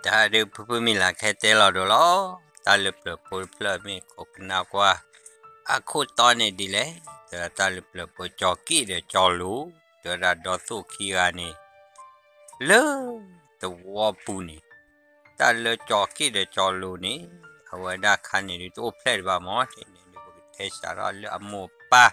တၢ်ဒုးဖုဖုမံၤလၢ်ခဲတဲလီၤဒိၣ်လီၤ, တၢ်လၢပျၢၤဖိတဖျၢၣ်မ့ၢ်ခိၣ်ကနၣ်ကွၢ်, အခိၣ်တီန့ၣ်ဒ်လဲၣ်, တၢ်လၢပျၢၤဖိကၠီၤက့ၣ်ဒီးကၠီၤလိၤ, တၢ်ဒီးသိၣ်ခံဂၤန့ၣ်, လၢ သဝီပူၤန့ၣ်, တၢ်လၢကၠီၤက့ၣ်ဒီးကၠီၤလိၤန့ၣ်, အဝဲဒၣ်ခါန့ၣ်ဒုးတအိၣ်ဖျဲၣ်ဒံးဘၣ်မး, တန့ၣ်ဒုးပကတဲစးထီၣ်လၢအမိၢ်ပၢ်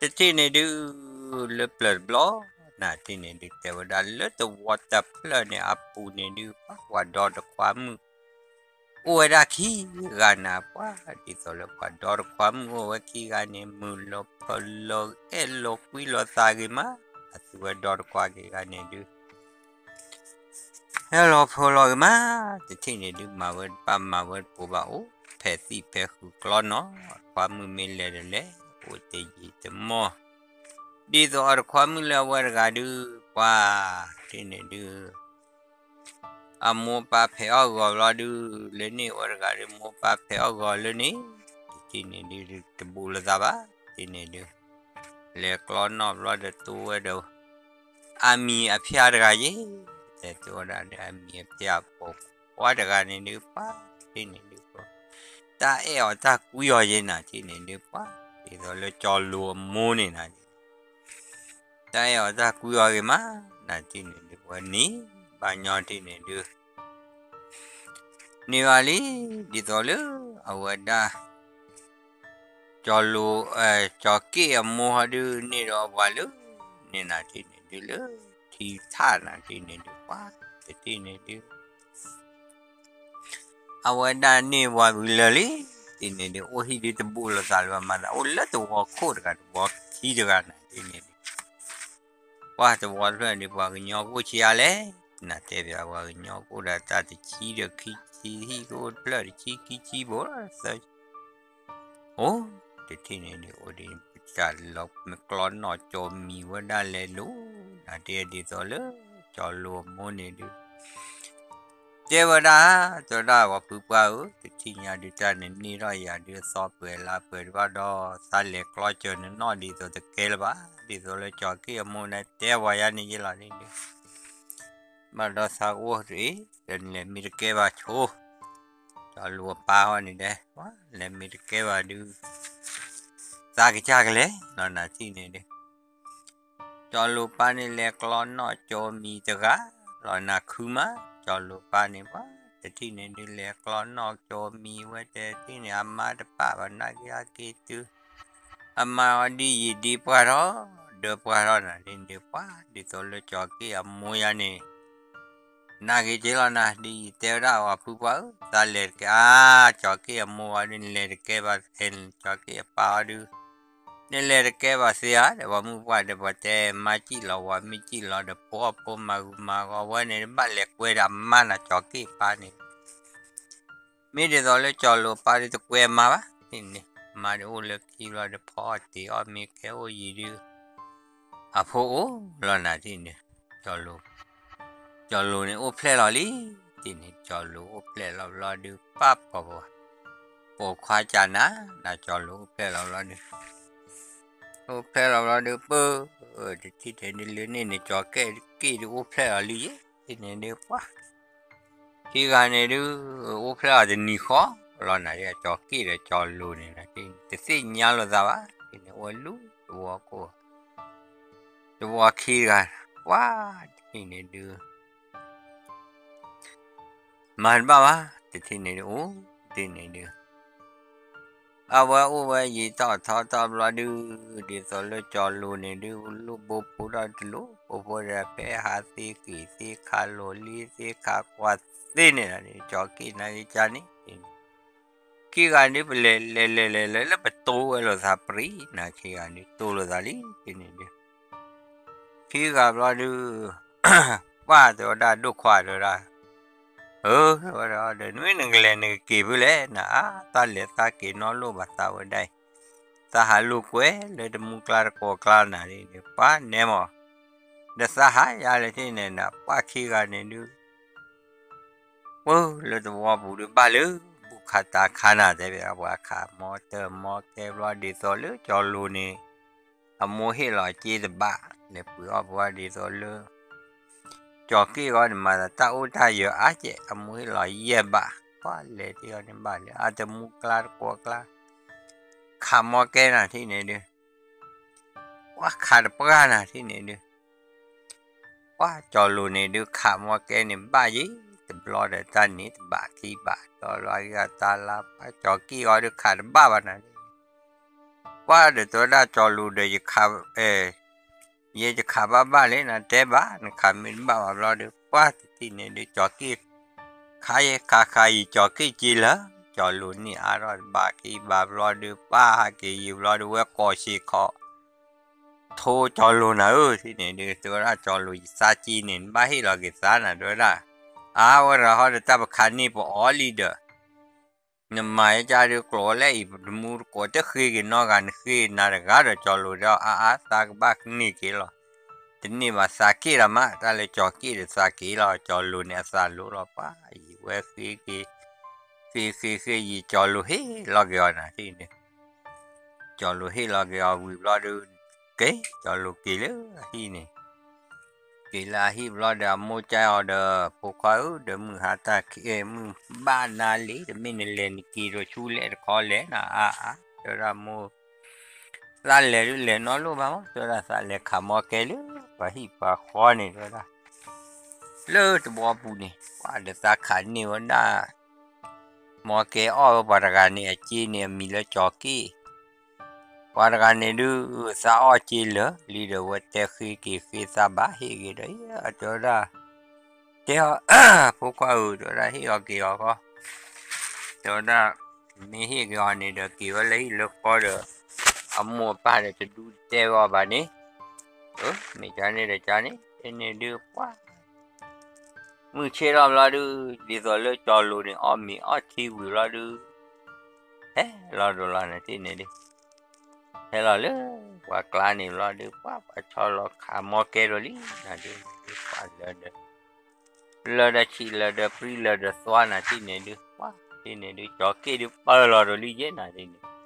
တထံၣ်န့ၣ်ဒုး လၢပျၢၤတဘျီ, နၤတထံၣ်န့ၣ်ဒုး တဲဝဲဒၣ်လၢသဝီတဖျၢၣ်န့ၣ် အပူၤန့ၣ်ဒုး ပှၤဒီတခွါမုၣ် အိၣ်ဝဲဒၣ်ခံဂၤနၤ, ပှၤဒ်သိးလၢပှၤဒီတခွါမုၣ်အိၣ်ဝဲခံဂၤန့ၣ် မုာ်လီၤဖၢလီၤအဲၣ်လီၤကွံလီၤသးဂ့ၤမး, အသူဝဲဒီတခွါဂ့ၤဂၤန့ၣ်ဒုး ဟဲလီၤဖၢလီၤဂ့ၤမး, တထံၣ်န့ၣ်ဒုး မၤဝဲတဘၣ်မၤဝဲတပိၤဘၣ် အိၣ်ဖဲသံၣ်ဖဲဃုာ်ကျီနီၣ်, ခွါမုၣ်မ့ၢ်လဲၤဒီးလဲၤ အိၣ်တယံာ်တမီၢ်, ဒ်သိးအတခွါမုၣ်လၢအဝဲတဂၤဒုး ပှၤတထံၣ်န့ၣ်ဒုး အမိၢ်ပၢ်ဖဲးအီၣ်ဂီၤဘျီဒုး လၢန့ၣ်ဝဲတဂၤဒုး မိၢ်ပၢ်ဖဲးအီၣ်ဂီၤလၢန့ၣ်, တထံၣ်န့ၣ်ဒုး တဘူးလိာ်သးဘၣ်, တထံၣ်န့ၣ်ဒုး လဲၤကျီနီၣ်ဘျီဒီးတိဝဲဒီး အမံၤအဖၠၣ်တဂၤယဲ, တဲတိဝဲဒၣ်ဒီးအမံၤအဖၠၣ်ပိာ်ခွါတဂၤန့ၣ်ဒုး ပှၤတထံၣ်န့ၣ်ဒုး တၢ်အဲၣ်အီၤတၢ်ကွံအီၤယဲနၤတထံၣ်န့ၣ်ဒုး ပှၤဒ်သိးလၢကၠီၤလိၤအမိၢ်န့ၣ်နၤ တၢ်အဲၣ်အီၤတၢ်ကွံအီၤဂ့ၤမး, နၤတထံၣ်န့ၣ်ဒုး ဝဲန့ၣ်ဘၣ်ညီတထံၣ်န့ၣ်ဒုး န့ၢ်ဘၣ်လံ, ဒ်သိးလၢအဝဲဒၣ် ကၠီၤလိၤ, ကၠီၤက့ၣ်အမိၢ်ဟီဒုး န့ၢ်ဒီးပှၤလၢန့ၣ်နၤတထံၣ်န့ၣ်ဒုး လၢထံထၣ်နၤတထံၣ်န့ၣ်ဒုး ပှၤတထံၣ်န့ၣ်ဒုး အဝဲဒၣ်န့ၢ်ပှၤဝံၤလၢာ်လံ, တထံၣ်န့ၣ်ဒုး အိၣ်ဟံၣ်ဒုးတဘူးလိာ်သးလၢၤဘၣ်မၤသး အိၣ်လၢသဝီခိၣ်တဂၤ သဝီခံတဂၤနၤတထံၣ်န့ၣ်ဒုး ပှၤသဝီတဖျၢၣ်န့ၣ် ပှၤကညီကအိၣ်ဆံးအါလဲၣ်, နတဲပှၤကညီကအိၣ်ဒီးတၢ်တဆံဒီးခံဆံ ဟံၣ်ကအိၣ်တဖျၢၣ်တဆံခံဆံဘိလီၤသၢ အိၣ်, တထံၣ်န့ၣ်ဒုး အိၣ်ဒ် ပတၢ်လီၤမ့ၢ်ကျီနီၣ်ကၠီၤမံၤဝဲဒၣ်လဲၤလိၤ, နၤတဲဒ်သိးလၢ ကၠီၤလိၤအမိၢ်န့ၣ်ဒုး တဲဝဲဒၣ်, တဲဝဲဒၣ်ပှၤဖုပှၢ်ဧၢ, တထံၣ်ညါဒုးတၢ်န့ၣ်န့ၢ်ထီၣ်ယၤဒုးအသီပှဲၤလါပှဲၤတဘၣ်ဒီး သးလဲၤကျီစၢၤနနီၣ်ဒ်သိးတကဲလၢၤဘၣ်, ဒ်သိးလၢကၠီၤက့ၣ်အမိၢ်န့ၣ်တဲပှၤယါန့ၣ်ယဲလီၤန့ၣ်ဒုး ဘၣ်ဒီးသးကအိၣ်တအံၤ, ဒီးနလဲၤမ့ၢ်တကဲဘၣ်ဆိ, ကၠီၤလိၤအပၢ်ဟီန့ၣ်တဲ, လဲၤမ့ၢ်တကဲဘၣ်ဒုး သးကစၢ်ကလဲၤလီၤနၤတထံၣ်န့ၣ်ဒုး ကၠီၤလိၤပၢ်န့ၣ်လဲၤကျီနီၣ်ကၠီၤမံၤတဂၤလီၤနၤခုမး, ကၠီၤလိၤပၢ်န့ၣ်ပှၤ တထံၣ်န့ၣ်ဒုးလဲၤကျီနီၣ်ကၠီၤမံၤဝဲတဲတထံၣ်န့ၣ် အမါတပာ်ဘၣ်နၤက့ၤအက့ၤတုၤ အမါအီၤဒ်ယံာ်ဒ်ပှၢ်ထီၣ်, ဒီးပှၢ်ထီၣ်နၤဒ်န့ၣ်ဒုး ပှၤဒ်သိးလၢကၠီၤက့ၣ်အမိၢ်ယါန့ၣ် နၤဂ့ၤက့ၤလီၤနၤ ဒ်ယတဲဝဲဒၣ်ပှၤဖုပှၢ်ဧၢ, သးလဲၤတကဲဧါ, ကၠီၤက့ၣ်အမိၢ်အီၤဒုး နလဲၤတကဲဘၣ်သ့, ကၠီၤက့ၣ်အပၢ်အီၤဒုး နလဲၤတကဲဘၣ်သ့ဧါ, ဒီးပှၤမုၢ်ပှၢ်ဒီးပှၤတဲမါစံၣ်လီၤဝၤမ့ၢ်စံၣ်လီၤဒီးဖိအီၣ်ဖိမၤဂုၤမၤဂီၤဝဲန့ၣ် ဘၣ်လဲၤကွဲဒီးအမါနၤကၠီၤက့ၣ်ပၢ်န့ၣ် မ့ၢ်ဒ်သိးလၢကၠီၤလိၤပၢ်ဒုးတကွဲမါဘၣ်, တထံၣ်န့ၣ် မါဒုးအိၣ်လၢခံဘျီဒီးဖီအီၣ်တ့ၤအီၣ်မ့ၢ်ကဲအိၣ်ယံၤဒုး အဖိအိၣ်လီၤနၤတထံၣ်န့ၣ် ကၠီၤလိၤန့ၣ်အိၣ်ဖျဲၣ်လီၤလံ, တထံၣ်န့ၣ် ကၠီၤလိၤအိၣ်ဖျဲၣ်လီၤဘျီဒုး ပၢ်ပှၤ ပိာ်ခွါကနၤ, နၤကၠီၤလိၤအိၣ်ဖျဲၣ်လီၤဘျီဒုး အိၣ်ဖျဲၣ်လီၤဘျီဒုး ပၢ် တထံၣ်န့ၣ်ဒုးလၢန့ၣ်န့ၣ် ကၠီၤက့ၣ်ဒုးအိၣ်ဖျဲၣ်လီၤလံယဲ, တထံၣ်န့ၣ်ဒုးပှၤ ခံဂၤန့ၣ်ဒုး အိၣ်ဖျဲၣ်အီၤတနံၤဃီလီၤနၤ, ကၠီၤက့ၣ်ဒီးကၠီၤလိၤန့ၣ် တသ့ၣ်ညါလိာ်သးဘၣ်, တထံၣ်န့ၣ် အိၣ်ဝဲလူၤသဝီခိၣ် သဝီခံတဂၤ, ပှၤတထံၣ်န့ၣ်ဒုး မၤတဘၣ်ဘၣ်, တထံၣ်န့ၣ်ဒုး အိၣ်တထံၣ်န့ၣ်ဒုး အဝဲအိၣ်ဝဲယံာ်ထီၣ်ထီထီၣ်ဘျီဒုး ဒ်သိးလၢကၠီၤလိၤန့ၣ်ဒုး လူၤဘိဖိထီၣ်တလိၤ ဘိဖိဒီးဖဲဟးသ့က့ၤသ့ခးလိာ်လံသ့ခးကွၢ်သ့န့ၣ်လီၤ, ကၠီၤက့ၣ်နၤဂ့ၤကၢ်န့ၣ် ခံဂၤဒုးပလဲၤလဲၤလဲၤလဲၤလၢပတိဝဲလိာ်သးပြံနၤ, ခံဂၤဒုးတိလိာ်သးလံတထံၣ်န့ၣ်ဒုး ခံဂၤဘျီဒုး ပှၤတဲဝဲဒၣ်ဒိၣ်ခွါတဲဝဲဒၣ်, အၢ တဲဝဲဒၣ်ဒီး နမ့ၢ်နကလဲၤနကက့ၤဖဲလဲၣ်နၤ, အါ တၢ်လဲၤတၢ်က့ၤနီတလိၣ်ဘၣ်သးဝဲဒၣ်အံၤ, သးဟးလိာ်ကွဲလၢတမူကျါတကိးကျါနၤန့ၣ် ပှၤနဲမး, ဒီးသးဟးယါလဲၣ်တထံၣ်န့ၣ်နၤ, ပှၤခံဂၤန့ၣ်ဒုး ပၢလၢသဝီပူၤဒုးဘၣ်လၢ ဘူၣ်ခးတၤခါနၤ တဲဘၣ်ပှၤခးမီတၢၢ်မီကဲဘျီဒ်သိးလၢကၠီၤလိၤန့ၣ် အမိၢ်ဟ့ၣ်လီၤအစ့တဘး လဲၤပှ့ၤအီၣ်ပှၤဒ်သိးလၢ ကၠီၤက့ၣ်ဂီၢ်န့ၣ် မၤသးတၢ်အိၣ်တၢ်ယၢၤအါကဲး အမိၢ်ဟ့ၣ်လီၤယဲၢ်ဘး, ပှၢ်လဲၤတ့ၢ်အီၤန့ၣ်ဘၣ်လၢ အတမူကျါတကိးကျါ, ခးမီကဲနၤထံၣ်န့ၣ်ဒုး, ပှၢ်ခးတပှၢ်နၤထံၣ်န့ၣ်ဒုး ပှၢ်ကၠီၤလိၤန့ၣ်ဒုး ခးမီကဲန့ၣ်ဘၣ်ယံၤ, တဘျီဒီးတၢ်န့ၣ် တဘးခံဘး ဒီးလီၤဂ့ၤအတၢ်လၢ ပှၢ်ကၠီၤက့ၣ်ဂီၢ်ဒုး ခးတဘၣ်ဘၣ်နၤ, ပှၢ်ဒီးတဲဝဲဒၣ်ကၠီၤလိၤဒီး ယခး ယဲယခးဘၣ်ဘၣ်လံ နတဲဘၣ် နခးမ့ၢ်တဘၣ်ဘၣ်ဘျီဒုး ပှၢ်တထံၣ်န့ၣ်ဒုး ကၠီၤက့ၣ် ခါယဲခးခးယံၤ ကၠီၤက့ၣ်က့လၢာ်, ကၠီၤလိၤန့ၢ်အါထီၣ်တဘးခံဘးဘျီဒုး ပှၢ်ဟးက့ၤယံၤဘျီဒုး ဝဲကိးဆံးခီ ထိကၠီၤလိၤနၤဧၢ ထံၣ်န့ၣ်ဒုး တဲဝဲဒၣ်ကၠီၤလိၤ ယသးက့န့ၣ် နဘၣ်ဟ့ၣ်လီၤက့ၤသးနၤ တဲဝဲဒၣ်, အါ ဝဲတဂၤဟီဒီးတၢ်ပခးန့ၢ်ပအီၤလံဒီး နမၤယကၢ်ဒုးကျိးဝဲလၢအံၤ ပတမူတကိးတဃ့က့ၤနီတဂၤ နဃ့နၤတဂၤဒီး ကၠီၤလိၤဒီး အါအါ သးကဘၣ်န့ၢ်က့ၤလီၤ, တန့ၢ်ဘၣ်သးက့ၣ်လီၤမး တၢ်လၢကၠီၤက့ၣ်ဒီးသးက့ၣ်လီၤ ကၠီၤလိၤန့ၣ်အသးလိၤလီၤ ပှၢ်ယံၤဝဲဃ့က့ၤ ဃ့ဃ့ဃ့ယံၤ ကၠီၤလိၤဟ့ၣ်လီၤက့ၤအီၤနၤထံၣ်န့ၣ် ကၠီၤလိၤဟ့ၣ်လီၤက့ၤအီၤဝံၤဘျီဒီး က့ၤ ကၠီၤလိၤက့ၤလၢအဟံၣ်န့ၣ်, က့ၤလၢအဟံၣ်ဘျီဒီး အမိၢ်ကၢအီၤဒီး ဖိခွါဧၢ ဒီးမုၢ်ဟါတၢ်ခံ မုၢ်ဘၣ်နၤလံ တမ့ၢ်နလဲၤနက့ၤဒီးဆူလဲၣ်တခီလဲၣ်နၤ အါအါ တဲဝဲဒၣ်မိၢ် သးလဲၤဒုးလဲၤနီတလိၣ်ဘၣ်မး တဲဝဲဒၣ်သးလဲၤခးမီကဲလၢ ပှၤဟံၣ်ပှၤဃီန့ၣ် တဲဝဲဒၣ် လၢတဘီပူၤန့ၣ် ပှၤဒီးသးခးန့ၢ်ဝဲဒၣ် မီကဲအီၣ်ဝဲပှၤတဂၤန့ၣ် အက့န့ၣ် အမံၤလၢကၠီၤက့ၣ် ပှၤတဂၤန့ၣ်ဒုး သးအီၣ်က့လၢာ်လံဒီး ဝဲတဲဃ့က့ၤဃ့သးဘၣ်ဟ့ၣ်က့ၤဒီး တဲဝဲဒၣ် တဲအီၤ ဖိခွါဧၢ တဲဝဲဒၣ်ဟ့ၣ်အီၤက့ၤအီၤဃီ တဲဝဲဒၣ် မ့ၢ်ဟ့ၣ်က့ၤအီၤန့ၣ်ဒီး က့ၤဝဲလၢဟံၣ်လၢဃီဒီး အမိၢ်အပၢ်ဒီးတဒူတတဲဝဲအီၤဘၣ်န့ၣ် မ့ၢ်ကန့ၣ်ဒီးကန့ၣ် တန့ၣ်ဒုးပှၢ် မုၢ်ဆ့ၣ်ထီၣ်ဘျီဒုး ဒ်သိးလၢကၠီၤလိၤန့ၣ် အီၣ်မ့ၤအီထံဝံၤဘျီဒုး ဟဲလီၤဒိးလီၤနၤထံၣ်န့ၣ်ဒုး ဟဲလီၤလၢပှၤကျါန့ၣ်ဘျီဒုး ပှၢ်ပှၤဆီလီၤခးမီကဲဒီးလံ နၤဒုး ပှၢ်လၢဒီး လၢဒီးဆံးလၢဒီးပြံလၢဒီးသွါနၤထံၣ်န့ၣ်ဒုး ပှၢ်ထံၣ်န့ၣ်ဒုး ကၠီၤက့ၣ်ဒုးပၢလီၤဒီးလံယဲနၤထံၣ်န့ၣ်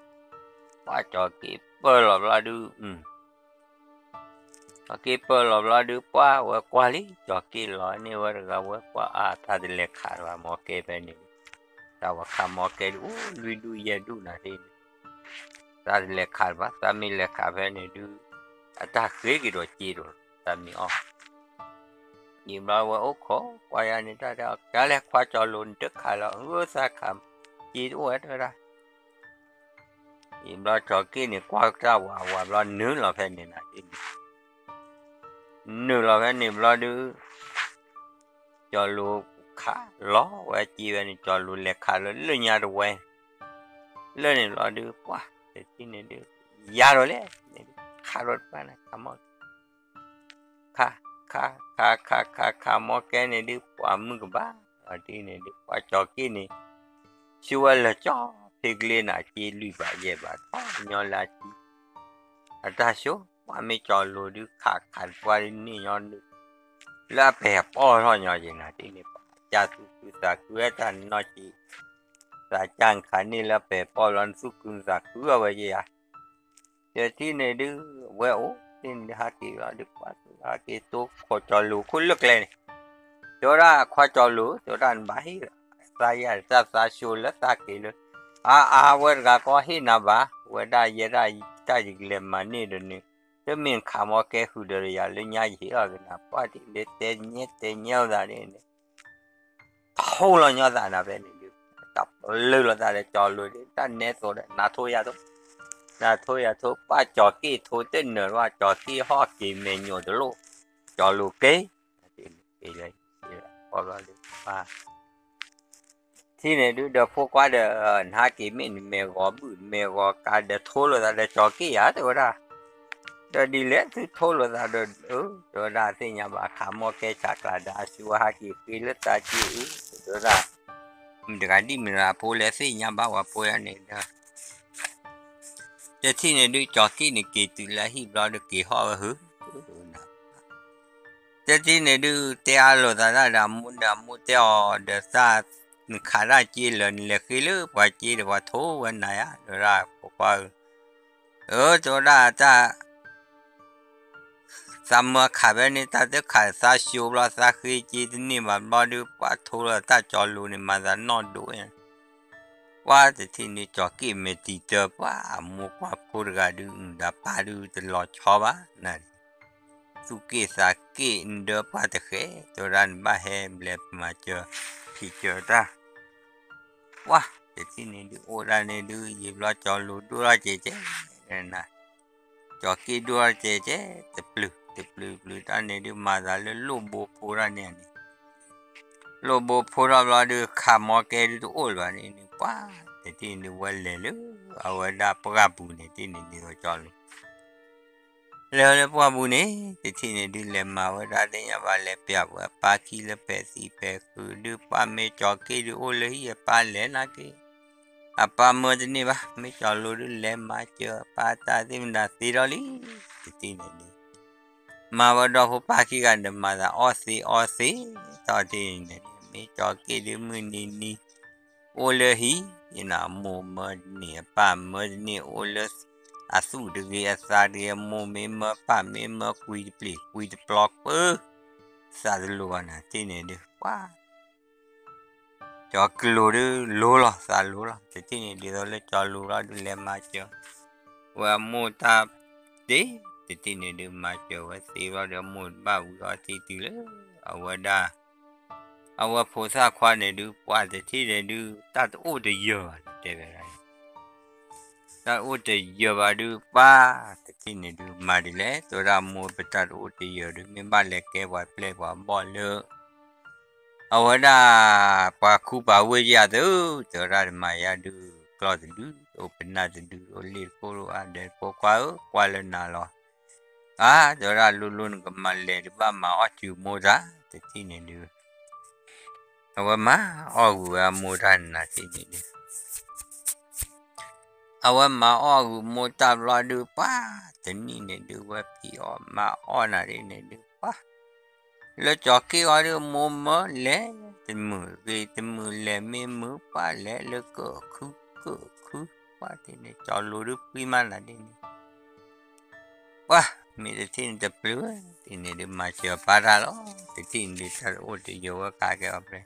ပှၢ်ကၠီၤက့ၣ်ပၢလီၤဘျီဒုး ကၠီၤက့ၣ်ပၢလီၤဘျီဒုး ပှၢ်ဝဲကွၢ်လံ ကၠီၤက့ၣ်လီၤန့ၢ်ဝဲတဂၤဝဲကွၢ်အါ တၢ်တလဲၤခးတဘၣ်မီကဲဖဲန့ၣ် တၢ်ဝဲခးမီကဲဒုး အိၣ်လွံၢ်ဒူၣ်ယဲၢ်ဒူၣ်နၤထံၣ်န့ၣ် တၢ်တလဲၤခးတဘၣ် တၢ်မ့ၢ်လဲၤခးဖဲန့ၣ်ဒုး အတၢ်ဃ့က့ၤဒီးက့ဒီး တၢ်မ့ၢ်အီၣ် ယံာ်ဘျီဝဲအိၣ်ခိးကွၢ်ယၤန့ၣ် တၢ်တဲအီၤ ကလဲၤခွါကၠီၤလိၤနတခးလီၤ အသးခးက့တအိၣ်ဝဲတဲဝဲဒၣ် ယံာ်ဘျီကၠီၤက့ၣ်န့ၣ် ကွၢ်တၢ်ဝးဝးဘျီနုာ်လီၤဖဲန့ၣ်နၤ နုာ်လီၤဖဲန့ၣ်ဘျီဒုး ကၠီၤလိၤခးလီၤဝဲက့ဝဲန့ၣ် ကၠီၤလိၤလဲၤခးလၢလၢညါတဝဲ လၢန့ၣ်ဘျီဒုး ပှၢ်တထံၣ်န့ၣ်ဒုး ယၤဒီးလဲၣ် ခးဒီးတပၢ်န့ၣ် ခးမီ ခး ခး ခး ခး ခး ခး ခးမီကဲန့ၣ်ဒုး ပှၢ်မုၢ်ကဘၣ် အီၤဒ်န့ၣ်ဒုး ပှၢ်ကၠီၤက့ၣ်န့ၣ် ဆူဝဲလၢာ်ကၠီဖ့ကလ့နၤ က့လွံၢ်ဘးယဲၢ်ဘး ထီၣ်ညီလၢအကံ အတၢ်ဆိ ပှၢ်မ့ၢ်ကၠီၤလိၤဒုး ခးခးတပှၢ်ဒုးန့ၢ်ညီဒုး လၢအပဲာ်ပီၢ်ထီၣ်ညီက့ၤနၤ ဒ်န့ၣ် ပှၢ်ကၢ်သူၣ်ခုသးခုဝဲတၢ်နီၢ်က့ သးကၢ်နခးန့ၢ်လၢအပဲာ်ပီၢ်လီၤ နသူၣ်ခုနသးခုအဝဲယဲယၤ တထံၣ်န့ၣ်ဒုး ဝဲအိၣ်တ့ၢ်န့ၣ်ဒုး ဟးက့ၤလီၤဒုး ပှၢ်သူၣ်ဟးက့ၤတိခိးကၠီၤလိၤခိၣ်လၢကျဲန့ၣ် တဲဝဲဒၣ်ခွါကၠီၤလိၤ တဲဝဲဒၣ်နဘၣ်ဟ့ၣ် သးယၤတၢ်သးဆိလၢသးက့ၤလၢ အါအါဝဲတဂၤကီဟ့ၣ်နၤဘၣ် ဝဲဒၣ်ယဲဒၣ်တၢ်ယကလဲၤမၤန့ၢ်ဒီးန့ၣ် တမ့ၢ်နခးမီကဲဃုာ်ဒီးယၤလၢညါယဟ့ၣ်အီၤက့ၤနၤ ပှၢ်ဒ်လဲၤတဲညဲတဲညဲအသးန့ၣ် ထိလီၤညီသးနၤဖဲန့ၣ်ဒုး တၢ်ပလၢၢ်လီၤသးဒီးကၠီၤလိၤဒုး တၢ်နဲသိးဒီး နၤထိယၤထိ နၤထိယၤထိ ပှၢ်ကၠီၤက့ၣ်ထိတနၢၤဘၣ် ကၠီၤက့ၣ်ဟီၣ်က့ၤမဲာ်ညိးတလိၣ် ကၠီၤလိၤက့ၤ က့ၤလၢ ကၠီၤလိၤက့ၤ ထံၣ်န့ၣ်ဒုး ဒီးဖိခွါဒီး နဟးက့ၤမ့ၢ်နမဲာ်ဂီၤဘုၣ် နမဲာ်ဂီၤကါဒီးထိလိာ်သးဒီးကၠီၤက့ၣ်ယၤ တဲဝဲဒၣ် ဒီးဒ်လဲၣ်သုထိလိာ်သးဒီး အၢ တဲဝဲဒၣ်သ့ၣ်ညါဘၣ် ခးမီကဲဆးကျးဒီး အစုဝဲဟးက့ၤဃ့လၢသးက့ၣ်အူ တဲဝဲဒၣ် မတၤတဂၤဒ်မတၤတဂၤဖိလဲၣ် သ့ၣ်ညါဘၣ်ဝဲဖိယၤန့ၣ်ဒီး တထံၣ်န့ၣ်ဒုး ကၠီၤက့ၣ်န့ၣ်က့ၤတုၤလၢဟံၣ်ဘျီဒီးက့ၤဟီၣ်ဝဲဟု တထံၣ်န့ၣ်ဒုး တဲအါလိာ်သးတၢ်ဒီးအမိၢ်ဒီးအမိၢ်တဲအီၤဒီးသး နခးတၢ်က့လၢာ်နလဲၤဃ့လၢပှၤက့ဒီးပှၤထိဝဲနၤယၤ တဲဝဲဒၣ်ဖိခွါဧၢ အၢ တဲဝဲဒၣ်တၢ် သးမၢခးဖဲန့ၣ် တၢ်တခးသးဆိဘျီ သးဃ့က့တန့ၢ်ဘၣ်ဘျီဒုး ပှၢ်ထိလီၤတၢ်ကၠီၤလိၤန့ၣ် မၤသးနီၢ်ဒိၣ်ဝဲ ပှၢ်တထံၣ်န့ၣ်ကၠီၤက့ၣ်မဲာ်တံၤတၢ ပှၢ်အမိၢ်ကွၢ်ဖိတဂၤဒုး ဒၣ်ပၢ်ဒုးတလီၤဆီဘၣ်နၤန့ၣ် သူၣ်က့ၣ်သးက့ၣ်ဒၢပှၢ်တဃဲ တဲဝဲဒၣ်နဘၣ်ဟဲဘျဲးမၤစၢၤ ဖံးစၢၤတၢ် ပှၢ်တထံၣ်န့ၣ်ဒုး အိၣ်ဒၣ်န့ၣ်ဒုး ယံာ်ဘျီကၠီၤလိၤဒိၣ်ထီၣ်ကဲကဲ ကၠီၤက့ၣ်ဒိၣ်ထီၣ်ကဲကဲ တပျုၤ တပျုၤပျုၤတၢ်န့ၣ်ဒုး မၤသးလၢလိၣ်ဘိဖိတၢ်န့ၣ်န့ၣ် လိၣ်ဘိဖိထီၣ်ဘျီဒုး ခးမီကဲဒုးတအိၣ်လၢၤဘၣ်န့ၣ်န့ၣ် ပှၢ်တထံၣ်န့ၣ်ဒုး ဝဲလဲၤလၢ အဝဲဒၣ်ပှၢ်ပူၤန့ၣ် တထံၣ်န့ၣ်ဒုး ကၠီၤလိၤ လဲၤလၢပှၢ်ပူၤန့ၣ် တထံၣ်န့ၣ်ဒုး လဲၤမၤဝဲဒၣ်သ့ၣ်ညါဘၣ် လဲၤပျးပှၤပၢ်ခံလၢဖဲသံဖဲဃုာ်ဒုး ပှၢ်မ့ၢ်ကၠီၤက့ၣ်ဒုးအိၣ်လၢဟံၣ်အပၢ်လဲၤနာ်က့ အပၢ်မၢတန့ၢ်ဘၣ် မ့ၢ်ကၠီၤလိၤဒုး လဲၤမၤစၢၤအပၢ်တၢ်သ့ၣ်မတၤသ့ထီၣ်လံ တထံၣ်န့ၣ်ဒုး မၤဝဲဒီဖိပၢ်ခံဂၤန့ၣ် မၤသးအီၣ်သ့အီသ့ တထံၣ်န့ၣ်ဒုး မ့ၢ်ကၠီၤက့ၣ်ဒုးမုၢ်နံၤနံၤ အိၣ်လၢဟံၣ် အမိၢ်မၢတန့ၢ် အပၢ်မၢတန့ၢ် အိၣ်လၢ အသူၣ်တဂ့ၤအသးတဂ့ၤ အမိၢ်မ့ၢ်မၢပၢ်မ့ၢ်မၢကွံာ်တပျ့ၤကွံာ်တပျီပၢ သးတလိၤဘၣ်နၤ တထံၣ်န့ၣ်ဒုး ပှၢ် ကၠီၤက့ၣ်လိၤဒုးလိၤလီၤ သးလိၤလီၤ တထံၣ်န့ၣ်ဒ်သိးလၢကၠီၤလိၤလီၤဒုး လဲၤမၤစၢၤ ဝဲအမိၢ်တၢ်သ့ တထံၣ်န့ၣ်ဒုး မၤစၢၤဝဲသ့ဘျီဒီး အမိၢ်တဘၣ်ဝံၤအီထံတုၤလၢ အဝဲဒၣ် အဝဲဖိသၣ်ခွါန့ၣ်ဒုး ပှၢ်တထံၣ်န့ၣ်ဒုး တၢ်တအိၣ်တယၢၤဘၣ် တဲဝဲဒၣ် တၢ်တအိၣ်တယၢၤဘၣ်ဒုး ပှၢ်တထံၣ်န့ၣ်ဒုး မၤဒ်လဲၣ် တဲဝဲဒၣ် မိၢ်ပတၢ်တအိၣ်တယၢၤဒုး မ့ၢ်ဘၣ်လဲၤကဲပှၤပျဲၢ်ပှၤဘီၣ်လၢ အဝဲဒၣ် ပှၤခူပှၤဝ့ၢ်ယၤသု တဲဝဲဒၣ် တမၤယၤဒုး ကျီၢ်တဒု အိၣ်ပနၢ်တဒု အိၣ်လ့ၣ်တကိၣ် အိၣ်အါဒဲးတကိၣ် ကွၢ်ဧၢ ကွၢ်လၢနၤလီၤ အါ တဲဝဲဒၣ် လိၤလိၤနကမၤလဲၤဒုး ဘၣ်မၤအီၣ်စူၤမိၢ်တၢ် တထံၣ်န့ၣ်ဒုး အဝဲမၤအီၣ်ဂုာ်ဝဲအမိၢ်တၢ်န့ၣ် တထံၣ်န့ၣ်ဒုး အဝဲမၤအီၣ်ဂုာ်မိၢ်တၢ်ဘျီဒုး ပှၢ်တနံၣ်န့ၣ်ဒုး ဝဲဖံးအီၣ်မၤအီၣ်နၤဒ်န့ၣ်ဒုး ပှၢ် လၢကၠီၤက့ၣ်အီၤဒုး မိၢ်မၢလဲၤတမုာ်ဂ့ၤတမုာ်လဲၤမ့ၢ်မုာ် ပှၢ်လဲၤလၢကၢးခုကၢးခု ပှၢ်တထံၣ်န့ၣ် ကၠီၤလိၤဒုးဖှံမးနၤဒ်န့ၣ် ပှၢ် မ့ၢ်တထံၣ်န့ၣ်တပျုၤ တထံၣ်န့ၣ်ဒုး မၤစၢၤပၢ်တၢ်လီၤ တထံၣ်န့ၣ်ဒုး တၢ်တအိၣ်တယၢၤဝဲကါကဲအီၤဖဲ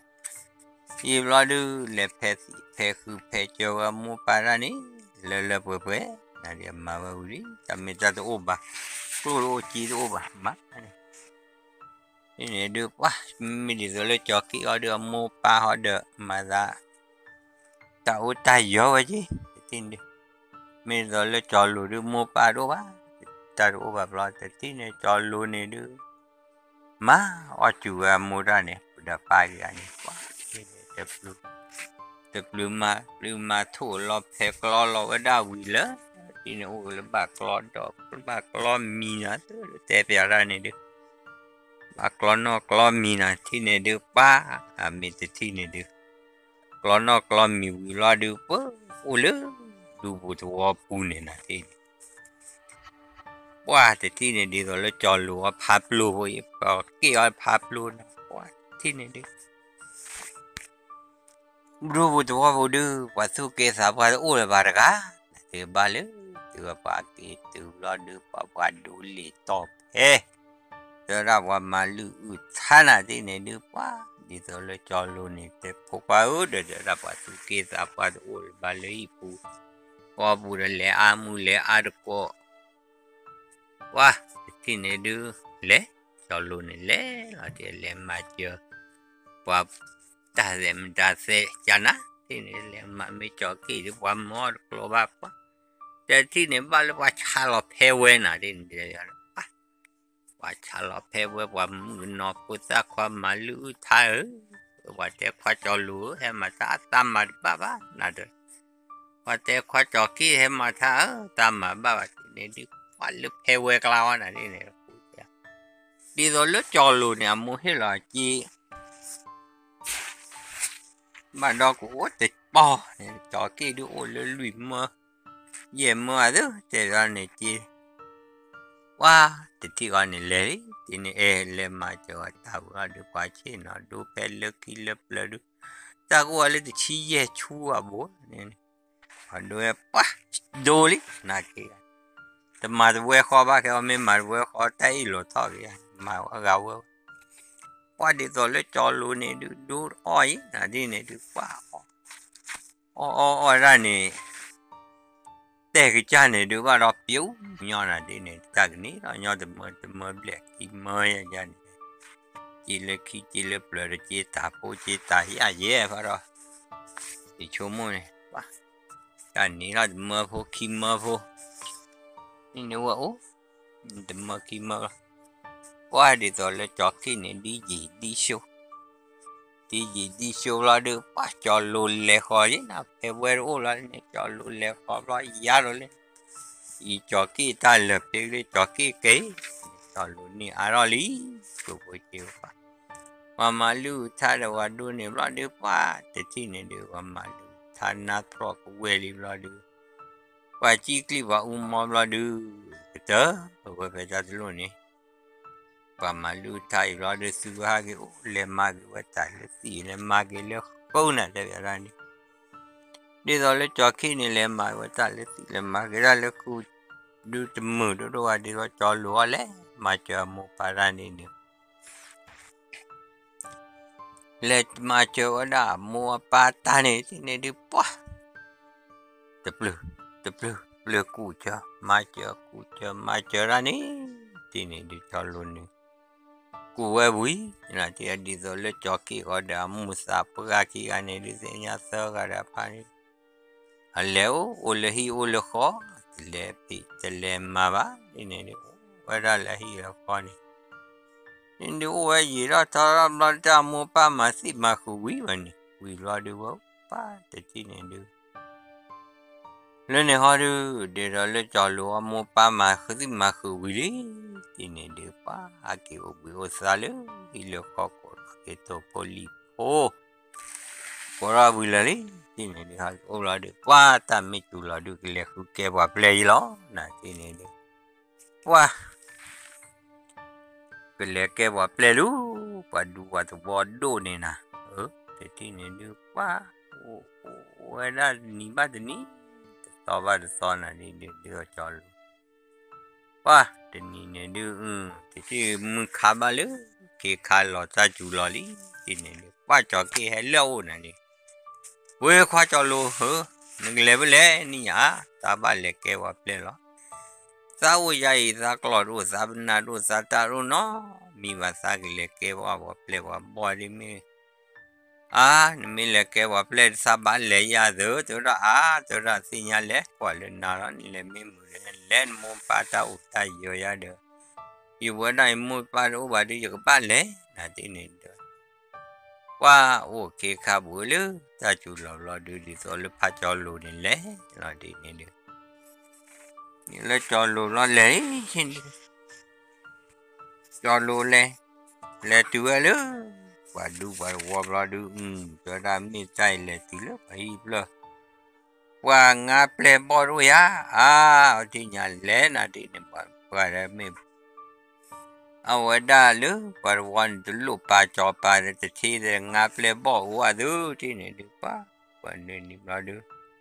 ယံာ်ဘျီဒုး လဲၤဖဲသံဖဲဃုဖဲကၢဝဲမိၢ်ပၢ်တၢ်န့ၣ် လၢလၢပှဲၤပှဲၤ နၤဒ်အမၤဝဲဝံၤလံ တၢ်မ့ၢ်တၢ်တအိၣ်ဘၣ် ကျိၣ်တအိၣ်စ့တအိၣ်ဘၣ် မၤန့ၣ် ဒ်န့ၣ်ဒုး ပှၢ် မ့ၢ်ဒ်သိးလၢကၠီၤက့ၣ်အီၤဒုး အမိၢ်ပၢ်ဟီဒီး မၤသး တၢ်အိၣ်တၢ်ယၢၤဝဲက့ၤ တထံၣ်န့ၣ်ဒုး မ့ၢ်ဒ်သိးလၢကၠီၤလိၤဒုး မိၢ်ပၢ်တအိၣ်ဘၣ် တၢ်တအိၣ်ဘၣ်ဘျီ တထံၣ်န့ၣ် ကၠီၤလိၤန့ၣ်ဒုး မၤအီၣ်စူၤဝဲအမိၢ်တၢ်န့ၣ် ပဒီးပၢ်က့ၤဂၤန့ၣ် ပှၢ် တပျုၤ တပျုၤမၤ ပျုၤမၤထိၣ်လီၤဖဲကျီလီၤဝဲဒၣ်ဝံၤလၢ တထံၣ်န့ၣ်အိၣ်လၢဘၣ်ကျီဒီး ဘၣ်ကျီမံၤနၤ တဲပျးတၢ်န့ၣ်ဒုး ဘၣ်ကျီနီၢ်ကျီမံၤနၤ တထံၣ်န့ၣ်ဒုး ပှၢ် မ့ၢ်တထံၣ်န့ၣ်ဒုး ကျီနီၢ်ကျီမံၤဝံၤလီၤဒုး ပၢ အိၣ်လၢ ဒူပူၤသဝီပူၤန့ၣ်နၤ တထံၣ်န့ၣ် ပှၢ်တထံၣ်န့ၣ် ဒ်သိးလၢကၠီၤလိၤအီၤဖးပျိဖိအံၤ ကၠီၤက့ၣ်အီၤဖးပျိနၤ ပှၢ်တထံၣ်န့ၣ်ဒုး ဒူပူၤသဝီပူၤဒုး ပှၤသူၣ်က့သးပှၢ်တအိၣ်လၢၤဘၣ်တဂၤ နသုဘၣ်လၢ သုဝဲပှၤက့ၤတုၤဘျီဒုး ပှၤပှၤဒိးလံာ်တီၢ်ဖဲ တဲဝဲဒၣ်ပှၤမၤလုၢ်အုၣ်ထါနၤ တထံၣ်န့ၣ်ဒုး ပှၢ် ဒ်သိးလၢကၠီၤလိၤန့ၣ် တဲဖိခွါဧၢ ဒီးတဲဝဲဒၣ်ပှၤသူၣ်က့သးပှၢ်တအိၣ်လၢၤဘၣ်လၢဟံၣ်ပူၤ ဃီပူၤဒီးလဲၤအါမူလဲၤအါတကိး ပှၢ် တထံၣ်န့ၣ်ဒုး လဲၤ ကၠီၤလိၤန့ၣ်လဲၤလီၤ တလဲၤမၤစၢၤ ပှၤတၢ်သဲးမတၤသဲးကနၤ တထံၣ်န့ၣ် လဲၤမၤမ့ၢ်ကၠီၤက့ၣ်ဒုး ပှၤမၤအီၣ်တကျိၤဘၣ် ပှၢ် တထံၣ်န့ၣ် ဘၣ်လၢပှၤဆါလီၤဖဲဝဲနၤ တထံၣ်န့ၣ် ပှၤဆါလီၤဖဲဝဲ ပှၤမုၣ်ကနီၤဖိသၣ်ခွါမၤလုၢ်အုၣ်ထါဧၢ ပှၤတဲခွါကၠီၤလိၤဧၢ ဟဲမၤထါအတၢ်မၤတဘၣ်ဘၣ်နၤဒီး ပှၤတဲခွါကၠီၤက့ၣ်ဟဲမၤထါဧၢ တၢ်မၤဘၣ်ဘၣ် တထံၣ်န့ၣ်ဒုး ပှၢ်လၢဖဲဝဲကျါဝဲနၤ တထံၣ်န့ၣ် ဒ်သိးလၢကၠီၤလိၤန့ၣ် အမိၢ်ဟ့ၣ်လီၤအစ့ ဘၣ်ဒီးကအိၣ်တပီၢ်န့ၣ် ကၠီၤက့ၣ်ဒုးအိၣ်လၢလွံၢ်မၢ ယဲၢ်မၢအသ့ တဲဒီးန့ၣ်က့ ပှၢ်တထံၣ်ဃီန့ၣ်လဲၤလံ တထံၣ်န့ၣ် အဲ လဲၤမၤစၢၤဝဲတၢ်ဝံၤအီၤဒုး ပှၤဆ့ၣ်နီၤဒိဖဲလၢခံလၢပျၢၤဒုး တၢ်ကအိၣ်ဝဲလၢတဆံယဲၢ်ဆူအဘိန့ၣ် ပှၤဒိဝဲပှၢ် ဒိလံ နာ်က့ တမၤတဝဲဃီဘၣ် ခဲအီၤမ့ၢ်မၤတဝဲဃီ ကီတၢ်အ့ၣ်လိာ်ထီၣ်က့ၤယၤ မၤဝဲဂၤဝဲ, ပှၢ်ဒ်သိးလၢကၠီလိၤန့ၣ်ဒုး ဒိအီၣ်အံၤ နၤဒ်န့ၣ်ဒုး ပှၢ် အီၣ်အီၣ်အီၣ်ဒၣ်န့ၣ် တဲာ်ကစၢ်န့ၣ်ဒုးဘၣ်ဒီး ပျိညီနၤဒ်န့ၣ် တၢ်ကန့ၢ်ဒီးညီတမၢတမၢဘျဲၣ်ခံမၢယၤန့ၣ်, စ့လၢခံစ့လၢပျၢၤဒီး စ့တၤဖိစ့တၤယဲၢ်ဖးဒီး ယဆိကမိၣ်န့ၣ် ပှၢ် တၢ်န့ၢ်လီၤတမၢဖိခံမၢဖိ န့ၣ်န့ၣ်ဝဲအိၣ် တမၢခံမၢလီၤ, ပှၢ်ဒ်သိးလၢကၠီက့ၣ်န့ၣ် ဒ်ယံာ်ဒ်ဆိ ဒ်ယံာ်ဒ်ဆိလီၤဒုး ပှၢ်ကၠီလိၤလဲၤဃီၤယဲၢ်နၤ ဖဲဝဲတအိၣ်လီၤန့ၣ် ကၠီလိၤလဲၤဃီၤဘျီယါဒီးလၢ ယကၠီက့ၣ်တၢ်လၢာ်ဖဲလၢကၠီက့ၣ်က့ၤ, ကၠီလိၤန့ၢ်အါထီၣ်လံ, ကျိၣ်ဖိစ့ဖိပှၢ်, ပှၤမၤလုၢ်ထါဒီးပှၤဒိးန့ၢ်ဘျီဒုး ပှၢ်တထံၣ်န့ၣ်ဒုး ပှၤမၤလုၢ်ထါနါဖြီၣ်ကဝဲၢ်လံဘျီဒုး ပှၤကံၣ်ကျံၣ်ပှၤအူမီဘျီဒုး ကတၢၢ်ဝဲဖဲတၢ်တလိၣ်န့ၣ် ပှၤမၤလုၢ်ထါအံၤဘျီဒုး သုကဟးက့ၤအိၣ်လဲၤမၤက့ၤဝဲတၢ်လၢသံၣ် လဲၤမၤက့ၤလၢဃုနၤတဲဘၣ်ဒၣ်န့ၣ်, ဒ်သိးလၢကၠီက့ၣ်န့ၣ် လဲၤမၤဝဲတၢ်လၢသံၣ် လဲၤမၤက့ၤတၢ်လၢဃု ဒုးတမုာ်ဒိၣ်ဒိၣ်ဝဲဒ်သိးကၠီလိၤအီၤလဲၤမၤစၢၤအမိၢ်ပၢ်တၢ်န့ၣ်န့ၣ် လဲၤမၤစၢၤဝဲဒၣ်အမိၢ်အပၢ်တၢ်န့ၣ် တထံၣ်န့ၣ်ဒုးပှၢ် တပျုာ် တပျုာ် ပျုာ်ကူၣ်စၢၤ မၤစၢၤကူၣ်စၢၤ မၤစၢၤတၢ်န့ၣ် တထံၣ်န့ၣ်ဒုးကၠီလိၤန့ၣ် ကူၣ်ဝဲဝံၤ ဒ်သိးလၢကၠီက့ၣ်ဃီဒီးအမိၢ်သးပှၢ်ခံဂၤန့ၣ်ဒုး သ့ၣ်ညါသၢဂၤဒီးအဖါန့ၣ် အလဲၤအိၣ် အိၣ်လၢဟံၣ်အိၣ်လၢဃီ တလဲၤဖံးတလဲၤမၤဘၣ် ဒ်န့ၣ်ဒုး အိၣ်ဝဲဒၣ်လၢဟံၣ်လၢဃီန့ၣ် န့ၣ်ဒုးအိၣ်ဝဲယံာ်ထီၣ်ထီထီၣ်ဘျီ တၢ်အမိၢ်ပၢ်မၤသံၣ်မၤဃုာ်ဝံၤဝဲန့ၣ် ဝံၤဘျီဒုးဝဲ ပၢ်တထံၣ်န့ၣ်ဒုး လၢန့ၣ်ဟီဒုး ဒ်သိးလၢကၠီလိၤအမိၢ်ပၢ်မၤဃုာ်သံၣ်မၤဃုာ်ဝံၤလံ တထံၣ်န့ၣ်ဒုး ပှၢ်ဟးက့ၤအိၣ်ဘှံးအိၣ်သါလၢ ဟံၣ်လၢဃီကိးထီၣ်က့ၤထိၣ်ဖိလံၣ်ဖိ ကိးထီၣ်ဝံၤလၢာ်လံ တထံၣ်န့ၣ်ဒုး ဟးက့ၤအိၣ်ဘျီဒုး ပှၢ်တၢ်မ့ၢ်စူၤလီၤဒုး ကလဲၤဃုကဲပှၤပျဲၢ်ယံလီၤ နၤတထံၣ်န့ၣ်ဒုး ပှၢ် ကလဲၤကဲပှၤပျဲၢ်လံ ပှၤဒူပှၤသဝီဒိၣ်န့ၣ်နၤ တထံၣ်န့ၣ်ဒုး ပှၢ် အိၣ်ဝဲဒၣ်တနံၤဘၣ်တနံၤ တသီဘၣ်တသီနၤဒ်ဒုး ဒ်သိးကၠီလိၤ ပှၢ်တနံၤန့ၣ်ဒုး တထံၣ်မုၢ်ခါဘၣ်လၢ ခ့ခါလီၤတၢ်စူၤလီၤလံ တထံၣ်န့ၣ်ဒုး ပှၢ်ကၠီက့ၣ်ဟဲလၢအအိၣ်နၤန့ၣ် ဝဲခွါကၠီလိၤဧၢ နကလဲၤဖဲလဲၣ် နံၣ်ညါ သးဘၣ်လဲၤကဲပှၤပျဲၢ်လီၤ သးအိၣ်ယါအံၤ သးကျီၢ်တအိၣ် သးပနၢ်တအိၣ် သးတၢ်တအိၣ်နီတမံၤဘၣ် သးကလဲၤကဲပှၤပျဲၢ်ပှၤဘီၣ်ဒ်မ့ၢ် အါ နမ့ၢ်လဲၤကဲပှၤပျဲၢ် သးဘၣ်လဲၤယၤသၢ တဲဝဲဒၣ် အါ တဲဝဲဒၣ် သ့ၣ်ညါလဲၤကွၢ်လၢနၤလီၤ နလဲၤမ့ၢ်မုာ်လဲၤ နလဲၤနမိၢ်ပၢ်တၢ်အိၣ်တၢ်ယၢၤယၤဒီး ယဝဲဒၣ်ယမိၢ်ပၢ်တအိၣ်ဘၣ်ဒီး ယကဘၣ်လဲၤ နၤတထံၣ်န့ၣ်ဒီး ပှၢ်အိၣ်ခ့ခါဘှံးလၢ တၢ်စူၤလီၤဘျီဒုး ဒ်သိးလၢဖးကၠီလိၤန့ၣ်လဲၤလီၤဒ်န့ၣ်ဒီး လၢကၠီလိၤဘျီလဲၤ ကၠီလိၤလဲၤ လဲၤတုၤဝဲလၢ ပှၤဒူပှၤသဝီဘျီဒုး တဲဝဲဒၣ်မ့ၢ်တၢ်အံၤလဲၤတုၤလၢပှၤဟံၣ်ဖျၢၣ် ပှၤငါပျဲၢ်ဘီၣ်တအိၣ်ယၤ အါ အီထံၣ်ညါလဲၤနၤဒ်န့ၣ် ပှၤဒၣ်မ့ၢ် အဝဲဒၣ်လၢပှၤသဝီန့ၣ် တလိၣ်ပာ်စီၤပၤဒီး တထံၣ်ဒီးငါပျဲၢ်ဘီၣ်အိၣ်ဝဲသု တထံၣ်န့ၣ်ဒုး ပှၢ် ပှၤနၢၤနံၤဘျီဒုး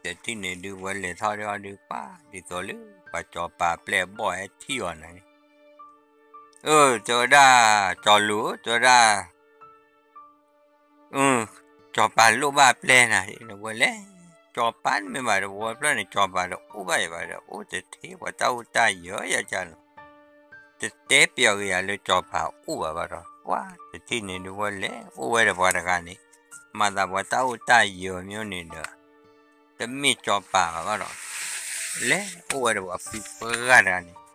တထံၣ်န့ၣ်ဒုး ပှၤလဲၤထီၣ်ဒုးအီၤဒုး ပှၢ် ဒ်သိးလၢ ပှၤစီၤပၤပျဲၢ်ဘီၣ်ဟဲထံၣ်အီၤနၤန့ၣ် အၢ တဲဝဲဒၣ် ကၠီလိၤ တဲဝဲဒၣ် အၢ စီၤပၤလိၣ်ဘၣ်ပျဲၢ်နၤ ဝဲလဲၤ စီၤပၤန့ၣ်မ့ၢ်ဘၣ်တဝီဖျၢၣ်န့ၣ် စီၤပၤတအိၣ်ဘၣ်ယၤဘၣ်ဒီး အိၣ်တထံၣ်ပှၤတၢ်အိၣ်တၢ်ယၢၤယၤကၢ်လီၤ တတဲပျီက့ၤယၤလၢစီၤပၤအိၣ်ဘၣ်ဘၣ်ဒီး ပှၢ်တထံၣ်န့ၣ်ဒုးဝဲလဲၤ အိၣ်ဝဲဒီးပှၤတဂၤန့ၣ် မၤသးပှၤတၢ်အိၣ်တၢ်ယၢၤမ့ၢ်န့ၣ်ဒီး တမ့ၢ်စီၤပၤဘၣ်ဘၣ်ဒီး လဲၤအိၣ်ဝဲဒီးပှၤဖုပှၢ်တဂၤန့ၣ် ဒီး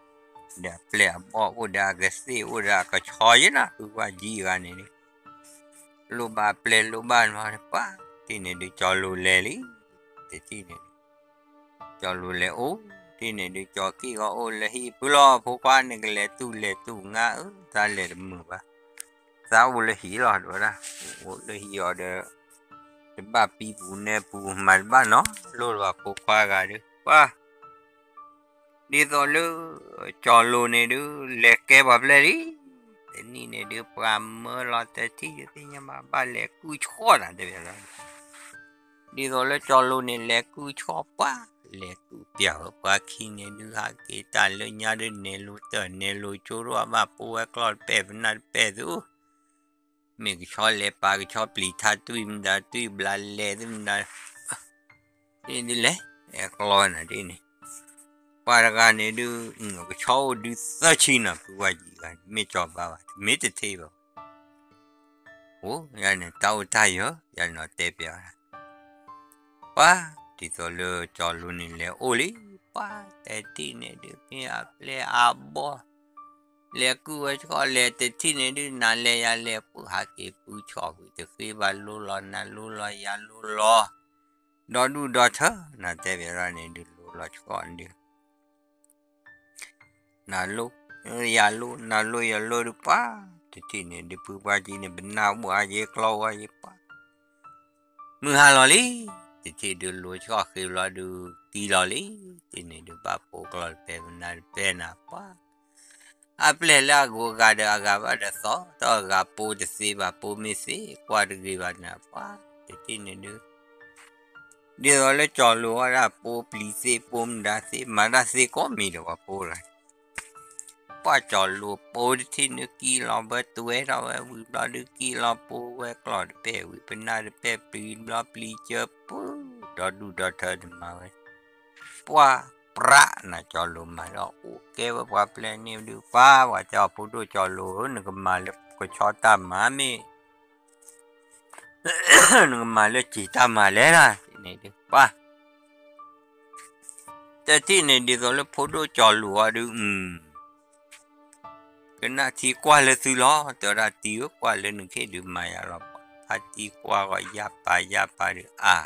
အပျဲၢ်အဘီၣ်အိၣ်ဒီးအကသ့ၣ်အိၣ်ဒီးအကဆီယဲၢ်နၤ ဖုပှၢ်ယံၤတဂၤန့ၣ် လိၣ်ဘၣ်ပျဲၢ်လိၣ်ဘၣ်မၤပှၢ် တထံၣ်န့ၣ်ဒုးကၠီလိၤလဲၤလံ တထံၣ်န့ၣ် ကၠီလိၤလဲၤအိၣ် တထံၣ်န့ၣ်ဒုးကၠီက့ၣ်ဂီၢ်အိၣ်လၢဟံၣ်ဖုလီၤ ဖိခွါန့ၣ်ကလဲၤတူၢ်လဲၤတူၢ်ငါအၢ သးလဲၤတမုာ်ဘၣ် သးအိၣ်လၢဟံၣ်လီၤ တဲဝဲဒၣ် အိၣ်လၢဟံၣ်အီၤဒီး တဘၣ်ပံပူၤနဲပူၤ မၤတဘၣ်နီတဘျီလၢၤဘၣ် ဖိခွါဂၤဒုး ပှၢ် ဒ်သိးလၢ ကၠီလိၤန့ၣ်ဒုး လဲၤကဲပှၤပျဲၢ်လံ တနံၤန့ၣ်ဒုး ပှၤမၢလီၤတထံၣ် ယသ့ၣ်ညါဘၣ် ဘၣ်လဲၤကုၢ်ဆှီၣ်နၤတဲဝဲလီၤ ဒ်သိးလၢကၠီလိၤန့ၣ် လဲၤကုၢ်ဆှီၣ်ပှၢ် လဲၤကူၣ်ပျၢ်ဝဲပှၤခံန့ၣ်ဒုး ဟးက့ၤတၢ်လၢညါဒုး နဲၣ်လိၤတၢၢ်နဲၣ်လိၤကၠိရိၣ်အဘၣ် ပိဝဲကျီၢ်တပဲၢ်ပနၢ်တပဲၢ်သု မ့ၢ်ကဆီလဲၤပာ်ကဆီပျံၤထါတွံၢ်မတၤ တွံၢ်ဘျးလဲၤသုမတၤ ဒ်လဲၣ် အဲၣ်ကျီဝဲနၤဒ်န့ၣ် ပှၤတဂၤန့ၣ်ဒုး ကဆီအိၣ်ဒုးသၢဆံနၤ ဖုဝါယံၤဂၤ မ့ၢ်ကၠီၤဘါဘၣ် တမ့ၢ်တထံၣ်ဘၣ် အိၣ် ယၤန့ၣ် တၢ်အိၣ်တၢ်ယၢၤ ယၤန့ၣ်တဲပျးဝဲဒၣ် ပှၤ ဒ်သိးလၢကၠီၤလိၤန့ၣ်လဲၤအိၣ်လံ ပှၤတထံၣ်န့ၣ်ဒုး မ့ၢ်အပျဲၢ်အဘီၣ် လဲၤကုၢ်ဝဲဆှီလဲၤတထံၣ်န့ၣ်ဒုး နၤလဲၤယၤလဲၤ ပှၤဟးက့ၤပုဆှီဝံၤတဃ့ဘၣ်လိလီၤ နၤလိလီၤယၤလိလီၤ ဒီဒူၣ်ဒီထၢ နၤတဲပျးထီၣ်န့ၣ်ဒုး လိလီၤဆှီန့ၣ်ဒုး နၤလိ ယၤလိ နၤလိယၤလိဒုးပှၤ တထံၣ်န့ၣ်ဒုး ဖုပှၢ်ကံန့ၣ် ပနၢ်အိၣ်အါယဲ ကျီအိၣ်အါယဲပှၤ မုၢ်ဟါလီၤလံ တထံၣ်ဒုး လိဆှီဃ့ဘျီဒုး သံလီၤလံ တထံၣ်န့ၣ်ဒုး ဘၣ်ပိကျီၢ်တပဲၢ်ပနၢ်တပဲၢ်နၤပှၤ အပျဲၢ်လၢအဂုၤအဂၤဒီးအဂၤဘၣ်ဒီးသီ ဒီးအဂၤပိတသ့ဘၣ် ပိမ့ၢ်သ့ ကွၢ်တဂ့ၤဘၣ်နၤပှၤ တထံၣ်န့ၣ်ဒုး ဒ်သိးလၢကၠီၤလိၤဝဲဒၣ် ပိပျံၤသ့ ပိမတၤသ့ မၤတၢ်သ့ကိးမံၤဒီးပှၤပိတဂၤ ပှၤကၠီၤလိၤပိတထံၣ်န့ၣ် ကံလီၤဘၢတွဲထီၣ်ဝဲဝံၤဘျီဒုး ကံလီၤပိဝဲကျီၢ်တပဲၢ်ဝံၤ ပနၢ်တပဲၢ်ပျံၤဘျီပျံၤကၢပူၤ ဒီဒူၣ်ဒီထၢတမၤဝဲ ပှၤပြးနၤကၠီၤလိၤမၤဒီး အိၣ်ကဲဝဲပှၤပျဲၢ်န့ၣ်ဒုး ပှၤ ပှၤတဲအီၤဖိဒိၣ်ကၠီၤလိၤဧၢ နကမၤလၢကဆီတၢ်မၤမ့ၢ် နကမၤလၢစံာ်တၢ်မၤလဲၣ်လၢ တထံၣ်န့ၣ်ဒုး ပှၤ တထံၣ်န့ၣ်ဒ်သိးလၢဖိဒိၣ်ကၠီၤလိၤအီၤဒုး ကနၣ်ထံကွၢ်လၢသုလီၤ တဲဝဲဒၣ်တံၤဧၢ ကွၢ်လၢနခ့ၣ်ဒုးမၤယၤလီၤ ဖါတံၤကွၢ်ဂီၤယၢ်ပာ်ယၢ်ပာ်ဒုး အါ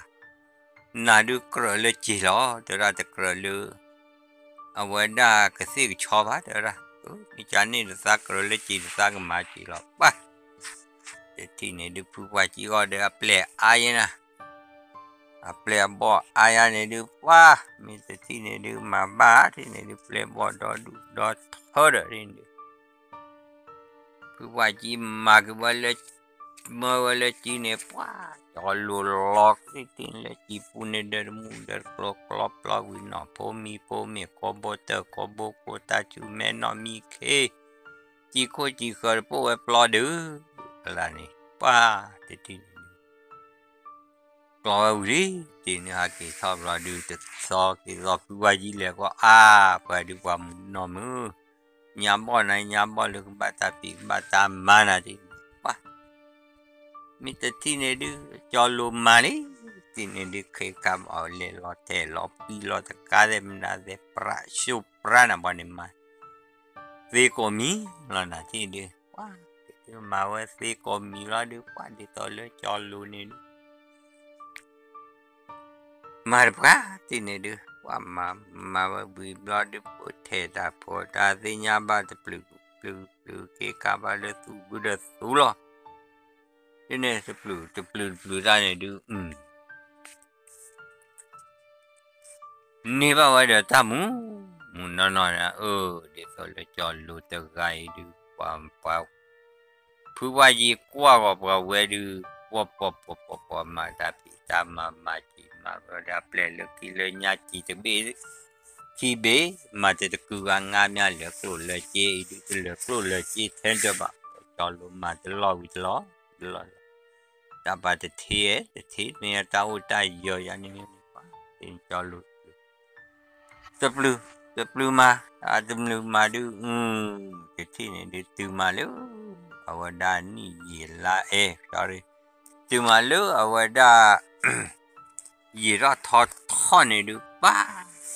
နၤဒုးကြၢးလၢစ့ၤလီၤ တဲဝဲဒၣ်တကြၢးလၢ အဝဲဒၣ်ကသ့ၣ်ကဆီဘၣ် တဲဝဲဒၣ် မ့ၢ်ကန့ၣ်တသးကြၢးလၢစ့ၤတသးကမၤစ့ၤလီၤ ပှၤ တထံၣ်န့ၣ်ဒုးဖုပှၢ်ကံအီၤဒီးအပျဲၢ်အါယဲနၤ အပျဲၢ်အဘီၣ်အါယၤန့ၣ်ဒုး ပှၤ မ့ၢ်တထံၣ်န့ၣ်ဒုး မၤဘၣ်ထံၣ်န့ၣ်ဒုး ပျဲၢ်ဘီၣ်ဒီဒူၣ်ဒီထၢဒီးန့ၣ်ဒုး ဖုပှၢ်ကံမၤက့ၤဝဲလၢ မၢဝဲလၢစ့ၤန့ၣ် ပှၤ ကၠီၤလိၤလီၤကသ့ၣ်သ့ၣ်လၢစ့ၤပူၤန့ၣ် ဒီးတမူဒီးကျိၤကျီပျီဝံၤနီၢ်ဖိမံၤဖိမ့ၢ်ကိးဘိတၢၢ်ကိးဘိကိးတၢ်ဆူၣ်မဲနီၢ်မံခ့ စံးခိၣ်စံးဃၢၤတပိၢ်ဝဲပျီဒုး ဖဲလၢ်န့ၣ် ပှၤ တထံၣ်န့ၣ်ဒုး ကျီဝဲဝံၤလံ တထံၣ်န့ၣ်ဟးက့ၤထီၣ်ဘျီဒုး တသီက့ၤသီဖုပှၢ်ကံလဲၤကွၢ်အါ ပှၤဒုးပှၤမုၢ်နီၢ်မုၢ် ညါဘီၣ်နၤ ညါဘီၣ်လၢကဘၣ်တၢ်ဖံးကဘၣ်တၢ်မၤနၤတထံၣ်န့ၣ် ပှၤ မ့ၢ်တထံၣ်န့ၣ်ဒုး ကၠီၤလိၤမၤလံ တထံၣ်န့ၣ်ဒုး ခ့ခါဘၣ်အီၤလဲၤလီၤထဲးလီၤပံလီၤတကါသ့ၣ်မနုၤသ့ၣ် ပြးၡိၣ်ပြးနၤပှၤန့ၣ်မၤ သ့ကိးမံၤလီၤနၤတထံၣ်ဒုး ပှၤ တထံၣ်မၤဝဲသ့ကိးမံၤလီၤဒုး ပှၤဒ်သိးလၢကၠီၤလိၤန့ၣ်ဒုး မၤတပှၢ်တထံၣ်န့ၣ်ဒုး ပှၤမၤ မၤဝဲဝံၤဘျီဒုး ပှၤထဲးတၢ်ဖိတၢ်သ့ၣ်ညါဘၣ်တပျုာ်ပျုာ် ခ့ခါဘၣ်လၢသူၣ်ဘုဒီးသူလီၤ ဒ်န့ၣ် တပျုာ်တပျုာ်တပျုာ်တၢ်န့ၣ်ဒုး န့ၢ်ဘၣ်ဝဲဒီးတၢ်မူ မူနီၢ်နီၢ်န့ၣ် အၢ ဒ်သိးလၢကၠီၤလိၤတဂၤအံၤဒုး ပှၤ ပှၤ ဖုပှၢ်ယံၤကွၢ်ဂီၤပှၤဝဲဒုး ပှၤပှၤပှၤပှၤပှၤမၤတၢ်ဖံးတၢ်မၤ မၤစံးမၤဘျီဒၣ်ပျဲၢ်လၢခံလၢညါစံးတဘ့ၣ် ခံဘ့ၣ် မၤတတကုာ်ဂၤငါးမျး လၢကျိၣ်လၢစ့အံၤဒုး တလၢကျိၣ်လၢစ့ထဲတဘၣ် ကၠီၤလိၤမၤတလီၢ်ဝံၤတလီၢ် တလီၢ် တၢ်ပာ်တထ့ တထ့မ့ၢ်တၢ်အိၣ်တၢ်ယၢၤယၤန့ၣ် ကၠီၤလိၤ တပျုာ် တပျုာ်မၤ တပျုာ်မၤဒုး တထံၣ်န့ၣ်ဒုး တုၤမၤလၢ အဝဲဒၣ်နံၣ်ယံာ်လါအဲၣ် တုၤမၤလၢအဝဲဒၣ် ယံာ်ထီၣ်ထီထီၣ်န့ၣ်ဒုး ပၢ်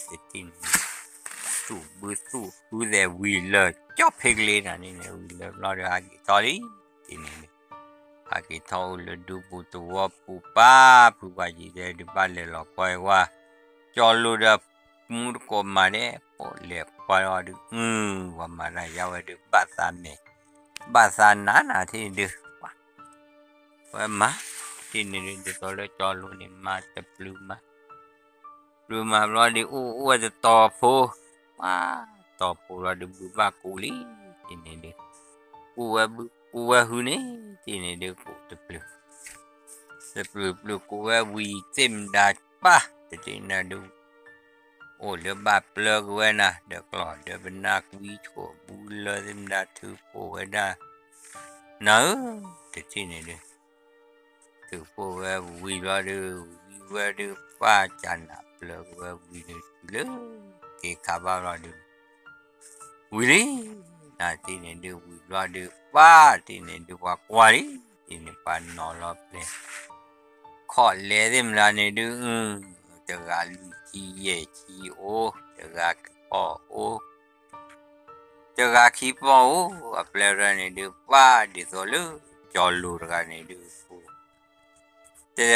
တထံၣ်န့ၣ် သူၣ်ဘုသူၣ်ဟုသဲးဝံၤလၢာ် ကၠီၣ်ဖ့ကလ့နၤန့ၣ် ဝံၤလၢာ်ဘျီဒီး ဟးက့ၤထီၣ်လံ တထံၣ်န့ၣ်ဒုး ဟးက့ၤထီၣ်အိၣ်လၢဒူပူၤသဝီပူၤပၢ် ဖုပှၢ်ယံၤဒဲးဒုး ဘၣ်လဲၤလီၤကွၢ်ဝဲ ကၠီၤလိၤဒီး မူတကိးမၤဒဲး ပိာ်လဲၤကွၢ်လီၤဒုး အု ပှၤမၤတၢ်ယါဝဲဒုး ဘၣ်သးမဲာ် ဘၣ်သးနးနးထံၣ်ဒုး ဝဲမၤ ထံၣ်န့ၣ်ဒုး ဒ်သိးလၢကၠီၤလိၤန့ၣ် မၤတပျုာ်မၤ ပျုာ်မၤဘျီဒုး အိၣ်အိၣ်ဝဲတတီၤဖိ ပှၤ တီၤဖိလီၤဒုး ဘုးဘၣ်ကူးလံ ထံၣ်န့ၣ်ဒုး ကူးဝဲဘု ကူးဝဲဟုန့ၣ် ထံၣ်န့ၣ်ဒုး ကူးတပျုာ် တပျုာ်ပျုာ်ကူးဝဲဝံၤသ့ၣ်မတၤပၢ် တထံၣ်န့ၣ်ဒုး အိၣ်လၢဘၣ်ပျၢၤက့ၤဝဲနၤ ဒီးကျီၢ်ဒီးပနၢ်ကွံဆိၣ်အဘူးလၢသ့ၣ်မတၤထုးဖှိၣ်ဝဲဒၣ်, နၤဧၢ, တထံၣ်န့ၣ်ဒုး ထုးဖှိၣ်ဝဲဝံၤဘျီဒုး ဝံၤဝဲဒုး ပၢ်ကနၣ်ပျၢၤက့ၤဝဲဝံၤန့ၣ်တုၤလၢ က့ၤခးဘၣ်ဘျီဒုး ဝံၤလံ, နၤတထံၣ်န့ၣ်ဒုး ဝံၤဘျီဒုး ပၢ်တထံၣ်န့ၣ်ဒုး ပှၤကွၢ်လံ, တထံၣ်န့ၣ် ပှၤနီၤလီၤပျဲၤ ခီၣ်လဲသ့ၣ်မတၤန့ၣ်ဒုး တဂၤလွံၢ်ဆံယဲၢ်ဆံအိၣ်, တဂၤခံပီၢ်အိၣ်, တဂၤခံပီၢ်အိၣ်, အပျဲၢ်တဂၤန့ၣ်ဒုး ပှၤဒ်သိးလၢ ကၠီၤလိၤတဂၤန့ၣ်ဒုး တဲ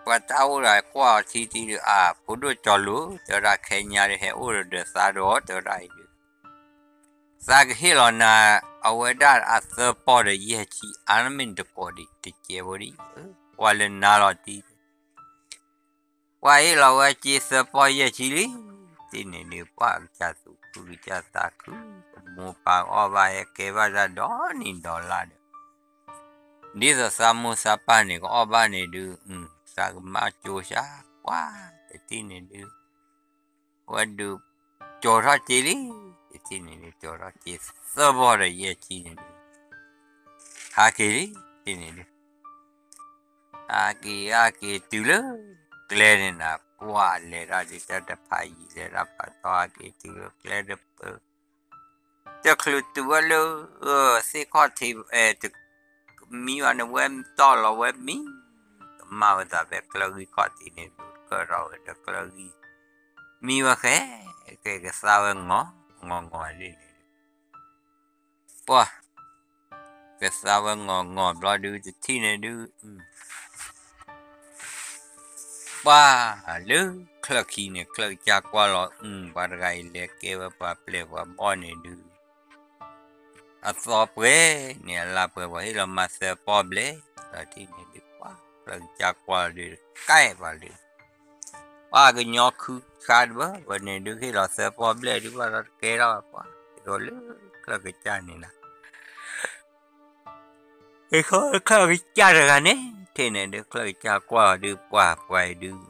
ပှၤတၢ်အိၣ်ဒီးကွၢ်အီၤထံထံဒုး အါ ဖိဒိၣ်ကၠီၤလိၤ တဲဝဲဒၣ် ခဲညါဒုး ဟဲအိၣ်ဒီးသးဒီး တဲဝဲဒၣ်အံၤဒုး သးကဟ့ၣ်လီၤနၤ အဝဲဒၣ်အသၢပီၢ်ဒီးယဲၢ်ဆံ အါ မ့ၢ်နတကိးဒံး တကဲဖိဒံး, ကွၢ်လၢနၤလီၤတံၢ် ပှၤဟ့ၣ်လီၤဝဲက့ၤသၢပီၢ်ယဲၢ်ဆံလံ, တထံၣ်န့ၣ်ဒုး ပှၤကစၢ်သူၣ်ခုကစၢ်သးခု, မိၢ်ပၢ်ကအီၣ်ဘၣ်ဟဲကဲဘၣ်တၢ်ဒီနံၤဒီလါဒီး ဒ်သိးသးမိၢ်သးပၢ်န့ၣ် ကအီၣ်ဘၣ်န့ၣ်ဒုး သးကမၢကၠိစှၤ, ပှၤတထံၣ်န့ၣ်ဒုး ဝဲဒုး ကၠီၤထီၣ်က့ၤလံ, တထံၣ်န့ၣ်ဒုး ကၠီၤထီၣ်က့ၤသၢပီၢ်ဒီးယဲၢ်ဆံန့ၣ်ဒုး ဟးက့ၤလံ, တထံၣ်န့ၣ်ဒုး ဟးက့ၤဟးက့ၤတုၤလၢ ကျဲန့ၣ်နၤ ပှၤလဲၤတၢ်ဒုး တၢ်တဖးယံၤလဲၤတၢ်ဖးထီ ဟးက့ၤတုၤလၢကျဲတပၢၤ တချုးတုၤဝဲလၢ သ့ၣ်ခီၣ်ထံး မံဝဲန့ၣ် ဝဲတီၢ်လီၤဝဲမံ, ကမၣ်ဝဲသးဖဲကျၢၢ်ဂံၢ်ခီၣ်ထံးန့ၣ် ဒုးကၢၣ်ထီၣ်ဝဲဒီးကျၢၢ်ဂံၢ်, မံဝဲဃဲ, ကဲကသါဝဲ ငီၤငီၤလံန့ၣ် ပှၤ ကသါဝဲ ငီၤငီၤဘျီဒုး တထံၣ်န့ၣ်ဒုး ပှၤလၢချၢၣ်ခံန့ၣ် ချၢၣ်ကစၢ်ကွၢ်လီၤ အု ပှၤတဂၤအံၤလဲၤကဲဝဲပှၤပျဲၢ်ပှၤဘီၣ်န့ၣ်ဒုး အသီပှဲၤန့ၣ် အလါပှဲၤ ပှၤဟ့ၣ်လီၤမၤသၢပီၢ်ဘျဲၣ် ဒီးတထံၣ်န့ၣ်ဒုး ပှၤချၢၣ်ကစၢ်ကွၢ်လီၤဒုး ကဲပှၤလၢ ပှၤကညီခုခါတဘၢ ဝဲန့ၣ်ဒုး ဟ့ၣ်လီၤသၢပီၢ်ဘျဲၣ်ဒုး ဘၣ်ဒီးတကဲထီၣ်ပှၤ ဒ်သိးလၢချၢၣ်ကစၢ်န့ၣ်လီၤ ဟ့ၣ်ခီချၢၣ်ကစၢ်တဂၤန့ၣ် ထဲန့ၣ်ဒုး ချၢၣ်ကစၢ်ကွၢ်အီၤဒုး ပှၤပှၤအံၤဒုး သၢ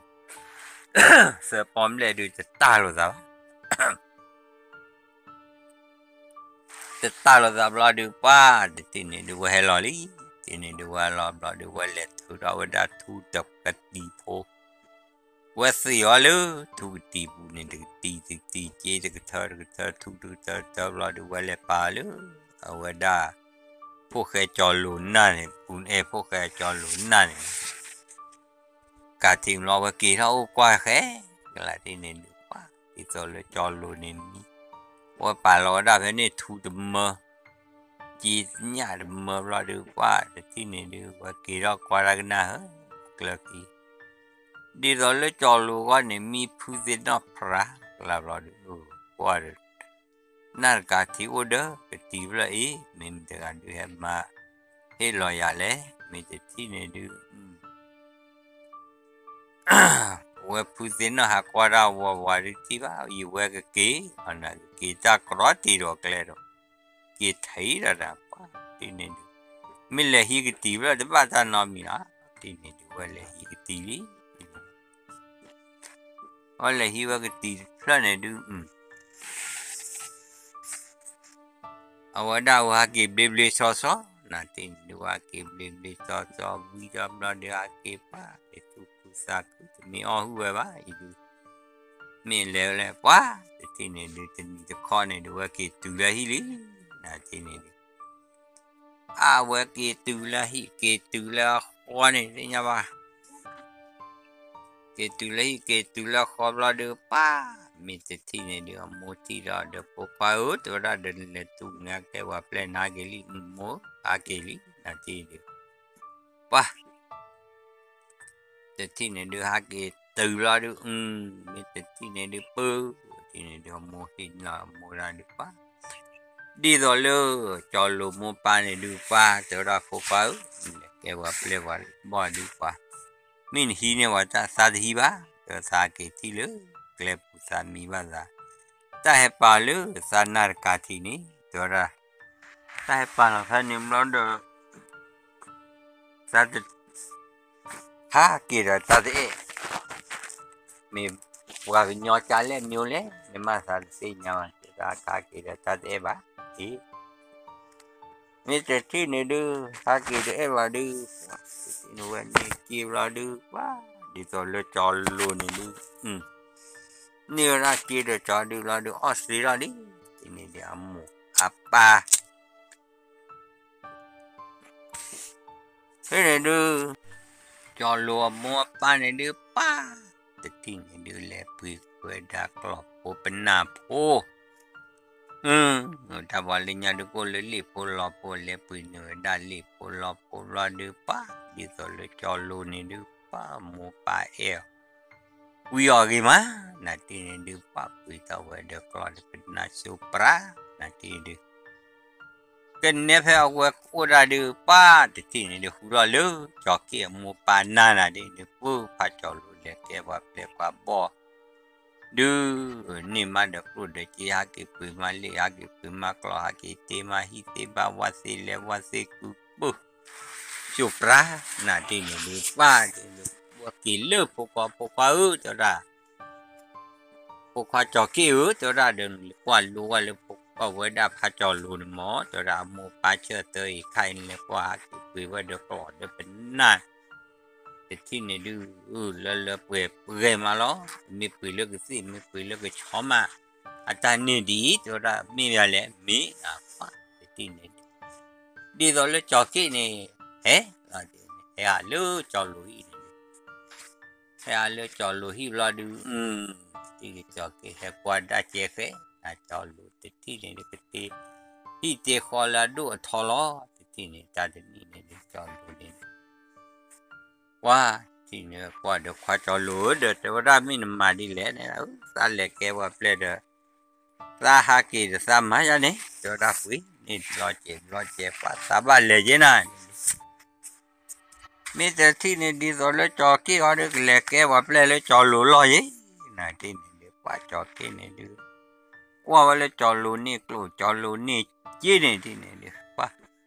ပီၢ်ဘျဲၣ်ဒုး တတၢ်လိာ်သးဘၣ် တတၢ်လိာ်သးဘျီဒုး ပှၤတထံၣ်န့ၣ်ဒုး ဝဲဟဲလီၤလံ တထံၣ်န့ၣ်ဒုး ဝဲလီၤဘျီဒုး ဝဲလဲၤထုးထီၣ်ဝဲဒၣ်ထူတကတံၤဖိ ဝဲသ့ၣ်အီၤလၢ ထူကတံၤပူၤန့ၣ် တကတံၤတကတံၤ က့တကထၢတကထၢ ထူတကထၢတကထၢဘျီဒုး ဝဲလဲၤပာ်လၢ အဝဲဒၣ် ဖိၣ်ဃဲကၠီၤလိၤနၢ်န့ၣ် ပူၤအဲၣ်ဖိၣ်ဃဲကၠီၤလိၤနၢ်န့ၣ် ကးထံးဘျီ ဝဲက့ၤထီၣ်အိၣ်ကွၢ်ဃဲ ကလးတထံၣ်န့ၣ်ဒုး ပှၤ ဒ်သိးလၢကၠီၤလိၤန့ၣ်မံ ဝဲပာ်လီၤဝဲဒၣ်ဖဲန့ၣ်ထူတမၢ က့ညၣ်တမၢဘျီဒုး ပှၤတထံၣ်န့ၣ်ဒုး ဝဲက့ၤထီၣ်ကွၢ်တၢ်ကနၣ်ဧၢ ကျၢၢ်ခံ ဒ်သိးလၢကၠီၤလိၤအဂီၢ်န့ၣ် မံဖုသ့ၣ်နီၣ်ဖြး ကလးဘျီဒုး ကွၢ်ဒီး နၢ်တကးထံးအိၣ်ဒီး ကတံၤဖျၢၣ်အံၤ မ့ၢ်မတၤတဂၤဒုးဟဲမၤ ဟ့ၣ်လီၤယၤလဲၣ် မ့ၢ်တထံၣ်န့ၣ်ဒုး ဝဲဖုသ့ၣ်နီၣ်ဟးကွၢ်တၢ်ဝီဝါဒုးထံၣ်ဘၣ် ယဝဲကက့ၤ အီၤနၤကက့ၤတၢ်ကြီတံၢ်ဒီးကျဲဒီး က့ၤထံၣ်ဒီးတၢ်ပှၤ တထံၣ်န့ၣ်ဒုး မ့ၢ်လဲၤဟံးကတံၤဖျၢၣ်တဘၣ်တၢ်နီတမံၤလီၤ တထံၣ်န့ၣ်ဒုး ဝဲလဲၤဟံးကတံၤလံ ဝဲလဲၤဟံးဝဲကတံၤတဖျၢၣ်န့ၣ်ဒုး အဝဲဒၣ်ဝဲဟးက့ၤဘျ့ဘျ့စီစီ နၤတထံၣ်န့ၣ်ဒုး ဝဲဟးက့ၤဘျ့ဘျ့စီစီ ဝံၤဒီးဘျီဒုးဟးက့ၤပှၤ ဒ်သူၣ်ခုသးခု တမ့ၢ်အီၣ်ဟုၣ်ဝဲဘၣ် အံၤဒုး မ့ၢ်လဲၤဝဲလဲၣ် ပှၤ တထံၣ်န့ၣ်ဒုး တနံၤတခီန့ၣ်ဒုး ဝဲက့ၤတုၤလၢဟံၣ်လံ နၤတထံၣ်န့ၣ်ဒုး အဝဲက့ၤတုၤလၢဟံၣ် က့ၤတုၤလၢဃီန့ၣ် သ့ၣ်ညါဘၣ် က့ၤတုၤလၢဟံၣ် က့ၤတုၤလၢဃီဘျီဒုး ပှၤ မ့ၢ်တထံၣ်န့ၣ်ဒုး အမိၢ်ထံၣ်ဒီး ဒီးဖိခွါဧၢ တဲဝဲဒၣ် ဒီးနလဲၤတူၢ်နၤကဲပှၤပျဲၢ်နၤက့ၤလံ မိၢ် ဟးက့ၤလံ နၤတထံၣ်ဒုး ပှၤ တထံၣ်န့ၣ်ဒုး ဟးက့ၤတုၤဘျီဒုး အု မ့ၢ်တထံၣ်န့ၣ်ဒုး ပၢ တထံၣ်န့ၣ်ဒုး အမိၢ်ဟ့ၣ်နီၤမိၢ်ဒၣ်ဒုး ပှၤ ဒ်သိးလၢ ကၠီၤလိၤမိၢ်ပၢ်န့ၣ်ဒုး ပှၤ တဲဝဲဒၣ်ဖိခွါဧၢ နလဲၤကဲပှၤပျဲၢ်ပှၤဘီၣ်ဒုး ပှၤ မ့ၢ်နဟံးန့ၢ်ပှၤတၢ်သးတဟံးဘၣ် တဲဝဲသးက့ၤထံၣ်လၢ ကျဲပူၤသးမံဘၣ်သး တၢ်ဟဲပာ်လၢသးနၢ်တကးထံးန့ၣ် တဲဝဲဒၣ် တၢ်ဟဲပာ်လီၤဖဲန့ၣ်ဘျီဒီး သးတ ဟးက့ၤဒီးတၢ်တအဲၣ် မ့ၢ် ပှၤကညီကလဲၣ်မ့ၢ်လဲၣ် နမၤသးတသ့ၣ်ညါဘၣ် တဲဒၣ်ဟးက့ၤဒီးတၢ်တအဲၣ်ဘၣ်, အ့ မ့ၢ်တထံၣ်န့ၣ်ဒုး ဟးက့ၤတအဲၣ်ဘၣ်ဒုး, နဝဲန့ၣ်က့ၤဘျီဒုး ပှၤ ဒ်သိးလၢကၠီလိၤန့ၣ်ဒုး, န့ၢ်ဝဲဒၣ်က့ၤဒီးကၠီဒုးလီၤဒုး အီၣ်သ့လီၤလံ, တထံၣ်န့ၣ်ဒုးအမိၢ်အပၢ် ဖဲန့ၣ်ဒုး ကၠီလိၤအမိၢ်အပၢ်န့ၣ်ဒုး ပၢ် တထံၣ်န့ၣ်ဒုး လဲၤပှ့ၤဝဲဒၣ်ကျီၢ်ဖိပနၢ်ဖိ, တၢ်ပှၤလၢညါဒုး ကိၣ်လၢလ့ၣ်ဖိလီၤဖိ လဲၤပှ့ၤန့ၢ်ဝဲဒၣ်လ့ၣ်ဖိလီၤဖိဘျီဒုး ပၢ် ဒ်သိးလၢကၠီလိၤန့ၣ်ဒုး ပၢ်မိၢ်ပၢ်အဲၣ်အီၤ ဝံၤအီၤဂ့ၤမး, နတထံၣ်န့ၣ်ဒုး ပၢ်ပှ့ၤထီၣ်ဝဲဒီးကျီၢ်ဒီးပနၢ်စိပၢ် နတထံၣ်ဒုး ကနဲဖဲအဝဲအိၣ်ဒၣ်ဒုး ပၢ်တထံၣ်န့ၣ်ဒုး ဟူထီၣ်လၢ ကၠီၤက့ၣ်အမိၢ်ပၢ်နၢ်နၤဒ်န့ၣ် ပၢ်ဖးကၠီၤလိၤလဲၤကဲပှၤပျဲၢ်ပှၤဘီၣ် ဒုး န့ၢ်မးဒီးကျိၣ်ဒီးစ့ ဟးက့ၤပှ့ၤမးလ့ၣ် ဟးက့ၤပှ့ၤမးကျီၢ် ဟးက့ၤတ့မးဟံၣ်သ့ဘၣ်ဝါသ့လဲၤဝါသ့ကုၢ်ပၢၢ် စိပၢ် နတထံၣ်န့ၣ်ဒုး ပၢ်တထံၣ်န့ၣ် ဝဲက့ၤလၢဖိခွါ ဖိခွါဧၢ တဲဝဲဒၣ် ဖိခွါကၠီၤက့ၣ်ဧၢ တဲဝဲဒၣ်ဒီး နလဲၤကွၢ်လိဝဲလၢဖိခွါဝဲဒၣ်ဖးကၠီၤလိၤန့ၣ်မး တဲဝဲဒၣ်အမိၢ်ပၢ်ဆၢၣ်သၢအံၤခါအံၤ နလဲၤကွၢ်ဟးက့ၤပှ့ၤဝဲဒီးကျီၢ်ဒီးပနၢ် တထံၣ်န့ၣ်ဒုး လၢလၢပှဲၤပှဲၤမးလီၤ မ့ၢ်ပှ့ၤလၢကသ့ၣ် မ့ၢ်ပှ့ၤလၢကဆီမး အတၢ်န့ၢ်ဒ်အံၤ တဲဝဲဒၣ်မ့ၢ်ယၤလဲၣ် မ့ၢ်နပၢ်တထံၣ်န့ၣ်ဒုး ဒ်သိးလၢကၠီၤက့ၣ်န့ၣ် ဟဲ ဟဲဟးလၢကၠီၤလိၤဟံၣ်န့ၣ်ဒုး ဟဲဟးလၢကၠီၤလိၤဟံၣ်ဘျီဒုး တထံၣ်ကၠီၤက့ၣ်ဟဲကွၢ်ဒၣ်ကဲဃဲ နကၠီၤလိၤတထံၣ်န့ၣ်ဒုး ကတ့ ဟံၣ်တ့ဃီလၢအဒိၣ်အထီလီၤ တထံၣ်န့ၣ် တၢ်တနံၣ်န့ၣ်ဒုး ကၠီၤလိၤန့ၣ် ကွၢ် တထံၣ်န့ၣ်ကွၢ်ဒီးခွါကၠီၤလိၤဒီး တဲဝဲဒၣ်မ့ၢ်နမၤဒ်လဲၣ်န့ၣ် သးလဲၤကဲပှၤပျဲၢ်ဒီး သးဟးက့ၤဒီးသးမၤယါန့ၣ် တဲဝဲဒၣ်ပှ့ၤန့ၣ် ဘျီကဲးဘျီကဲး ပှၤသးဘၣ်လဲၤက့ၤနၤ မ့ၢ်တထံၣ်န့ၣ် ဒ်သိးလၢကၠီၤက့ၣ်အီၤဒုး ကလဲၤကဲပှၤပျဲၢ်လၢကၠီၤလိၤလီၤယ့ၣ် နတထံၣ်န့ၣ်ဒုး ပှၤကၠီၤက့ၣ်န့ၣ်ဒုး ကွၢ်ဝဲလၢကၠီၤလိၤန့ၢ်ကျိၣ် ကၠီၤလိၤန့ၢ်က့န့ၣ် တထံၣ်န့ၣ်ဒုး ပှၤ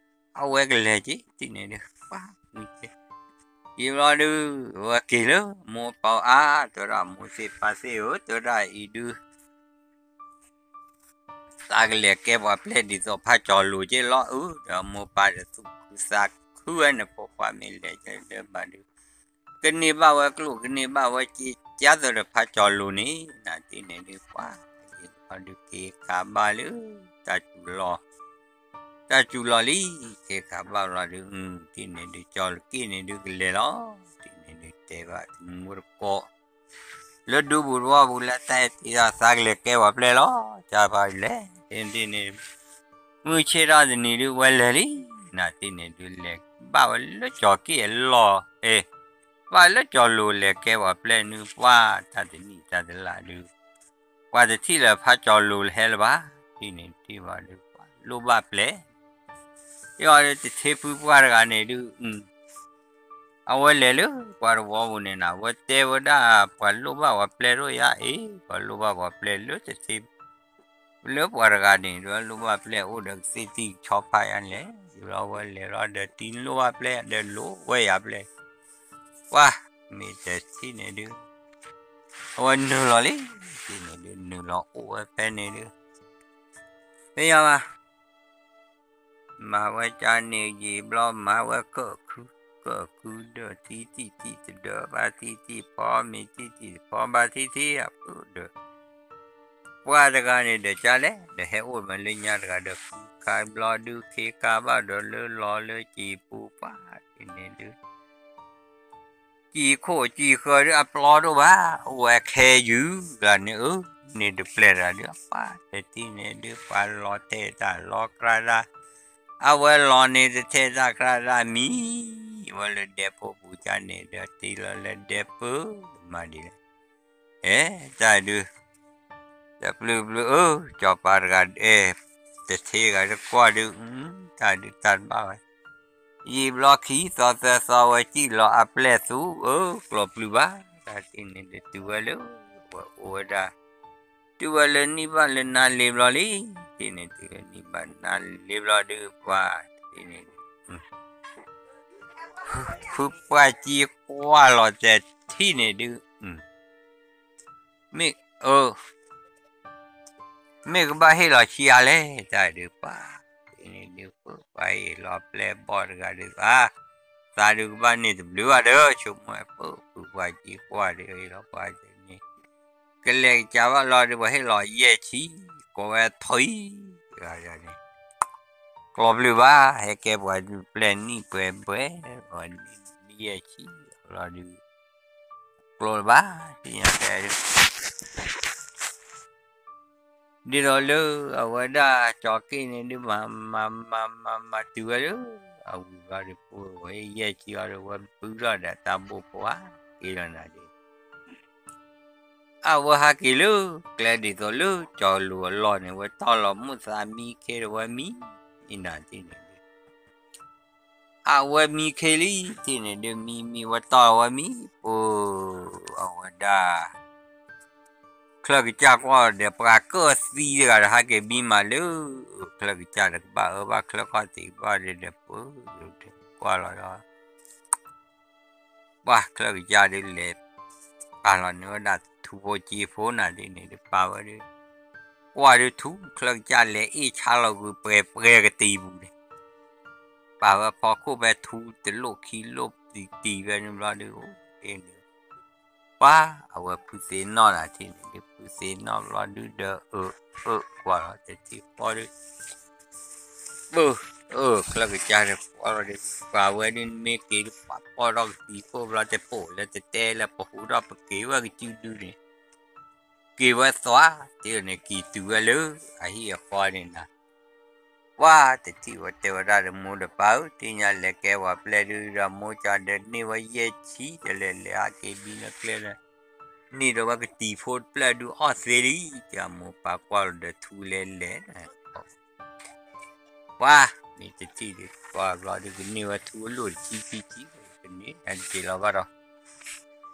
အဝဲကလဲၤက့ၤ တထံၣ်န့ၣ်ဒုး ပှၤ မ့ၢ်က့ၤ ယံာ်ဘျီဒုး အဝဲက့ၤလၢမိၢ်ပၢ်အါ တဲဝဲဒၣ်မိၢ်သ့ၣ်ပၢ်သ့ၣ်ဧၢ တဲဝဲဒၣ်အံၤဒုး သးကလဲၤကဲပှၤပျဲၢ်ဒ်သိးဖးကၠီၤလိၤက့လီၤအု ဒီးမိၢ်ပၢ်ဒီးသူၣ်ခုသးခုဝဲန့ၣ် ဖိခွါမ့ၢ်လဲၤကဲလၢဘၣ်ဒုး ကန့ၢ်ဘၣ်ဝဲကျိၣ် ကန့ၢ်ဘၣ်ဝဲစ့ ကၢ်သိးဒီးဖးကၠီၤလိၤန့ၣ် နတထံၣ်န့ၣ်ဒုး ပှၤ ယံာ်ဘျီဒုးက့ၤခးဘၣ်လၢ တၢ်စူၤလီၤ တၢ်စူၤလီၤလံ က့ၤခးဘၣ်လီၤဒုး တထံၣ်န့ၣ်ဒုး ကၠီၤက့ၣ်န့ၣ်ဒုးကလဲၤလီၤ တထံၣ်န့ၣ်ဒုးတဲဘၣ်တမူတကိး လၢဒူပူၤတဝီပူၤလၢတၢ်အဲၣ်တ့ၢ်ဒီးသးကလဲၤကဲပှၤပျဲၢ်လီၤ ကၢ်ဘၣ်လဲၤ တထံၣ်န့ၣ် မုၢ်ဆ့ၣ်ထီၣ်တနံၤဒုးဝဲလဲၤလံ နတထံၣ်န့ၣ်ဒုးလဲၤ ဘၣ်ဝဲလၢကၠီၤက့ၣ်အလီၢ် အ့ ဘၣ်လၢကၠီၤလိၤလဲၤကဲပှၤပျဲၢ်နုာ်ပှၤ တၢ်တနံၣ်တၢ်တလါဒုး ပှၤတထံၣ်လၢၤဖးကၠီၤလိၤလၢဟဲလၢၤဘၣ် တထံၣ်န့ၣ်တထံၣ်ဘၣ်ဒုး ပှၤလိၣ်ဘၣ်ပျဲၢ် ယအီၤဒုးတထ့ဖုပှၢ်တဂၤန့ၣ်ဒုး အဝဲလဲၤလၢပှၤတဝီပူၤန့ၣ်နၤ အဝဲတဲဝဲဒၣ်ပှၤလိၣ်ဘၣ်ပှၤပျဲၢ်ဒိၣ်ယါအ့ ပှၤလိၣ်ဘၣ်ပှၤပျဲၢ်လၢတထ့ လၢပှၤတဂၤန့ၣ် ဒုးလိၣ်ဘၣ်ပျဲၢ်အိၣ်ဒီးကသ့ၣ်သံၣ်ဆီဖးယါလဲၣ် ယဝဲအဝဲလဲၤလီၤဒီးတံၤလိၣ်ဘၣ်ပျဲၢ် ဒီးလိၣ်ဝဲယါပျဲၢ် ပှၤ မ့ၢ်တထံၣ်န့ၣ်ဒုး အဝဲနုာ်လီၤလံ တထံၣ်န့ၣ်ဒုး နုာ်လီၤအိၣ်ဝဲဖဲန့ၣ်ဒုး မ့ၢ်ယါဘၣ် မၤဝဲကၢန့ၣ်ယံာ်ဘျီ မၤဝဲကၢၢ်ခု ကၢၢ်ခုဒီးထံထံၣ်ထံၣ်တဒၢ ဘၣ်ထံထံၣ်ဖီ မ့ၢ်ထံထံၣ်တဖီဘၣ်ထံထံၣ်အဖုဒီး ပှၤတဂၤန့ၣ်ဒီးကၢ်လဲၣ် ဒီးဟဲအိၣ်မးလၢညါတဂၤဒီး ခုခါဘၣ်ဒီးလၢလီၤလၢစံာ်ပူၤပှၤန့ၣ်ဒုး စံာ်ခိၣ်စံာ်ဃၢၤဒုးအပျီဒိၣ်ဘၣ် အိၣ်ဝဲခဲယုၢ်ဂၤန့ၣ်ဧၢ န့ၣ်တပျဲၢ်တဂၤဒုး အပှၤတထံၣ်န့ၣ်ဒုး ပှၤလီၤထဲတၢ်လီၤကြၢးတၢ် အဝဲလီၤန့ၣ်တထဲတၢ်ကြၢးတၢ်မံ ဝဲလၢဒဲဖိပူၤကၢ်န့ၣ်ဒီးတ့လီၤလၢဒဲပၢၢ် မၤဒ်လဲၣ် အဲ တၢ်ဒုး တပျုၤပျုၤဧၢ စီၤပၤတဂၤအဲၣ် တထ့ဂၤတကွၢ်ဒုး တၢ်ဒုးတၢ်တဘၣ်ဝဲ ယံာ်ဘျီခံသီသၢသီဝဲစံၣ်လီၤအပျဲၢ်သူဧၢ ကျိးပျုၤဘၣ် တၢ်တထံၣ်န့ၣ်ဒုးတုၤဝဲလၢ ဝဲအိၣ်ဝဲဒၣ် တုၤဝဲလၢနံၣ်ဘၣ်လၢနါလ့ၤဘျီလံ တထံၣ်န့ၣ်တုၤလၢနံၣ်ဘၣ်နါလ့ၤဘျီဒုးပှၤ တထံၣ်န့ၣ် ဖုပှၢ်ကံကွၢ်လီၤတထံၣ်န့ၣ်ဒုး မုၢ် မ့ၢ်, အၢ, မ့ၢ်ကဘၣ်ဟ့ၣ်လီၤဆံးအါလဲၣ် တၢ်ဒုးပှၤ, န့ၣ်ဒုးပှၤဟ့ၣ်လီၤပျဲၢ်ဘီၣ်တဂၤဒုးသး, သးဒုးကဘၣ်န့ၢ်တဘျုးဘၣ်ဒီး ဆိကမိၣ်ဝဲပၢ် ပုၢ်ပှၤကံကွၢ်ဒုးဟ့ၣ်လီၤပှၤန့ၣ် ကလဲၤကစၢ်ဘၣ်လီၤဒုး ပှၤဟ့ၣ်လီၤယဲၢ်ဆံ, ကိးဝဲထီၣ်အံၤ, န့ၣ် ကျီဘျုးဘၣ် ဟဲကဲပှၤဒုးပျဲၢ်နံၣ်ပှဲၤပှဲၤ, ပှၤနံၣ်ယဲၢ်ဆံလီၤဒုး ကျိတဘၣ် သ့ၣ်ညါတဲဒုး ဒ်သိးလၢအဝဲဒၣ်ကၠီၤက့ၣ်န့ၣ်ဒုး မၤမၤမၤမၤမၤတုၤဝဲလၢ အဝံၤဘျီဒုး ပှၤယဲၢ်ဆံအီၤဒီး ဝဲဘုထီၣ်ဒီးတၢ်ဘိၣ်ဖိဧါ က့ၤလီၤနၤဒုး အဝဲဟးက့ၤလၢကျဲဒ်သိးလၢကၠီၤလိၤအလီၢ်န့ၣ် ဝဲတီၢ်လီၤမိၣ်သးမံခ့ဒီးဝဲမံ, အံၤနၤတ့ၢ်န့ၣ်ဒုး အဝဲမံခ့လံ တ့ၢ်န့ၣ်ဒုး မံမံဝဲတီၢ်ဝဲမံ, ပှၤအဝဲဒၣ် ချၢၣ်ကစၢ်ကွၢ်ဒီးပှၤကၢၣ်သံတဂၤဒီး ဟဲက့ၤမံမးလၢ ချၢၣ်ကစၢ်ဒီးကဘၣ်အၢဘၣ်ချၢၣ်ခီၣ်ထံးကဘၣ်ဒီး ပှၤကွၢ်လီၤဒီး ပှၤချၢၣ်ကစၢ်ဒုးလဲၤ ပာ်လီၤန့ၢ်ဝဲဒၣ်ထူဖိက့ဖိနၤဒ်န့ၣ်ဒုး ပာ်ဝဲဒုး ကွၢ်ဒုးထူချၢၣ်ကစၢ်လဲၤအ့ၣ်ဆါလီၤကွံာ်ပှဲၤပှဲၤကတံၤပူၤန့ၣ် ပာ်ဝဲဖီခိၣ်ဖဲထူတလိၣ်ခံလိၣ်တံၤတံၤဖဲန့ၣ်ဘျီဒုး အိၣ်တ့ၢ်န့ၣ် ပှၤအဝဲဖုသ့ၣ်နီၣ်နၤတ့ၢ်န့ၣ်ဒုး ဖုသ့ၣ်နီၣ်ဘျီဒုးဒီး အၢ အၢ ကွၢ်လီၤတထံၣ်ဃီဒုး ပၢ် အၢ ချၢၣ်ကစၢ်န့ၣ် ကွၢ်လီၤဒုး ပှၤဝဲဒုးမ့ၢ်က့ၤပှၤပီၢ်ထီၣ်ကသံၣ်ခိၣ်ဘျီ တပိာ်လၢတတဲလၢပဟူထီၣ်ပက့ၤဝဲကစုဒုန့ၣ် က့ၤဝဲသွါ တ့ၢ်န့ၣ် က့ၤတုၤဝဲလၢအဟံၣ်အဃီန့ၣ်နၤ ပှၤတထံၣ်ဝဲတဲဝဲဒၣ်ဒီးမိၢ်ဒီးပၢ်ဧၢ သ့ၣ်ညါလဲၤကဲပှၤပျဲၢ်ဒုးဒီးမိၢ်ကၠီဒီးန့ၢ်ဝဲယဲၢ်ဆံ ဒီးလဲၤလဲၤဟးက့ၤဘံနကျဲလၢ န့ၢ်ဒီးဝဲကတံၤဖိတဖျၢၣ်ဒုးအီၣ်သ့လံ ကမိၢ်ပၢ်ကွၢ်လီၤဒီးထူလဲၤလဲၤ ပှၤ မ့ၢ်တထံၣ်ဒုး ပှၤဘျီဒုးကန့ၢ်ဝဲထူအလိၣ်တဆံခံဆံ ကန့ၢ်အတက့ၤလီၤဘၣ်ဒီး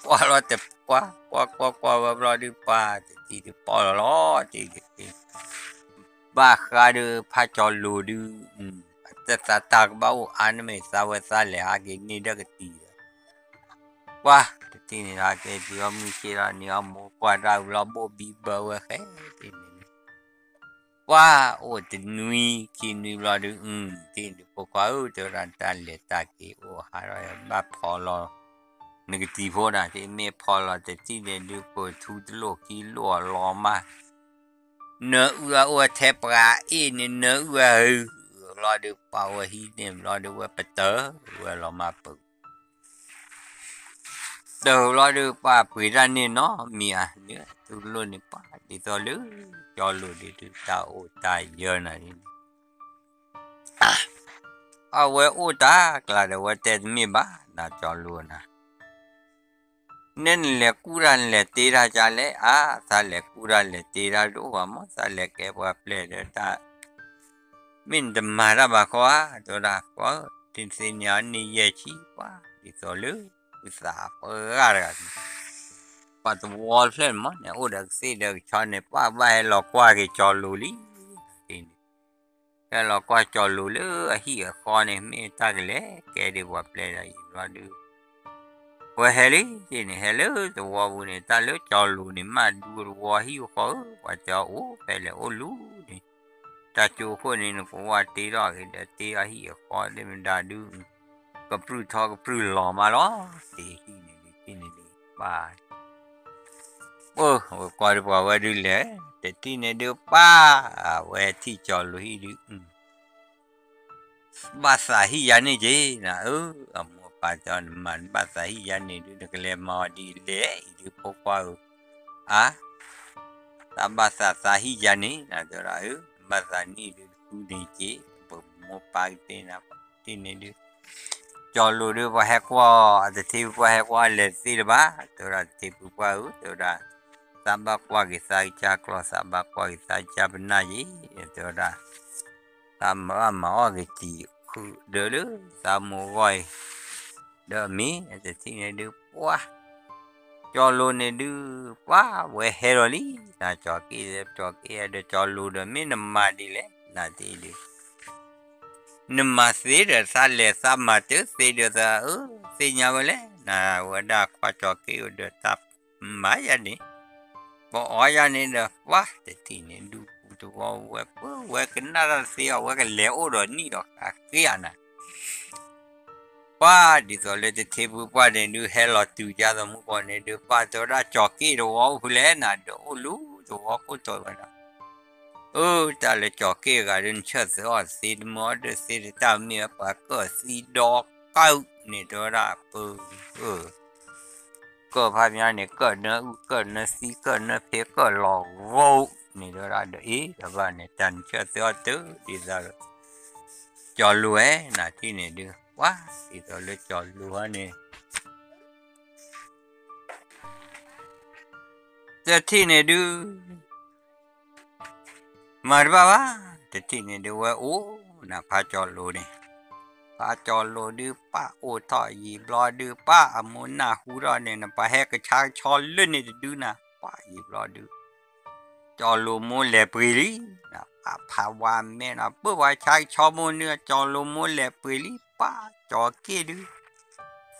ကွၢ်လီၤတပှၢ် ကွၢ်ကွၢ်ကွၢ်ဝဲဘျီဒုး ပှၤတထံၣ်ဒုးပီၢ်လီၤလီၤ တ့ၢ်ဒုး ဘၣ်ဃးဒုး ဖးကၠီၤလိၤဒုး အတသးတၢ်ကဘၣ်အိၣ်အါန့ၣ်မ့ၢ် သးဝဲသးလဲၤဟးက့ၤန့ၢ်ဒီးကတံၤဒီး ပှၤတထံၣ်န့ၣ် ဟးက့ၤတုၤအီၤမုၢ်ဆ့ၣ်လီၤန့ၣ် အမိၢ်ကွၢ်တၢ်ဝံၤလီၤ ဘိၣ်ဘံဘၢဝဲဃဲ တ့ၢ်န့ၣ် ပှၤအိၣ်တနွံခံနွံဘျီဒုး အု တ့ၢ်ဒုး ဖိခွါဧၢ တဲဝဲဒၣ် တၢ်လဲၤတၢ်က့ၤအိၣ်ဟးထီၣ် ဘၣ်ဖီလီၤ နကတံၤဖိနၤ တ့ၢ်မ့ၢ်ဖီလီၤတထံၣ်န့ၣ်ဒုး ပထူတလိၣ်ခံလိၣ်အလီၤမၢ် နၢအုၣ်အအိၣ်ထဲပှၤအ့ၣ်န့ၣ် နၢအုၣ်အဟုၣ်ဘျီဒုး ပှၤဝဲဟံးန့ၢ်ဘျီဒုး ဝဲပတၢၢ်ဝဲလီၤမၢ်ပူၤ တၢၢ်ဘျီဒုး ပှၤပှ့ၤတၢ်န့ၢ်နီတမံၤဧါ နၢထူတလိၣ်န့ၣ် ပှၤဒ်သိးလၢ ကၠီၤလိၤဒုး တၢ်အိၣ်တၢ်ယၢၤနၤန့ၣ် အဝဲအိၣ်တၢ်ကျါဒီး ဝဲတဲတမ့ၢ်ဘၣ် နၤကၠီၤလိၤနၤ နဲနလဲၤကူၣ်တၢ်နလဲၤတ့တၢ်ကလဲၣ် အါ သးလဲၤကူၣ်တၢ်လဲၤတ့တၢ်တအိၣ်ဘၣ်မး သးလဲၤကဲပှၤပျဲၢ်ဒီးတၢ် မ့ၢ်နတမၤတၢ်ဘၣ်ဃီဧါ တဲဝဲဒၣ် ကွၢ် တသ့ၣ်ညါန့ၢ်ယဲၢ်ဆံ ပှၤ ဒ်သိးလၢ ဝံသးပှၢ်တဂၤန့ၣ် ပှၤသဝီတဖျၢၣ်န့ၣ်မး န့ၣ်အိၣ်ဒီးကသ့ၣ်ဒီးကဆီန့ၣ် ပှၤဘၣ်ဟဲလီၤကွၢ်က့ၤကၠီၤလိၤလံ တ့ၢ်န့ၣ် ဟဲလီၤကွၢ်ကၠီၤလိၤလၢအဟံၣ်အဃီန့ၣ် မ့ၢ်တၢ်ကလဲၤကဲဒ်ပှၤပျဲၢ်ဒီးအံၤဘျီဒုး ဝဲဟဲလံ တ့ၢ်န့ၣ် ဟဲလၢသဝီပူၤန့ၣ် တၢ်လၢကၠီၤလိၤန့ၣ် မၤဒူသဝီဟံၣ်အဃီဧၢ ပှၤတဲအီၤအိၣ်ဖဲလဲၣ်အိၣ်လူၤန့ၣ် တၢ်ကၠိခိၣ်န့ၣ် နကဝၢ်တ့ထီၣ်က့ၤဒီးတ့အဟံၣ်အဃီသ့ၣ်မတၤဒုး ကပြုၢ်ထီကပြုၢ်လီၤမးလီၤ တ့ဟံၣ်န့ၣ်ဒုး တ့ၢ်န့ၣ်ဒုး ပှၤ ပၢ် ဝဲကွၢ်ဒုးပှၤဝဲဒုးလဲၣ် တထံၣ်န့ၣ်ဒုးပၢ် အဝဲထံၣ်ကၠီၤလိၤဟံၣ်ဒုး ဘၣ်သးဟံၣ်ယၤန့ၣ်က့ၤ နၤဧၢ အမိၢ်ပၢ်တဲအီၤ နမၤနဘၣ်သးဟံၣ်ယၤန့ၣ်ဒုး နကလဲၤမၤအီၤဒ်လဲၣ်အံၤဒုး ဖိခွါဧၢ အါ တၢ်ဘၣ်သးသးဟံၣ်ယၤန့ၣ် နၤတဲဒၣ်ဧၢ နဘၣ်သးန့ၢ်ဒုးတဃုန့ၣ်က့ၤ ပမိၢ်ပၢ်ကတဲနၤ တ့ၢ်န့ၣ်ဒုး ကၠီၤလိၤဒုး ပှၤဟဲကွၢ်အီၤ အတထံၣ်ပှၤဟဲကွၢ်အီၤလဲၤတသ့လၢၤဘၣ် တဲဝဲဒၣ် တထံၣ်ပှၤပှၢ်ဧၢ တဲဝဲဒၣ် သးဘၣ်ကွၢ်က့ၤသးကစၢ်ကျီၢ် သးဘၣ်ကွၢ်က့ၤသးကစၢ်ပနၢ်က့ၤ တဲဝဲဒၣ် သးမၤဘၣ်မၤအီၣ်က့ၤတံၤဃုာ်ဒီးလၢ သးမိၢ်ဂီၢ်အံၤ ဒီးမ့ၢ်တထံၣ်န့ၣ်ဒုး ပှၤ ကၠီၤလိၤန့ၣ်ဒုး ပှၤဝဲဟဲလီၤလံ နၤကၠီၤက့ၣ် ကၠီၤက့ၣ်ဒီးကၠီၤလိၤဒီး မ့ၢ်နမၤဒ်လဲၣ် နၤတ့ၢ်ဒုး နမၤသ့ဒီးသးလဲၤ သးမၤတသ့ဒီးသး အၢ သ့ၣ်ညါဝဲလဲၣ် နၤဝဲဒၣ်ခွါကၠီၤက့ၣ်အိၣ်ဒီးတၢ်မၤယၤန့ၣ် ပအီၣ်ယၤန့ၣ်ဒီး ပှၤတထံၣ်န့ၣ်ဒုး ပူၤတဝီဝဲ ပဝဲကနၣ်တၢ်တသ့အီၤ ဝဲကလဲၤအိၣ်ဒီးနံၣ်ဒီးဃးဃ့ဧါနၤ ပှၤဒ်သိးလၢတထံပူၤပှၢ်န့ၣ်ဒုး ဟဲလီၤတုၤယါသးမူကီၢ်န့ၣ်ဒုး ပှၤတဲဝဲဒၣ်ကၠီၤက့ၣ်တဝီအိၣ်ဖဲလဲၣ်နၤ ဒီးအိၣ်လူၤတဝီကိၢ်တီဝဲဒၣ် အၢ တၢ်လၢကၠီၤက့ၣ်တဂၤဒုး နဆၢၣ်သၢအီၤတသ့ တမၢအီၤတသ့ တၢ်မ့ၢ်ဝဲပှၤကၢၣ်သံဒီကၢၣ်န့ၣ် တဲဝဲဒၣ်ပၢ ကၢၣ်ဖးမးန့ၣ် ကၢၣ်နၢအုၣ် ကၢၣ်နၢသံ ကၢၣ်နၢဖ့ ကၢၣ်လီၤဂီၢ်န့ၣ် တဲဝဲဒၣ်ဒီး အ့ ဒီးဘၣ်န့ၣ် တၢ်နဆၢၣ်သၢအီၤတၢ်ဒ်သိး ကၠီၤလိၤဝဲနၤထံၣ်န့ၣ်ဒုး ပှၤ ဒ်သိးလၢကၠီၤလိၤဟီန့ၣ် တထံၣ်န့ၣ်ဒုး မၤတဘၣ်ဘၣ် တထံၣ်န့ၣ်ဒုးဝဲအိၣ်နၤဖးကၠီၤလိၤန့ၣ် ဖးကၠီၤလိၤဒုး ပၢ်အိၣ်ထီၣ်ယံာ်ဘျီဒုး ပၢ်အမိၢ်နၢ်ဟူထီၣ်န့ၣ် နပှၤဟဲကဆါကဆီလၢန့ၣ်တဒုနၤ ပၢ်ယံာ်ဘျီဒုး ကၠီၤလိၤမိၢ်လဲၤပှ့ၤလံ အဖးဝါမဲနၤ ပၢ်ပှၤဆါကဆီမိၢ်န့ၣ် ကၠီၤလိၤမိၢ်လဲၤပှ့ၤလံ ပၢ်ကၠီၤက့ၣ်ဒုး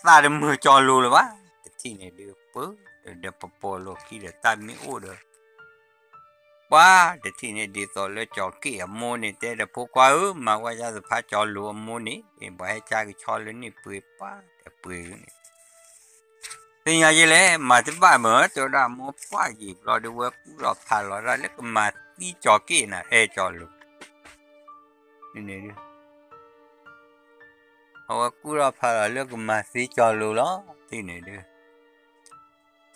သးတမုာ်ကၠီၤလိၤလၢၤဘၣ် တထံၣ်န့ၣ်ဒုး ပၢ် ဒီးပပိာ်လိာ်ခံဒီးတၢ်မ့ၢ်အိၣ်ဒီး ပှၤတထံၣ်န့ၣ်ဒ်သိးလၢကၠီၤက့ၣ်အမိၢ်န့ၣ် တဲဒီးဖိခွါဧၢ မၤဝဲဒ်သိးဖးကၠီၤလိၤအမိၢ်န့ၣ် ပှၤဟဲဆါကဆီလၢန့ၣ်ပှ့ၤပၢ်ဒီးပှ့ၤန့ၣ် သ့ၣ်ညါယဲလဲၣ် မၤတဘၣ်မ့ၢ် တဲဝဲဒၣ်မိၢ် ပၢ်ယံာ်ဘျီဒုး ဝဲကူၣ်ထီၣ်ဖးလီၤဒၣ်လၢကမၤသံကၠီၤက့ၣ်နၤ အဲၣ်ကၠီၤလိၤ န့ၣ်ဒုး အဝဲကူၣ်ထီၣ်ဖးလီၤလၢကမၤသံကၠီၤလိၤလီၤ တထံၣ်န့ၣ်ဒုး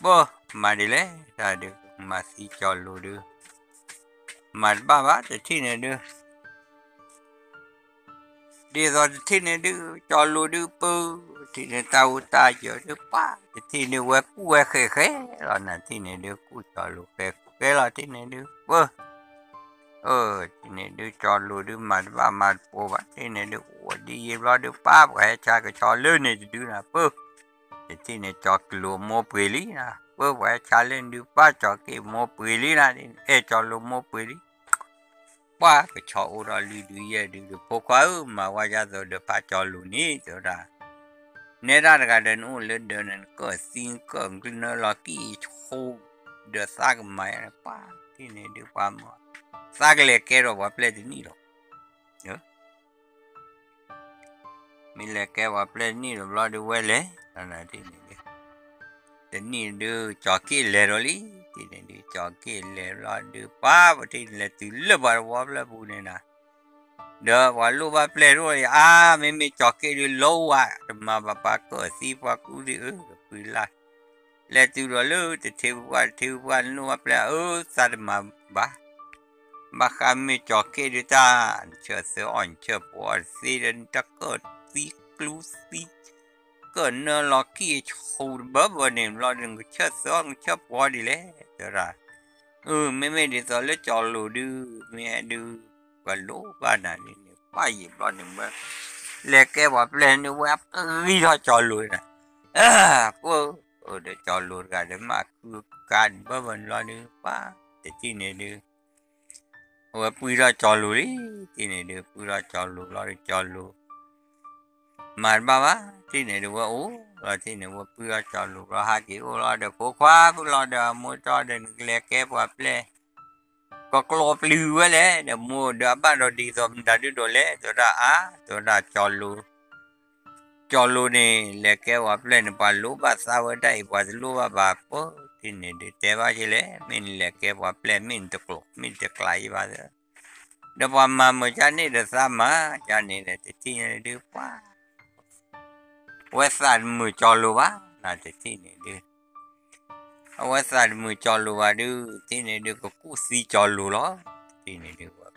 ပၢ် မၤဒ်လဲၣ် တၢ်ဒုး မၤသံကၠီၤလိၤဒုး မၤတဘၣ်ဘၣ် တထံၣ်န့ၣ်ဒုး ဒ်သိးတထံၣ်န့ၣ်ဒုး ကၠီၤလိၤဒုး ပၢ် တထံၣ်န့ၣ်တၢ်အိၣ်တၢ်ယၢၤဒုး ပၢ် တထံၣ်န့ၣ်ဝဲကူၣ်ဝဲဃဲးဃဲးလီၤ နၤထံၣ်န့ၣ်ဒုး ကူၣ်ကၠီၤလိၤဃဲးဃဲးလီၤ တထံၣ်န့ၣ်ဒုး ပၢ် အၢ တထံၣ်န့ၣ်ဒုး ကၠီၤလိၤဒုး မၤတဘၣ်မၤတပိာ်ဘၣ် တထံၣ်န့ၣ်ဒုး အိၣ်ဒ်ယံာ်ဘျီဒုး ပၢ်ပှၤဟဲဆါကဆီလၢန့ၣ်တဒုနၤ ပၢ် တထံၣ်န့ၣ် ကၠီၤလိၤမိၢ်ပှ့ၤလံနၤ ပၢ်ပှၤဟဲဆါလၢန့ၣ်ဒုး ပၢ်ကၠီၤက့ၣ်မိၢ်ပှ့ၤလံနၤ အဲၣ်ကၠီၤလိၤမိၢ်ပှ့ၤလံ ပှၤကဆီအိၣ်ထီၣ်လွံၢ်ဒုယဲၢ်ဒုဒီး ဖိခွါဧၢ မၤဝဲဒ်သိးဒီးဖးကၠီၤလိၤန့ၣ် တဲဝဲဒၣ် နဲဒၣ်တဂၤဒီးနအိၣ်လၢဒၢးန့ၣ် နကၢၣ်သံကၢၣ်နၢလီၤကံၣ်ဆူ ဒီးသးကမၤယါန့ၣ် ပှၤတထံၣ်န့ၣ်ဒုး ပှၤမၤ သးကလဲၤကဲထီၣ်ပှၤပျဲၢ်တနံၣ်လီၤ မ့ၢ်လဲၤကဲပှၤပျဲၢ်တနံၣ်လီၤဘျီဒုးဝဲလဲၤ တနံၣ်ဒုး ကၠီၤက့ၣ်လဲၤဒီးလံ တထံၣ်န့ၣ်ဒုး ကၠီၤက့ၣ်လဲၤဘျီဒုး ပှၤပထံၣ်န့ၣ်လဲၤတုၤလၢပှၤတဝီဖျၢၣ်ပူၤန့ၣ်နၤ ဒီးပှၤလိၣ်ဘၣ်ပျဲၢ်တအိၣ်အါ မ့မ့ၢ်ကၠီၤက့ၣ်ဒုး လီဝါ တမၤဘၣ်ပှၤကၢၣ်သံပှၤကူဒုး အၢ ပှၤလၢ လဲၤတုၤဒီးလၢတထံပူၤပှၢ် တထံပူၤပှၢ် နလိၣ်ဘၣ်ပျဲၢ် အၢ သးတမၤဘၣ် ဘၣ်ဃးမ့ၢ်ကၠီၤက့ၣ်ဒုးတၢ် နဆၢၣ်သၢအီၤ နဆၢၣ်ပှီၤအီၤတသ့ဒီး နတၢ်ကၢၣ်သံကျူသံ ကၢၣ်နၢလီၤကံၣ်အဆူၣ်တဘၢဘၢန့ၣ် ဘျီဒုး နကဆၢၣ်သၢအီၤ နဆၢၣ်ပှီၤဒ်လဲၣ် တဲဝဲဒၣ် အၢ မ့မ့ၢ်ဒ်သိးလၢကၠီၤလိၤဒုး မ့ၢ်အဲၣ်ဒုး ပှၤလိၣ်ဘၣ်နၤဒ်န့ၣ် ပှၤယံာ်ဘျီန့ၣ်ဝဲ လဲၤကဲပှၤပျဲၢ်န့ၣ် ဝဲအပဂံၢ်ထီၣ်ကၠီၤလိၤန့ၣ် ပှၤ အိၣ်ဒီးကၠီၤလိၤတဂၤဒီး မၤခုကါတဘၢဘၢန့ၣ်လီၤဒုး ပှၤ တထံၣ်န့ၣ်ဒုး အဝဲပှံထီၣ်ကၠီၤလိၤလံ တထံၣ်န့ၣ်ဒုး ပှံထီၣ်ကၠီၤလိၤလီၤဒုး ကၠီၤလိၤ မၤတဘၣ်ဘၣ် တထံၣ်န့ၣ်ဒုး ဝဲအိၣ်လီၤ တထံၣ်န့ၣ် ဝဲပှံထီၣ်ကၠီၤလိၤလီၤ ဟးက့ၤအိၣ်လီၤဒီး ဖိခွါပူၤလီၤဒီး အမိၢ်တီဒီး နကလဲၤကဲပှၤပျဲၢ် ကကျီပျံၤဝဲလဲၣ် ဒီးမိၢ်ဒီးအဘၣ်ဒီးဒ်သိးမတၤဒုဒီးလဲၣ် တဲဝဲဒၣ်အါ တဲဝဲဒၣ်ကၠီၤလိၤ ကၠီၤလိၤန့ၣ် လဲၤကဲပှၤပျဲၢ်န့ၣ် ပှၤလိၣ်ဘၣ်သးဝဲဒၣ်အံၤ ပှၤတလိၣ်ဘၣ်ဘၣ် ပှၤတထံၣ်န့ၣ်ဒုး တဲဘၣ်က့ၤလဲၣ် မ့ၢ်နလဲၤကဲပှၤပျဲၢ် မ့ၢ်နတကျိၤ မ့ၢ်နတကျးယံၤဘၣ်သၢ ဒီးပှၤမၤမုာ်ကန့ၣ်ဒီးသးမၤကန့ၣ်ဒီး တထံၣ်န့ၣ်ဒုး ပှၤ ဝဲသးတမုာ်ကၠီၤလိၤဘၣ် နတထံၣ်န့ၣ်ဒုး အဝဲသးတမုာ်ကၠီၤလိၤဘၣ်ဒုး တထံၣ်န့ၣ်ဒုး ကကူၣ်သံကၠီၤလိၤလီၤ တထံၣ်န့ၣ်ဒုး က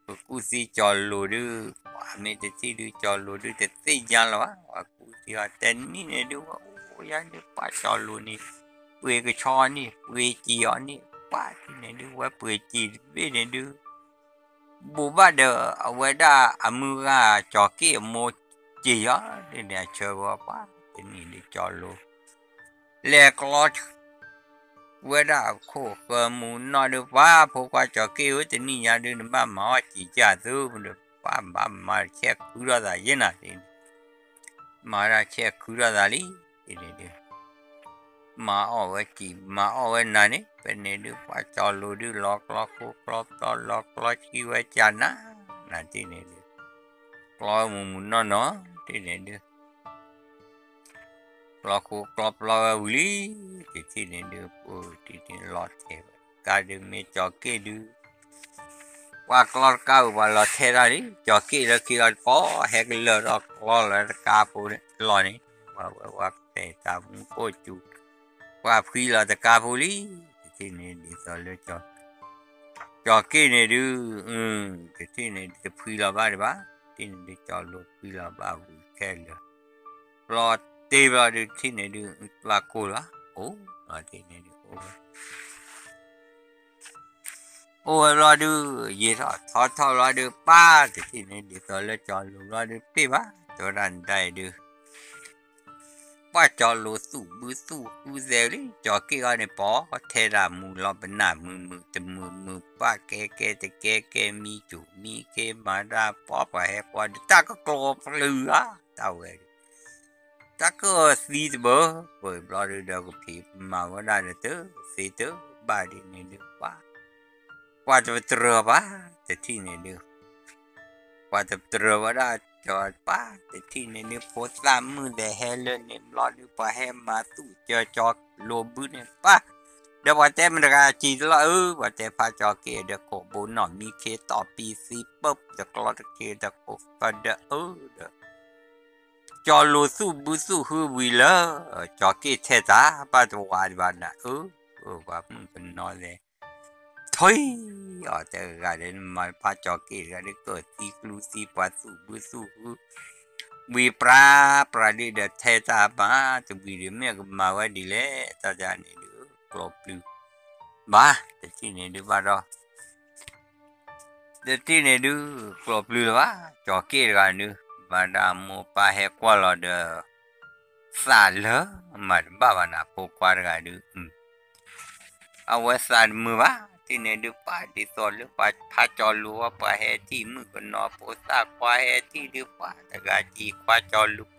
ကူၣ်သံကၠီၤလိၤဒုး ပှၤမ့ၢ်တထံၣ်ဒုး ကၠီၤလိၤဒုး တသ့ၣ်ညါလၢၤဘၣ် ပှၤကူၣ်သံအီၤ တနံၣ်န့ၣ်ဒုး ဝဲအိၣ်ယါန့ၣ် ပှၤကၠီၤလိၤန့ၣ် ပှ့ၤကဆီန့ၣ် ပှ့ၤစံာ်အီၤန့ၣ် ပှၤတထံၣ်န့ၣ်ဒုး ဝဲပှ့ၤစံာ်တဘ့ၣ်န့ၣ်ဒုး ဘိးဘၣ်ဒီး အဝဲဒၣ်အမုၢ်ဂၤကၠီၤက့ၣ်အမိၢ်စံာ်အီၤ တထံၣ်န့ၣ်အဆၢဂီၤပှၤ တနံၣ်ဒုးကၠီၤလိၤ လဲၤကျီ ဝဲဒၣ်အခိၣ်ဃၢမူနီၢ်ဒုး ပှၤဖိခွါကၠီၤက့ၣ်ဧၢ တနံၣ်ညါဒုး နဘၣ်မၤအီၣ်စံာ်ကၢ်သု ဒီးပှၤဘၣ်မၤဆဲးခုထီၣ်သးယဲနၤ တထံၣ်န့ၣ် မၤဝဲဒၣ်ဆဲးခုထီၣ်သးလံ တထံၣ်န့ၣ်ဒုး မၤအီၣ်ဝဲစံာ် မၤအီၣ်ဝဲနၤန့ၣ် ဖဲန့ၣ်ဒုး ပှၤကၠီၤလိၤဒုး လီၤကျီခိကျီပျီ လီၤကျီဆံဝဲကၢ်နၤ နၤတထံၣ်န့ၣ်ဒုး ကျီဝဲမုၢ်မုၢ်နီၢ်နီၢ် တထံၣ်န့ၣ်ဒုး ကျီခိကျီပျီဝဲဝံၤလံ တထံၣ်န့ၣ်ဒုး ပူၤတထံၣ်န့ၣ်လီၤထဲးဝဲ ကါဒုးမ့ၢ်ကၠီၤက့ၣ်ဒုး ပှၤကျီတကါဝံၤ ပှၤလီၤထဲတၢ်လံ ကၠီၤက့ၣ်လၢခံလီၤတပီၤ ဟဲကလၢာ်ထီၣ်ကျီလီၤတကါဖိလီၤန့ၣ် ပှၤဝဲဝဲကတဲာ်တၢ်မူခိၣ်စူၤ ပှၤဖှံလီၤတကါဖိလံ တထံၣ်န့ၣ်ဒ်သိးလၢ ကၠီၤက့ၣ်န့ၣ်ဒုး တထံၣ်န့ၣ်ဒုး တဖှံလီၤဘၣ်ဒံးဘၣ် တထံၣ်န့ၣ်ဒုး ကၠီၤလိၤဖှံလီၤဘၣ်ဝံၤခဲလၢာ် ပျီတ့ဘျီဒုး တထံၣ်န့ၣ်ဒုး ဘၣ်ကိၢ်လီၤ အိၣ်လီၤတထံၣ်န့ၣ်ဒုး အိၣ်ဝဲ အိၣ်ဝဲဘျီဒုး ယံာ်ထီၣ်ထီထီၣ်ဘျီဒုး ပၢ်တထံၣ်န့ၣ် ဒ်သိးလၢကၠီၤလိၤဘျီဒုး တ့ၢ်ဘၣ် တဲဝဲဒၣ်နဒၣ်အံၤဒုး ပှၤကၠီၤလိၤသူၣ်ဘုသူၣ်ဟုသဲလံ ကၠီၤက့ၣ်အီၤန့ၣ် ပီထဲဒၣ်မုာ်လီၤပနၢ်မုာ်မုာ်တမုာ်မုာ် ပၢ်ကဲကဲတကဲကဲ မံစူၤမံခ့မၤတၢ်ပီၢ် ပှၤဟဲကွၢ်ဒုးတၢ်ကကျီၤပျုၤဧါ တၢ်ဝဲဒုး တၢ်ကသံတဘၢ ပှဲၤဘျီဒုး ဒီးကဖံးမၤဝဲဒၣ်ဒီး တသ့တဘၣ်ဒ်န့ၣ်ဒုး ပှၤ ပှၤတပတြၢၤဘၣ် တထံၣ်န့ၣ်ဒုး ပှၤတပတြၢၤဝဲဒၣ်ကၠီၤပၢ် တထံၣ်န့ၣ်ဒုး ဖိသၣ်မုၣ်သဲးဟဲလၢန့ၣ်ဘျီဒုး ပှၤဟဲမၤသူၣ်ကၢကၠီၤလိၤဘုန့ၣ်ပၢ် ဒီးပှၤတဲမတၤတဂၤစံးတလီၤအၢ ပှၤတဲဖးကၠီၤက့ၣ်ဒီး ကိးဘိနီၣ်မံခ့တီၢ်ပံသံပၢၢ် တကျီတက့ၤတကိးကဒီးအၢဒီး ကၠီၤလိၤသူၣ်ဘုသူၣ်ဟုဝံၤလၢ ကၠီၤက့ၣ်ထဲတၢ် ဘၣ်တဝးဒံးဘၣ်နၤအၢ ပှၤမုၣ်ကနီၤသဲး ထံၣ်အီၤတဂၤဒီး နမၤဖးကၠီၤက့ၣ်တဂၤဒီး ကၢၢ်သံကျူသံပှၤသူၣ်ဘုသူၣ်ဟု ဝံၤပြၤပြၤဒုးဒီး ထဲတၢ်မၤတဝံၤဒီး မ့ၢ်ကမၤဝဲဒ်လဲၣ် တၢ်တၢ်န့ၣ်ဒုး ကျိးပျုၤ ဘၣ် တထံၣ်န့ၣ်ဒုးဘၣ်ဒီး တထံၣ်န့ၣ်ဒုး ကျိးပျုၤလၢၤဘၣ် ကၠီၤက့ၣ်တဂၤဒုး ဘၣ်ဒၣ်မိၢ်ပၢ်ဟဲကွၢ်လီၤဒီး သးလၢ မၤတဘၣ်ဘၣ်နၤ ဖိခွါတဂၤဒုး အဝဲသးတမုာ်ဘၣ် တထံၣ်န့ၣ်ဒုး ပၢ်ဒ်သိးလၢပှၤဖးကၠီၤလိၤဝဲ ပှၤဟဲထံၣ်မုၣ်ကနီၤ ဖိသၣ်ခွါဟဲထံၣ်ဒုး ပှၤတဂၤစံးခွါကၠီၤလိၤ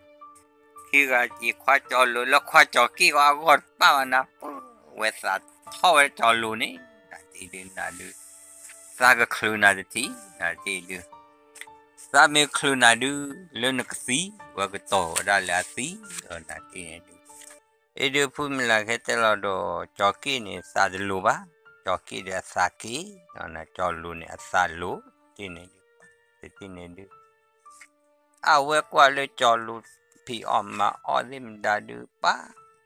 ခံဂၤစံးခွါကၠီၤလိၤ လၢခွါကၠီၤက့ၣ်အဂီၢ်တဘၣ်ဘၣ်နၤ ပၢ်ဝဲသးထီၣ်ဝဲကၠီၤလိၤန့ၣ် နၤတထံၣ်ဒုးနၤဒုး သးကချုးနၤတထံၣ် နၤတထံၣ်ဒုး သးမ့ၢ်ချုးနၤဒုး လၢနကသံ ဝဲကတီၤဝဲဒၣ်လၢအသံ နၤတထံၣ်န့ၣ်ဒုး အ့ၣ်ဒုးဖုမုၢ်လၢ်ခဲတဲလီၤဒီး ကၠီၤက့ၣ်န့ၣ် သးတလိၤဘၣ် ကၠီၤက့ၣ်ဒီးအသးက့ၤ ကၠီၤလိၤန့ၣ် အသးလိၤ တထံၣ်န့ၣ်ဒုး တထံၣ်န့ၣ်ဒုး အဝဲကွၢ်လၢကၠီၤလိၤ ဖံးအီၣ်မၤအီၣ်သ့ၣ်မတၤဒုး ပၢ်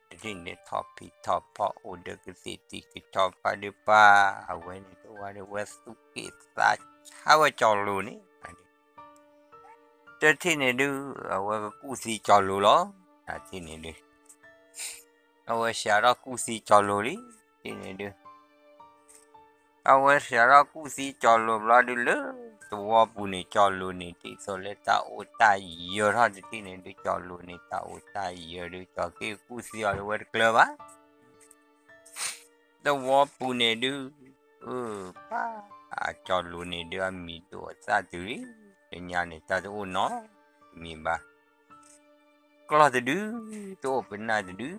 တထံၣ်န့ၣ် ထီၣ်ဖံးထီၣ်ဖီအိၣ်ဒီးကသ့ၣ်တံၢ်ကဆီဖါဒုး ပၢ် အဝဲန့ၣ်တဝါဒီး ဝဲသူၣ်က့ၣ်သးဆါဝဲကၠီၤလိၤန့ၣ် တထံၣ်န့ၣ်ဒုး အဝဲကကူၣ်သံကၠီၤလိၤလီၤ တထံၣ်န့ၣ်ဒုး အဝဲစးထီၣ်ကူၣ်သံကၠီၤလိၤလံ တထံၣ်န့ၣ်ဒုး အဝဲစးထီၣ်ကူၣ်သံကၠီၤလိၤဘျီဒုးလၢ သဝီပူၤန့ၣ် ကၠီၤလိၤန့ၣ် ဒ်သိးလၢတၢ်အိၣ်တၢ်ယၢၤထီၣ်တထံၣ်န့ၣ်ဒုး ကၠီၤလိၤန့ၣ် တၢ်အိၣ်တၢ်ယၢၤဒုး ကၠီၤက့ၣ်ကူၣ်သံအီၤလၢဝဲတကျၢၤဘၣ် သဝီပူၤန့ၣ်ဒုး ပၢ် ကၠီၤလိၤန့ၣ်ဒုး အမံၤဒိၣ်အသၣ်တုၤလံ လၢညါန့ၣ် တၢ်တအိၣ်နီတမံၤဘၣ် ကျီၢ်တဒု တအိၣ်ပနၢ်တဒု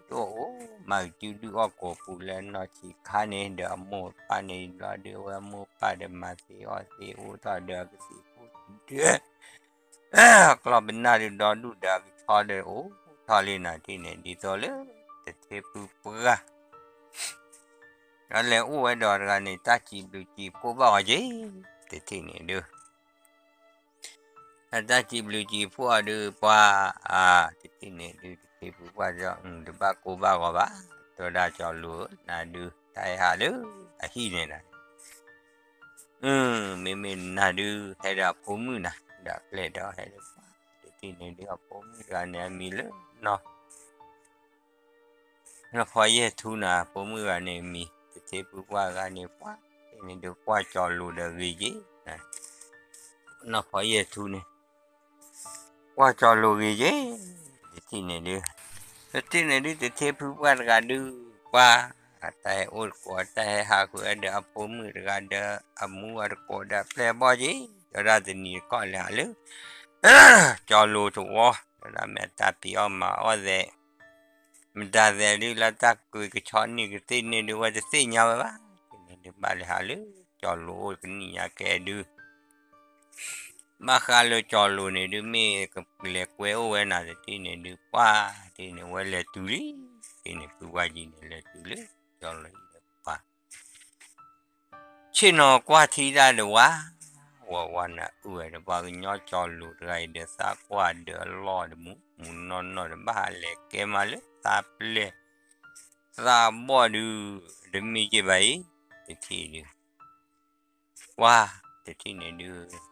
တအိၣ်အိၣ် မၤကစုဒုးအီၣ်ကိာ်ပူၤလၢနီၢ်ဆံးခါန့ၣ် ဒီးအမိၢ်အပၢ်န့ၣ်ဘျီဒုး အဝဲအမိၢ်အပၢ်ဒီးမၤသ့အီၣ်သ့အိၣ်ထီၣ်ဒီးအကသံၣ်ဖိဒုး ကျီၢ်ပနၢ်ဒုးဒီဒူၣ်ဒီးအကဆီဒီးအိၣ်ထီၣ်လံနၤတထံၣ်န့ၣ် ဒ်သိးလၢ တထံဖုပှၢ် အလဲၤအိၣ်ဝဲဒီးတဂၤန့ၣ် တၢ်စံးဘျုးစံးဖှိၣ်ဘၣ်အီၤက့ၤ တထံၣ်န့ၣ်ဒုး အတၢ်စံးဘျုးစံးဖှိၣ်အီၤဒုး ပှၤ တထံၣ်န့ၣ်ဒုး တထံဖုပှၢ်ဒီး တဘၣ်ကိၢ်ဘၣ်ဂီၤဘၣ် တဲဝဲဒၣ်ကၠီၤလိၤ နၤဒုး တၢ်ဟဲဟးလၢအဟံၣ်န့ၣ်ဒီး မ့မ့ၢ်နၤဒုး ဟဲဒီးအဖိမုၣ်နၤ ဒီးအပျဲၢ်ဒီးဟဲဒီးပှၤ တထံၣ်န့ၣ်ဒုး အဖိမုၣ်တဂၤန့ၣ် အမံၤလၢနီၢ် နီၢ်ဖီယဲၢ်ထူနၤ ဖိမုၣ်တဂၤန့ၣ်အမံၤ တထံဖုပှၢ်တဂၤန့ၣ် ပှၤ တထံၣ်န့ၣ်ဒုး ကွၢ်ကၠီၤလိၤဒီးဂ့ၤက့ၤ နီၢ်ဖီယဲၢ်ထူန့ၣ် ကွၢ်ကၠီၤလိၤဂ့ၤက့ၤ တထံၣ်န့ၣ်ဒုး တထံၣ်န့ၣ်ဒုး တထံဖုပှၢ်တဂၤဒုး ပှၤ အတၢ်ဟဲအိၣ်တကိး အတၢ်ဟဲဟးဃုာ်ဝဲဒီးအဖိမုၣ်တဂၤဒီး အမူအတကိးဒီးအပျဲၢ်အဘီၣ်က့ၤ တဲဝဲဒၣ်တနံၤတကီၢ်လဲၤဟးလၢ ကၠီၤလိၤသဝီ တဲဝဲဒၣ်မ့ၢ်အတၢ်ဖံးအီၣ်မၤအီၣ်သဲး မတၤသဲးဒုးလၢတၢ်ကွ့ကဆီန့ၢ်ကသ့ၣ်န့ၣ်ဒုး ဝဲတသ့ၣ်ညါဝဲဘၣ်. န့ၣ်ဒုးဘၣ်လဲၤဟးလၢကၠီၤလိၤအိၣ်ကနံၣ်ညါကဲဒုး ဘၣ်ဃးလၢကၠီၤလိၤန့ၣ်ဒုး မ့ၢ်လဲၤကွဲအိၣ်ဝဲနၤတထံၣ်န့ၣ်ဒုး ပှၢ်တထံၣ်န့ၣ် ဝဲလဲၤတုၤလံ. တထံၣ်န့ၣ် ဖုဝါယံၤန့ၣ် လဲၤတုၤလၢကၠီၤလိၤအံၤလၢပှၢ် ဆ့ၣ်နီၤကွၢ်ထံတၢ်ဒီးဝါ, ဝါဝါနၤအုၣ်ဝဲဒီးပှၤကညီကၠီၤလိၤတဂၤအံၤဒီး သးကွၢ်ဒီးအလီၢ်တမူ မူနီၢ်နီၢ်ဒီးဘၣ်ဟးလဲၤကဲမးလၢသးပျဲၢ် သးဘီၣ်ဒုး တမ့ၢ်က့ဘၣ်အံၤ တထံၣ်ဒုး ကွၢ်တထံၣ်န့ၣ်ဒုး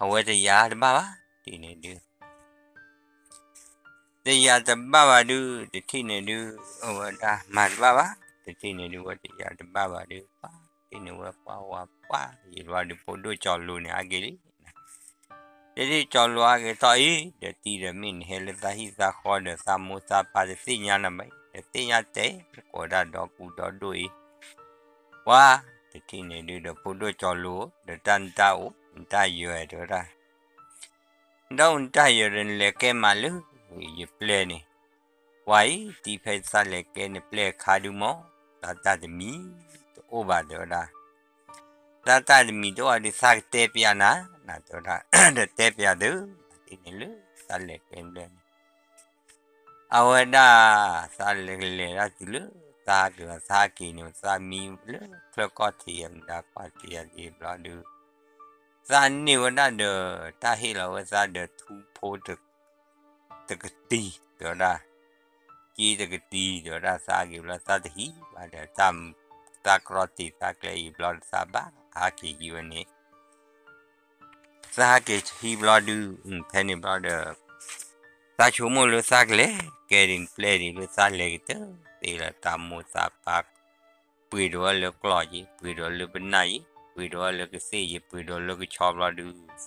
အဝဲတယာ်တဘၣ်ဘၣ် တထံၣ်န့ၣ်ဒုး တယာ်တဘၣ်ဘၣ်ဒုး တထံၣ်န့ၣ်ဒုး အဝဲဒၣ်မၤတဘၣ်ဘၣ် တထံၣ်န့ၣ်ဒုး ဝဲတယာ်တဘၣ်ဘၣ်ဒုး ပှၢ်တထံၣ်န့ၣ် ဝဲပှၢ်ဝါပှၢ်ယံၤဘျီဒုး ဖိဒိၣ်ကၠီၤလိၤန့ၣ် ဟဲက့ၤလံ တထံၣ်ကၠီၤလိၤဟဲက့ၤထီၣ်အံၤ ဒီးတံၤဒီးမ့ၢ်နဟဲလၢသးဟံၣ်သးဃီဒီး သးမိၢ်သးပၢ်တသ့ၣ်ညါနၤဘၣ်အံၤ တသ့ၣ်ညါတဲ ကိးဒၣ်ဒီကူဒီဒိၣ်အံၤ ပှၢ်တထံၣ်န့ၣ်ဒုး ဒီးဖိဒိၣ်ကၠီၤလိၤ ဒီးတၢ်နတၢ်အိၣ် နတၢ်ယၢၤတဲဝဲဒၣ် နတၢ်အိၣ်နတၢ်ယၢၤဒီး နလဲၤကဲမးလၢယပျဲၢ်န့ၣ် ပှၢ်အံၤ တံၤဖဲသးလဲၤကဲနပျဲၢ်အခါဒုးမး သးတၢ်တမံၤ တအိၣ်ဘၣ်တဲဝဲဒၣ် သးတၢ်တမံၤတအိၣ်ဘၣ်ဒုး သးကတဲပျးနၤ နတဲဝဲဒၣ် ဒီးတဲပျးသု နထံၣ်န့ၣ်လၢသးလဲၤကဲဘျဲၣ်န့ၣ် အဝဲဒၣ် သးလဲၤလဲၤဒၣ်တုၤလၢ သးဟးက့ၤလီၤ သးဟးက့ၤန့ၣ် သးမံလၢချၢကီၢ်ထံးယဲ မတၤကီၢ်ထံးယဲဒ်ဘျီဒုး သးန့ၢ်ဝဲဒၣ်ဒီး တၢ်ဟ့ၣ်လီၤဝဲသးဒီးထူဖိ တကတံၤ တဲဝဲဒၣ် က့တကတံၤ တဲဝဲဒၣ် သးဟးက့ၤဘျီ သးတဟံးဘၣ်ဒီး သးကြီတ့ၢ်သးကျဲအံၤဘျီဒီး သးဘၣ်ဟးက့ၤဟံးဝဲန့ၣ် သးဟးက့ၤဟံးဘျီဒုး ဖဲန့ၣ်ဘျီဒီး သးဆိကမိၣ်လၢသးကလဲၤကဲဒ်နပျဲၢ်ဒ်လၢသးလဲၤကတၢၢ်သ့လၢ တၢ်မိၢ်သးပၢ် ပှ့ၤဒီးဝဲလၢကျီၢ်ယံၤ ပှ့ၤဒီးလၢပနၢ်ယံၤ ပှ့ၤဒီးလၢကသ့ၣ်ယံၤ ပှ့ၤဒီးလၢကဆီဘျီဒုး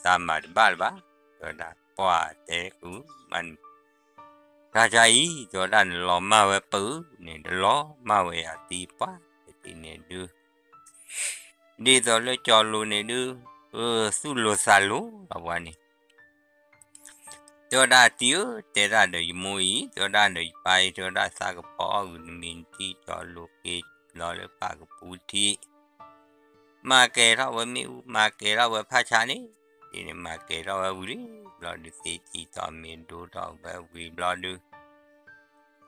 သးမၤတဘၣ်လၢၤဘၣ် တဲဝဲဒၣ် ပှၢ်တဲကူမးန့ၣ် တၢ်ခါအံၤ တဲဝဲဒၣ် နလီၤမၢ်ဝဲပၢၢ်န့ၣ် နလီၤမၢ်ဝဲယၤသံပှၢ် တထံၣ်န့ၣ်ဒုး ဒ်သိးလၢကၠီၤလိၤန့ၣ်ဒုး သူၣ်လိၤသးလိၤလီၤပှၤန့ၣ် တဲဝဲဒၣ်တံၤဧၢ တဲဒၣ်ဒီးယမိၢ်အံၤ တဲဝဲဒၣ်ဒီးယပၢ်အံၤ တဲဝဲဒၣ်သးကဖီအီၣ်ဂုာ်နမံၤနထံၣ်ကၠီၤလိၤက့ၤလီၤလၢပၢ်ကပူၤထံး မၤကဲၤထီၣ်ဝဲမ့ၣ်အူ မၤကဲၤထီၣ်ဝဲဖးဆါန့ၣ် ဒ်န့ၣ်မၤကဲၤထီၣ်ဝဲဝံၤလံ ဘျီဒုးသ့စံၣ်ထီၣ်မ့ၢ်ဒိထီၣ်ဝဲဝံၤဘျီဒုး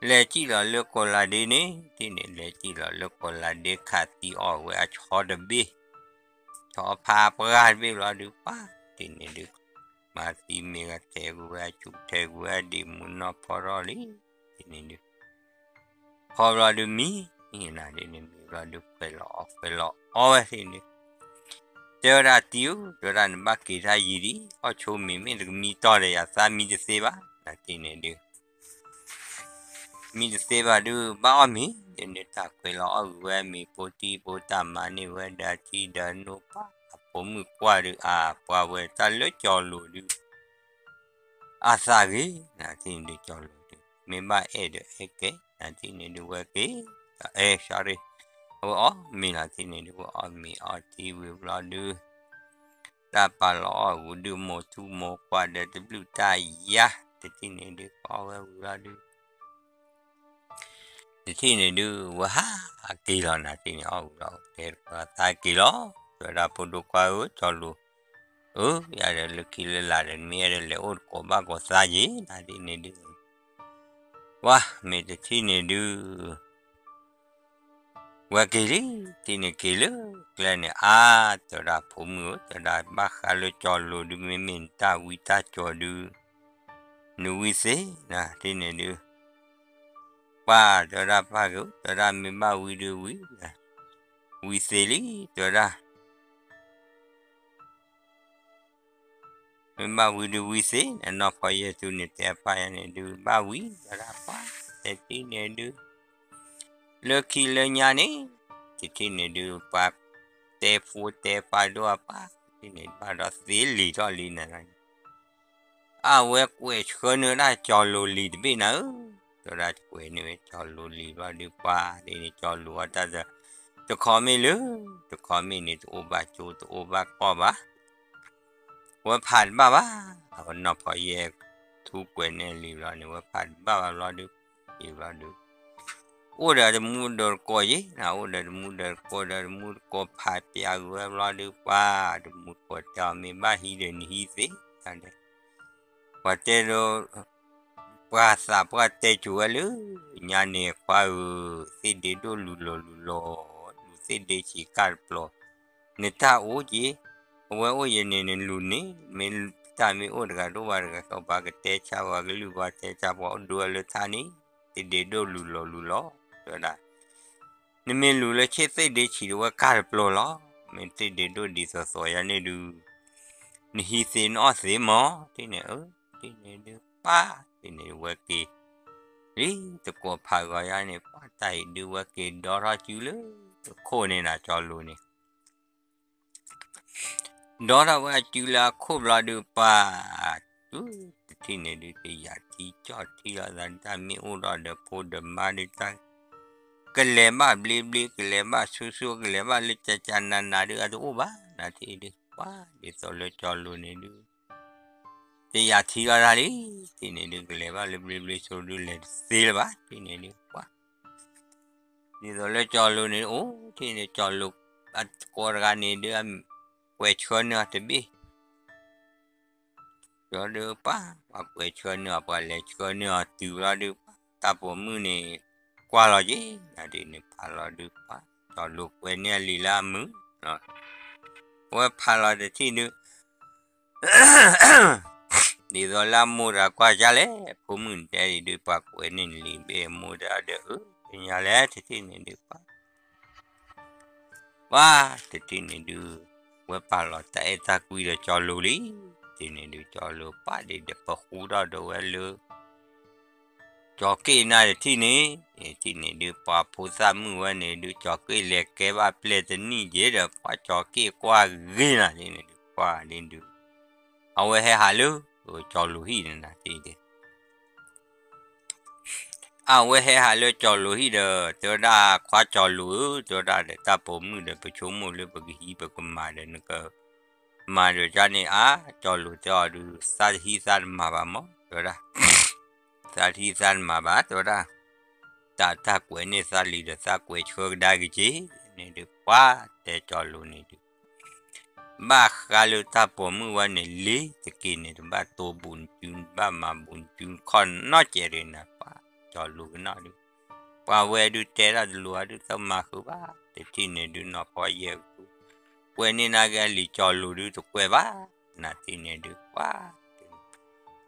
လဲၤစံၣ်လီၤလၢကိးလးဒ့န့ၣ် ဒ်န့ၣ် လဲၤစံၣ်လီၤလၢကိးလးဒ့ခးသံအီၣ်ဝဲအဆီတဘ့ၣ် ဆီဖါပှၢ်တဘ့ၣ်ဘျီဒုး ပှၢ်ဒ်န့ၣ်ဒုး မၤသံမ့ၢ်ဂ့ၤထဲးကွံာ်ဝဲအဆူၣ်ထဲးကွံာ်ဝဲအဒံးမူနီၢ်ဖီထီၣ်လံ ဒ်န့ၣ်ဒုး ဖီဘျီဒုးမံ နၤဒ်န့ၣ်မံဘျီဒုးခွဲးလီၤအီၣ်ခွဲးလီၤအီဝဲဒ်န့ၣ် တဲဝဲဒၣ်တံၤဧၢ တဲဝဲဒၣ်နဘၣ်က့ၤတၢ်ယံၤဒံး အီၣ်ဆိမ့ၤ မ့ၢ်တကမံတီၢ်ဒီးယၤ သးမံတသ့ဘၣ် နၤဒ်န့ၣ်ဒုး မံတသ့ဘၣ်ဒုး ဘၣ်အီၣ်မ့ၤ ဒ်န့ၣ်တၢ်ခွဲးလီၤအီၣ်ဂုာ်ဝဲမ့ၤ ဖိတံၢ်ဖိတၢ်မၤန့ၢ်ဝဲဒီးထံဒီးနိပှၢ် အဖိမုၣ်ကွၢ်ဒုး အပှၤဝဲတၢ်လၢကၠီၤလိၤဒုး အသးဂ့ၤ နၤဒ်န့ၣ်ဒုး ကၠီၤလိၤဒုး မ့ၢ်ဘၣ်အဲၣ်ဒီးအဲၣ်ကဲ နၤဒ်န့ၣ်ဒုးဝဲက့ၤ အဲၣ် sorry အဝဲအီၣ်မ့ၤလီၤဒ်န့ၣ်ဒုး ဝဲအီၣ်မ့ၤအီထံဝံၤဘျီဒုး တၢ်ပာ်လီၤအီၣ်ဂုာ်ဒုး မိၢ်ထူမိၢ်ကွၢ်ဒီးတဘျုးတၢ်ယါ တထံၣ်န့ၣ်ဒုး ပအီၣ်ဝဲဝံၤဘျီဒုး တထံၣ်န့ၣ်ဒုး ဝဲဟးက့ၤလီၤ နၤဒ်န့ၣ် အီၣ်ဝံၤလီၤ တဲတကီးသးက့ၤလီၤ တဲဝဲဒၣ်ဖိဒိၣ်ခွါဧၢ ကၠီၤလိၤ ဧၢ ယၤဒီးလၢခံလၢလာ်ဒီး မ့ၢ်အဲၣ်ဒိးလဲၤအိၣ်တကိးဘၣ်ကိးသးယ့ၤ နၤဒ်န့ၣ်ဒုး ဝဲ မ့ၢ်တထံၣ်န့ၣ်ဒုး ဝဲက့ၤလံ တထံၣ်န့ၣ်က့ၤလၢကျဲန့ၣ် အါ တဲဝဲဒၣ်ဖိမုၣ်ဧၢ တဲဝဲဒၣ်ဘၣ်ဃးလၢကၠီၤလိၤဒုး မ့မ့ၢ်နတၢ်ဝံတၢ်ကၠီၤဒုး နဝံသ့ နၤဒ်န့ၣ်ဒုး ပၢ် တဲဝဲဒၣ်ပၢ်က့ၤ တဲဝဲဒၣ်မ့ၢ်ဘၣ်ဝံဒုးဝံ ဝံသ့လံ တဲဝဲဒၣ် မ့ၢ်ဘၣ်ဝံဒုးဝံသ့ နနီၢ်ဖီယဲၢ်ထူန့ၣ် တဲအပၢ်ယဲန့ၣ်ဒုး ဘၣ်ဝံ တဲဒၣ်ပၢ် တထံၣ်န့ၣ်ဒုး လၢခံလၢညါန့ၣ် တထံၣ်န့ၣ်ဒုး ပှၤတဲဖိတဲပၢ်ဒိၣ်အပၢ် တထံၣ်န့ၣ် ဘၣ်ဒီးသ့လံၤထီၣ်လံနၤ အဝဲကွဲးဆှၢန့ၢ်ဝဲဒၣ်ကၠီၤလိၤလံၤတဘ့ၣ်နၤဧၢ, တဲဝဲဒၣ်ကွဲးန့ၢ်ဝဲကၠီၤလိၤလံၤဘျီဒုးပှၤ ဒ်န့ၣ်ကၠီၤလိၤအတၢ် တခီမ့ၢ်လၢ တခီမ့ၢ်န့ၣ် တအိၣ်ဘၣ်ကၠိတအိၣ်ဘၣ်ကီၢ်ဘၣ်, ဝဲဖးတဘၣ်ဘၣ်, အဝဲနီၢ်ဖီယဲၢ်ထူကွဲးန့ၢ်လံၤဘျီန့ၣ် ဝဲဖးတဘၣ်ဘၣ်ဘျီဒုး က့ၤဘျီဒုး အိၣ်ဒီးတမူဒီးတကိးယ့ၣ်, အိၣ်ဒီးတမူဒီးတကိးဒီး တမူတကိးဖးပျးဂုာ်ဝဲဘျီဒုး ပှၤတမူတကိးတဲအီၤ မ့ၢ်ဘၣ်ဟံးဒီးနဟံးသ့, ပှၤတဲဒီး ပှၤသးပှၢ်တဲစိၤဝဲလၢညါန့ၣ် ခွါဧၢ, သ့ၣ်ဒ့ဒိၣ်လူၤလီၤလူၤလီၤ, လူၤသ့ၣ်ဒ့ဆံးကၢ်တပျီၤ, နတၢ်အိၣ်က့ၤ, အဝဲအိၣ်ယဲန့ၣ် နလူၤန့ၣ်, မ့ၢ်တၢ်မ့ၢ်အိၣ်တဂၤတအိၣ်ဘၣ်တဂၤ ပှၤကတဲဆါ ပှၤကလုၢ်ပှၤတဲဆါ ပှၤအိၣ်ဒိၣ်ဝဲလၢထါန့ၣ်, သ့ၣ်ဒ့ဒိၣ်လူၤလီၤလူၤလီၤ, တဲဝဲဒၣ် နမ့ၢ်လူၤလၢဆ့သ့ၣ်ဒ့ဆံးတဝဲကၢ်တပျီၤလီၤ, မ့ၢ်သ့ၣ်ဒ့ဒိၣ်ဒ်သိးသိးယါန့ၣ်ဒုး နဟံးသ့နအီၣ်သ့မၢ်, တထံၣ်န့ၣ်, အၢ, တထံၣ်န့ၣ်ဒုး ပှၤ, တထံၣ်န့ၣ်ဝဲက့ၤ လံတကိးဖးဂီၤယါန့ၣ် ပှၤတၢ်အံၤဒုး ဝဲက့ၤဒီထီၣ်စုလၢခိၣ်န့ၣ်နၤ ကၠီလိၤန့ၣ် ဒီထီၣ်ဝဲအစုလၢအခိၣ်ဘျီဒုး ပှၤ, တုၤတထံၣ်န့ၣ်ဒုး တယာ်ထံကၠီၣ်ထံလီၤသး တၢ်မ့ၢ်အိၣ်ဒီးဒီးဖိဒီးမါဒုး တၢ်ကလဲၤဘၣ်ဘျ့ဘျ့ ကလဲၤဘၣ်ဆူၣ်ဆူၣ် ကလဲၤဘၣ်လၢကၠၢ်ကၠၢ်နးနးဒုး အတအိၣ်ဘၣ် နထံၣ်ဒုး ပှၤဒ်သိးလၢကၠီလိၤန့ၣ်ဒုး တယာ်ထံလီၤတၢ်လံ, တထံၣ်န့ၣ်ဒုး ကလဲၤဘၣ်လၢဘျ့ဘျ့ဆိဒုး လဲၤတသ့လၢၤဘၣ် တထံၣ်န့ၣ်ဒုး ပှၤ ဒ်သိးလၢကၠီလိၤန့ၣ် အိၣ်တထံၣ်န့ၣ် ကၠီလိၤ အသကိးတဂၤန့ၣ်ဒုး ကွဲးဆှၢန့ၢ်အီၤတဘ့ၣ် ဒီးဒုးပှၤ ပှၤကွဲးဆှၢန့ၢ်အီၤ ပှၤလဲၤဆှၢန့ၢ်အီၤတုၤဘျီဒုး တၢ်ပိာ်မုၣ်န့ၣ် ကွၢ်လီၤက့ၤ နထံၣ်န့ၣ် ဖးလီၤဒုးပှၤ ကၠီလိၤကွဲးန့ၢ်အလံာ်လၢအမုာ် အဝဲဖးလီၤတထံၣ်ဒုး ဒ်သိးလၢအမိၢ်တဂၤကွၢ်ကၢ်လဲၣ် ဖိမုၣ်တဲဒုး ပှၤကွဲးန့ၢ်လံာ်ဘ့ၣ်အမိၢ်တဂၤဒီး အၢ သ့ၣ်ညါလဲၣ် တထံၣ်န့ၣ်ဒုးပှၤ ပှၤ တထံၣ်န့ၣ်ဒုး ဝဲပာ်လီၤတၢ်အဲၣ်တၢ်ကွံဒီးကၠီလိၤလံ, တထံၣ်န့ၣ်ဒုး ကၠီလိၤပှၤဒ်ဒီးပဃူထီၣ်ဒီးဝဲလၢ ကၠီၤက့ၣ်နၤတထံၣ်န့ၣ်, တထံၣ်န့ၣ်ဒုး ပှၤဖိသၣ်မုၣ်ဝဲန့ၣ်ဒုး ကၠီၤက့ၣ်လဲၤကဲဘၣ်ပျဲၢ်တနံၣ်က့ၤဒီး ပှၤကၠီၤက့ၣ်ကွၢ်ဂ့ၤနၤန့ၣ်ဒုး ကွၢ်န့ၣ်ဒုး အဝဲဟဲဟးလၢ ကၠီၤလိၤဟံၣ်န့ၣ်နၤတထံၣ်ဒုး အဝဲဟဲဟးလၢကၠီၤလိၤဟံၣ်ဒီး တဲဝဲဒၣ် ခွါကၠီၤလိၤဧၢ တဲဝဲဒၣ်ဒီး တၢ်ပိာ်မုၣ်ဒီး ပဆိကမိၣ်လၢပကဟံးပကမၤဒီး နကမၤဒီးကန့ၣ် အါ ကၠီၤလိၤတဲအီၤဒုး သးတဟံးသးတမၤဘၣ်မၢ် တဲဝဲဒၣ် သးတဟံးသးတမၤဘၣ် တဲဝဲဒၣ် တၢ်တၢ်ကွဲးန့ၢ်သးလံဒီး သးကွဲးဆှၢကဒါက့ၤက့ၤန့ၣ်ဒုး ပှၤတဲကၠီၤလိၤန့ၣ်ဒုး ဘၣ်ဃးလၢတၢ်ပိာ်မုၣ်ဝဲန့ၣ် လ့ၤတက့ၤန့ၣ် တဘၣ်တိၢ်ဘူးနစု တဘၣ်မၤဘူးနစု ခီၣ်နီၣ်ကဲးဒ်နၤ ပှၤကၠီၤလိၤကနီၣ်ဒုး ပှၤဝဲဒုးတဲတၢ်တလိၤအဒုး တမၤဃုာ်ဘၣ် တထံၣ်န့ၣ်ဒုး နီၢ်ဖီယဲၢ် ကွဲးန့ၢ်နၤက့ၤအလံာ်ကၠီၤလိၤဒုး တကွဲးဘၣ် နၤတထံၣ်န့ၣ်ဒုး ပှၤ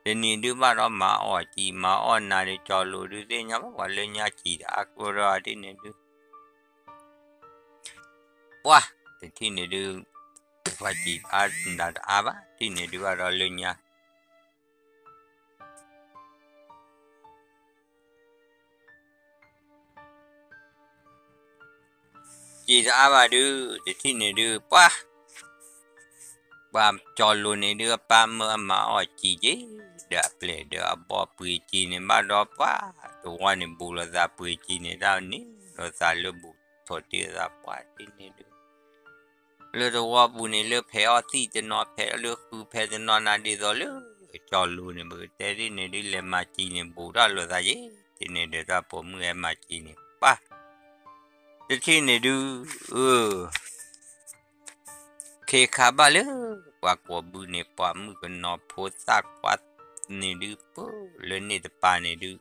တနံၤဒုးဘၣ်ဒီးမၤအီၣ်စံာ် မၤအီၣ်နၤဒုး ကၠီၤလိၤဒုးသ့ၣ်ညါဘၣ် ပှၤလၢညါစံာ်တအါကျိဒီး တထံၣ်န့ၣ်ဒုး ပှၤ တထံၣ်န့ၣ်ဒုး ပှၤစံာ်အါနၤတအါဘၣ် တထံၣ်န့ၣ်ဒုးဘၣ်ဒီးလၢညါ စံာ်တအါဘၣ်ဒုး တထံၣ်န့ၣ်ဒုး ပှၤ ပှၤကၠီၤလိၤန့ၣ်ဒုး အပၢ်မၢအမၤအီၣ်စံာ်က့ၤ ဒီးအပျဲၢ်ဒီးအဘီၣ်ပှ့ၤစံာ်န့ၣ် ဘၣ်ဒီးပှၤ တဝီန့ၣ် ဘူးလိာ်သးပှ့ၤစံာ်န့ၣ် တၢ်န့ၣ်လိာ်သးလၢဘူးထီၣ်တ့ၢ်သး ပှၤတထံၣ်န့ၣ်ဒုး လၢတဝီပူၤန့ၣ် လၢဖဲးအီၣ်သံၣ်တနီၤ ဖဲးလၢဃုဖဲးတနီၤနၤ ဒ်သိးလၢကၠီၤလိၤန့ၣ် ပကတဲတ့ၢ်န့ၣ်ဒုး လဲၤမၤစံာ်န့ၣ် ဘူးထီၣ်လိာ်သးယ့ၣ် တထံၣ်န့ၣ်ဒုး တၢ်ပိာ်မုၣ်ဟဲမၤစံာ်န့ၣ် ပှၤ တထံၣ်န့ၣ်ဒုး အၢ ခ့ခါဘၣ်လၢ ပှၤကိးဘုန့ၣ် ပှၤမုၣ်ကနီၤဖိသၣ်ခွါန့ၣ်ဒုး ပၢလၢန့ၣ်တပၤန့ၣ်ဒုး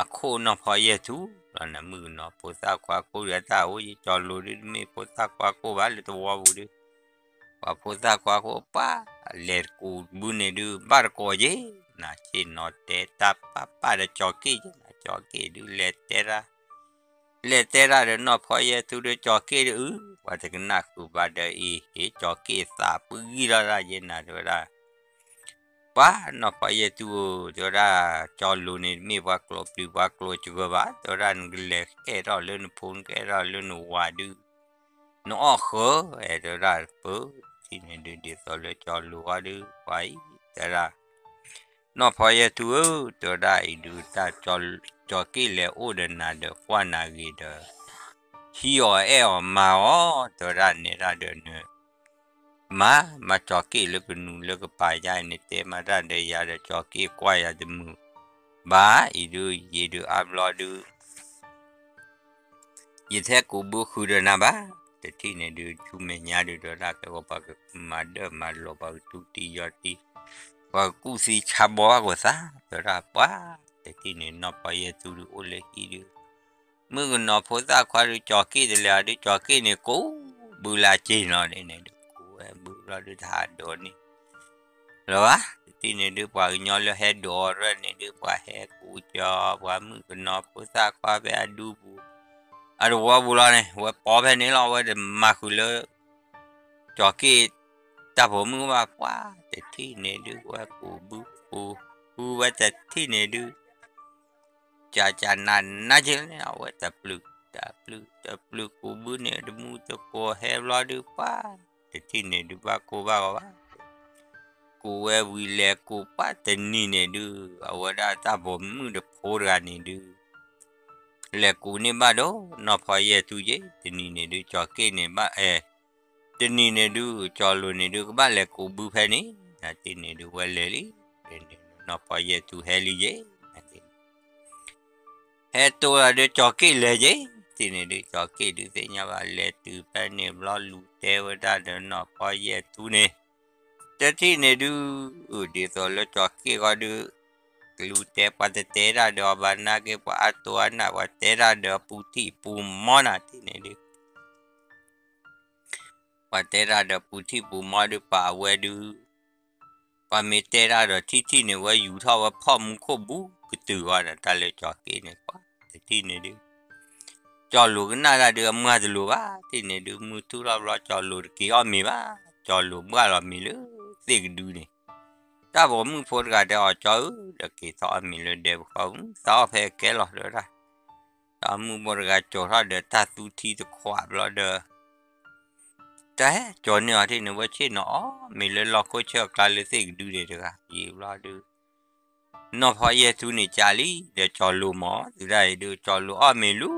အခိၣ်နီၢ်ဖီယဲၢ်ထူလီၤနၤ မုၣ်ကနီၤဖိသၣ်ခွါခိၣ်ဒီးတၢ်အိၣ်ယ့ၣ် ကၠီၤလိၤဒုး တမ့ၢ်ဖိသၣ်ခွါခိၣ်ဘၣ်လၢတဝီပူၤဒုး ပှၤဖိသၣ်ခွါခိၣ်ပှၤ လဲၤတကူးဘုန့ၣ်ဒုး ဘၣ်တကိးယ့ၣ် နၤဆ့ၣ်နီၤတဲတၢ်ပာ်ပာ်ဒီးကၠီၤက့ၣ်ယ့ၣ် နၤကၠီၤက့ၣ်ဒုး လဲၤတဲတၢ် လဲၤတဲတၢ်ဒီးနီၢ်ဖီယဲၢ်ထူဒီး ကၠီၤက့ၣ်ဒုး အု ပှၤတကနၣ်ဃုာ်ဘၣ်ဒီးအံၤ ဟ့ၣ်ကၠီၤက့ၣ်သးပှံၢ်ဂံၢ်ထီၣ်တၢ်ယ့ၣ်နၤ တဲဝဲဒၣ် ပှၤနီၢ်ဖီယဲၢ်ထူဧၢ တဲဝဲဒၣ် ကၠီၤလိၤန့ၣ် တမ့ၢ်ပှၤကျိာ်ပျုၤပှၤကျိာ်စှၤဘၣ် တဲဝဲဒၣ် နကလဲၤအဲၣ်ထီၣ်လၢနဖိ နကအဲၣ်ထီၣ်လၢနဝၤဒုး နအီၣ်ဃၢ အဲၣ်တဲဝဲဒၣ် ပၢထံၣ်န့ၣ်ဒုး ဒ်သိးလၢကၠီၤလိၤအီၤဒုး ပှၤအံၤ တဲဝဲဒၣ် နီၢ်ဖီယဲၢ်ထူဧၢ တဲဝဲဒၣ်အံၤဒုး တၢ်ကၠီၤက့ၣ်လဲၤအိၣ်ဒီးနၤဒီးကွၢ်နၤဂ့ၤဒီး ဟံးအီၤအဲၣ်အီၤမၤအီၤ တဲဝဲဒၣ်နဲဒၣ်ဒီးန မၤ မၤကၠီၤက့ၣ်လၢကနူၤလၢကပၤယါအံၤ နတဲမၤတၢ်ဒီးယၤဒီး ကၠီၤက့ၣ်ကွၢ်ယၤတမုာ်ဘၣ် ဘၣ်အံၤဒုး ယံာ်ဒုးအါဘျီဒုး ယထဲကူးဘုဃုာ်ဒီးနၤဘၣ်, တထံၣ်န့ၣ်ဒုး ဆူမဲာ်ညါဒုး တဲဝဲဒၣ် ကဲဂီၤပှၤကမၤဒၢၣ်မၤလီၤ ပှၤကတူၢ်တံၢ်ယီၤတံၢ် ပှၤကကူၣ်သံဆါဘီဘၣ်ကသး တဲဝဲဒၣ်ပှၤ, တထံၣ်န့ၣ် နီၢ်ဖီယဲၢ်သူဒုးအိၣ်လၢဟံၣ်ဒုး မုၣ်ကနီၤဖိသၣ်ခွါဒုး ကၠီၤက့ၣ်တလဲၤအီၤဒုး ကၠီၤက့ၣ်န့ၣ် ကူးဘုလၢအစ့နီၤဒ်န့ၣ်ဒုး ကူးဝဲဘုဘျီဒုး တဟးဒိးန့ၣ် လၢၤဘၣ်, တထံၣ်န့ၣ်ဒုး ပှၤကညီလၢဟဲဒိးအီၤတဖၣ်န့ၣ်ဒုး ပှၤဟဲကူးကၠီၤ ပှၤမုၣ်ကနီၤဖိသၣ်ခွါဖဲအဒူပူၤ အတဝီပူၤလီၤန့ၣ် ဝဲပိာ်ဖဲန့ၣ်လီၤ ဝဲတမၤဃုာ်လၢ ကၠီၤက့ၣ် တၢ်ပိာ်မုၣ်ဘၣ်ပှၤ, တထံၣ်န့ၣ်ဒုး ဝဲကူးဘုကူးဘုဝဲတထံၣ်န့ၣ်ဒုး ကကနးနးက့ၤလီၤန့ၣ် အဝဲတပျုၢ် တပျုၢ် တပျုၢ်ကူးဘုန့ၣ် တမူတကိးဟဲဘျီဒုးပှၤ, တထံၣ်န့ၣ်ဒုး ဘၣ်ကိၢ်ဘၣ်ဂီၤဘၣ် ကူးဝဲဝံၤလဲၤကူးပှၤတနံၤန့ၣ်ဒုး အဝဲဒၣ်တၢ်ပိာ်မုၣ်တဖိတဂၤန့ၣ်ဒုး လဲၤကူးန့ၢ်ဘၣ်ဒီး နီၢ်ဖီယဲၢ်သူက့ၤ တနံၤန့ၣ်ဒုး ကၠီၤက့ၣ်န့ၣ်ဘၣ်အဲၣ်, တနံၤန့ၣ်ဒုး ကၠီၤလိၤန့ၣ်ဒုး ကဘၣ်လဲၤကူးဘုဖဲန့ၣ် နတထံၣ်န့ၣ်ဒုး ဝဲလဲၤလံ, နီၢ်ဖီယဲၢ်သူဟဲလံယ့ၤ ဟဲတိၢ်လီၤဒုး ကၠီၤက့ၣ်လဲၤယ့ၤ, တထံၣ်န့ၣ်ဒုး ကၠီၤက့ၣ်ဒုးသ့ၣ်ညါဘၣ် လဲၤတုၤဖဲန့ၣ်ဘျီလူၤတဲဝဲဒၣ်ဒီးနီၢ်ဖီယဲၢ်သူန့ၣ်, တထံၣ်န့ၣ်ဒုး ဒ်သိးလၢကၠီၤက့ၣ်ဃီဒုး ကလူၤတဲပှၤတတဲတၢ်ဒီးအီၤဘၣ်နာ်က့ ပှၤအါတိၢ်အါနၢ် ပှၤတဲတၢ်ဒီးပူၤထံၣ်ပူၤမီနၤတထံၣ်န့ၣ်ဒုး ပှၤတဲတၢ်ဒီးပူၤထံၣ်ပူၤမီဒုး ပာ်အဝဲဒုး, ပှၤမ့ၢ်တဲတၢ်ဒီးထံၣ်ထံၣ်န့ၣ် ဝဲယူၤထီၣ်ဝဲဖီၣ်မူခိၣ်ဘူးကတုၤဃီဒီး တၢ်လၢကၠီၤက့ၣ်န့ၣ် ပှၤတထံၣ်န့ၣ်ဒုး ကၠီၤလိၤကနၣ်တၢ်ဒုး အမုၢ်တလိၤဘၣ်, တထံၣ်န့ၣ်ဒုး မုၢ်ထူၣ်ထီၣ်ဘျီ ကၠီၤလိၤတက့ၤအီၣ်မ့ၤဘၣ်, ကၠီၤလိၤဘှၣ်လီၤမ့ၤလၢသ့ၣ်ကဒုန့ၣ်, တၢ်ပိာ်မုၣ်ဖိတဂၤတဲအီၤ ကၠီၤဧၢ, ဒီးက့ၤထီၣ်အီၣ်မ့ၤလၢဒဲပူၤဃီ, သးအီၣ်ဖဲကဲလီၤ တဲဝဲဒၣ်, တၢ်မုၣ်ဖိတဂၤကၠီၤထီၣ်ဒီးတၢ်သူထံတခွးဘျီဒီး တၢ်ဟဲကၠီၤန့ၢ်အီၤတထံၣ်န့ၣ် ဝဲဆ့ၣ်နီၤအီၣ်မ့ၤလၢလီၢ်ခိၣ်ဆၢအကျါလၢသ့ၣ်ကဒုန့ၣ်တဂၤ, ယံာ်ဘျီဒုး နီၢ်ဖီယဲၢ်သူန့ၣ်ကးလံ, ဒီးကၠီၤလိၤမး သုဒၣ်အံၤဒုး ကၠီၤလိၤအီၣ်မ့ၤလၢ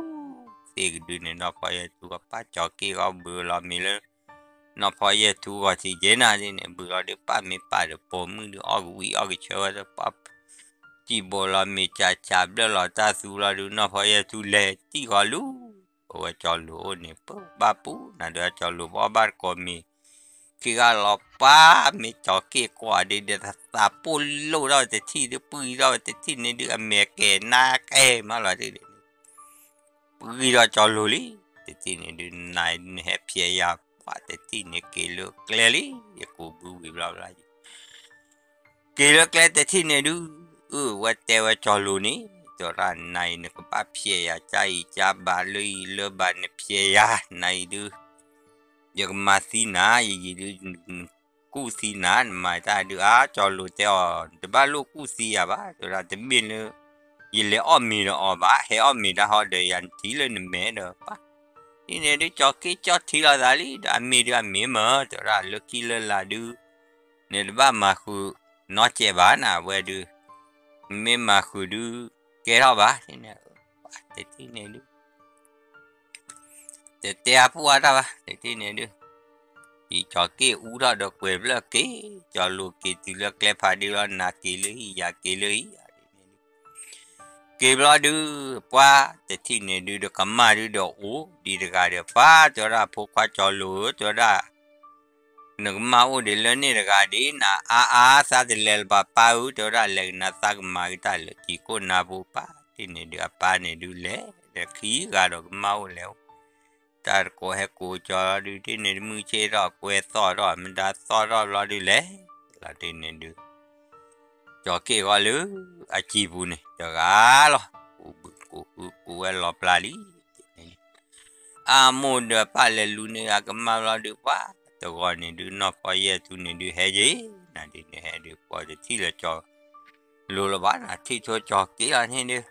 သ့ၣ်ကဒုန့ၣ် နီၢ်ဖီယဲၢ်သူကပာ်ကၠီၤက့ၣ်ဃီဘုလီၤမ့ၤလၢ နီၢ်ဖီယဲၢ်သူဂီၤထံးကဲနၤဒ်န့ၣ် ဘုလီၤဒုး ပာ်မ့ၢ်ပာ်ဒီးပိာ်မုၣ်ဒုး အီၣ်ကဝံၤအီၣ်ကဆၢဝဲ စံၣ်ဘိးလီၤမ့ၤ ကးကးဘျၢၣ်လီၤတၢ်သူဘျီဒုး နီၢ်ဖီယဲၢ်သူလဲၤတံၢ်ဃီလူၤ အဝဲကၠီၤလိၤအိၣ်န့ၣ် ပဘၣ်ပူၤနၤဒီး ကၠီၤလိၤပအီၣ်ဘၣ်တကိးမ့ၤ ခံဂၤလီၤပှၤမ့ၢ်ကၠီၤက့ၣ်ကွၢ်ဒ်ဒီး သးပိၢ်လိၣ်ထီၣ်ဝဲတထံၣ်ဒုး ပှံၢ်ထီၣ်ဝဲတထံၣ်န့ၣ်ဒုး အမဲာ်ကဲၤနါကဲၤမးလီၤတံၢ်န့ၣ် ပှံၢ်ထီၣ်ကၠီၤလိၤလံ, တထံၣ်န့ၣ်ဒုး နၤနဟဲဖျဲးယၤပှၤတထံၣ်န့ၣ် က့ၤလၢကျဲလံ, ယကူးဘုဝံၤဘျီဘျီ က့ၤလၢကျဲတထံၣ်န့ၣ်ဒုး အဝဲတဲဝဲကၠီၤလိၤန့ၣ် တဲဝဲဒၣ် နၤအံၤနကဘၣ်ဖျဲးယၤ ကၢ်အံၤကၢ်ဘၣ်လၢအံၤလၢဘၣ် နဖျဲးယၤ နၤအံၤဒုး ယကမၤသံနၤ ယယံာ်ဒုး ကူၣ်သံနၤ နမၤတၢ်ဒုး အါ ကၠီၤလိၤတဲအီၤ တဘၣ်လိၣ်ကူၣ်သံယၤဘၣ် တဲဝဲဒၣ် တမ့ၢ်လၢ ယလဲၤအီၣ်မ့ၤဒီးအီၤဘၣ် ဟဲအီၣ်မ့ၤတၢ်ဟီဒီးယၤ နထံၣ်လၢနမဲာ်ဒီးပၢ် ဒ်န့ၣ်ဒုး ကၠီၤက့ၣ်ကၠီထံလီၤသးလံ ဒီးအမ့ၢ်ဒုးအမ့ၢ်မၢ တဲဝဲဒၣ် လၢခံလၢလာ်ဒုး နတဘၣ်မၤဃုာ်နီတစဲးဘၣ်နၤ အဝဲဒုး နမ့ၢ်မၤဃုာ်ဒုး ကဲထီၣ်ဘၣ် တထံၣ်န့ၣ်ဒုး တတဲအပူၤအါတၢ်ဘၣ် တထံၣ်န့ၣ်ဒုး ယကၠီၤက့ၣ်အူထီၣ်ဒီးကွဲၤဖျၢၣ်က့ၤ ကၠီၤလိၤက့ၤတုၤလၢကျဲဖးဒုးလီၤ နၤက့ၤလၢဟံၣ် ယၤက့ၤလၢဟံၣ် က့ၤဘျီဒုး ပှၤတထံၣ်န့ၣ်ဒုး ဒီးကမၢ်ဒုးဒီးအိၣ်ဒံးတဂၤဒီး ပှၤတဲဝဲဒၣ် ဖိခွါကၠီၤလိၤဧၢ တဲဝဲဒၣ် နကမၢ်အိၣ်ဒံးလၢန့ၣ်တဂၤဒံး နအါအါသးတလဲၤလၢၤဘၣ်ပၢ်ဧၢ တဲဝဲဒၣ် လဲၤကနၣ်သးကမၤက့ၤတၢ်လၢကံၤကိၣ်နါပူၤပၢ် တထံၣ်န့ၣ်ဒုး အပၢ်န့ၣ်ဒုးလဲၤ ဒီးခံဂၤဒီးကမၢ်အိၣ်လဲၤအိၣ် တၢ်တကိးဟဲကိးကၠီၤလီၤဒုး တထံၣ်န့ၣ်ဒုး မုၢ်ဆ့ၣ်ထီၣ်ကွဲၤသီၣ်ထီၣ် မတၤသီၣ်ထီၣ်ဘျီဒုးလဲၤ လီၤတထံၣ်န့ၣ်ဒုး ကၠီၤက့ၣ်ဃီလၢအစံာ်ပူၤန့ၣ် တဂၤလီၤ ကူးဘုကူးဃုကူးဝဲလီၤပျၢ်လံ အမိၢ်ဒီးပၢ်လဲၤလူၤန့ၢ်အကမၢ်ဘျီဒုး ပှၤတဂီၤန့ၣ်ဒုး နီၢ်ဖီယဲၢ်သူန့ၣ်ဒုး ဟဲယ့ၤ နၤဒ်န့ၣ်ဟဲဒုး ပှၤတထံၣ်လၢကၠီၤလိၤလၢၤဘၣ် နထံၣ်ထိကၠီၤက့ၣ်လီၤန့ၣ်ဒုး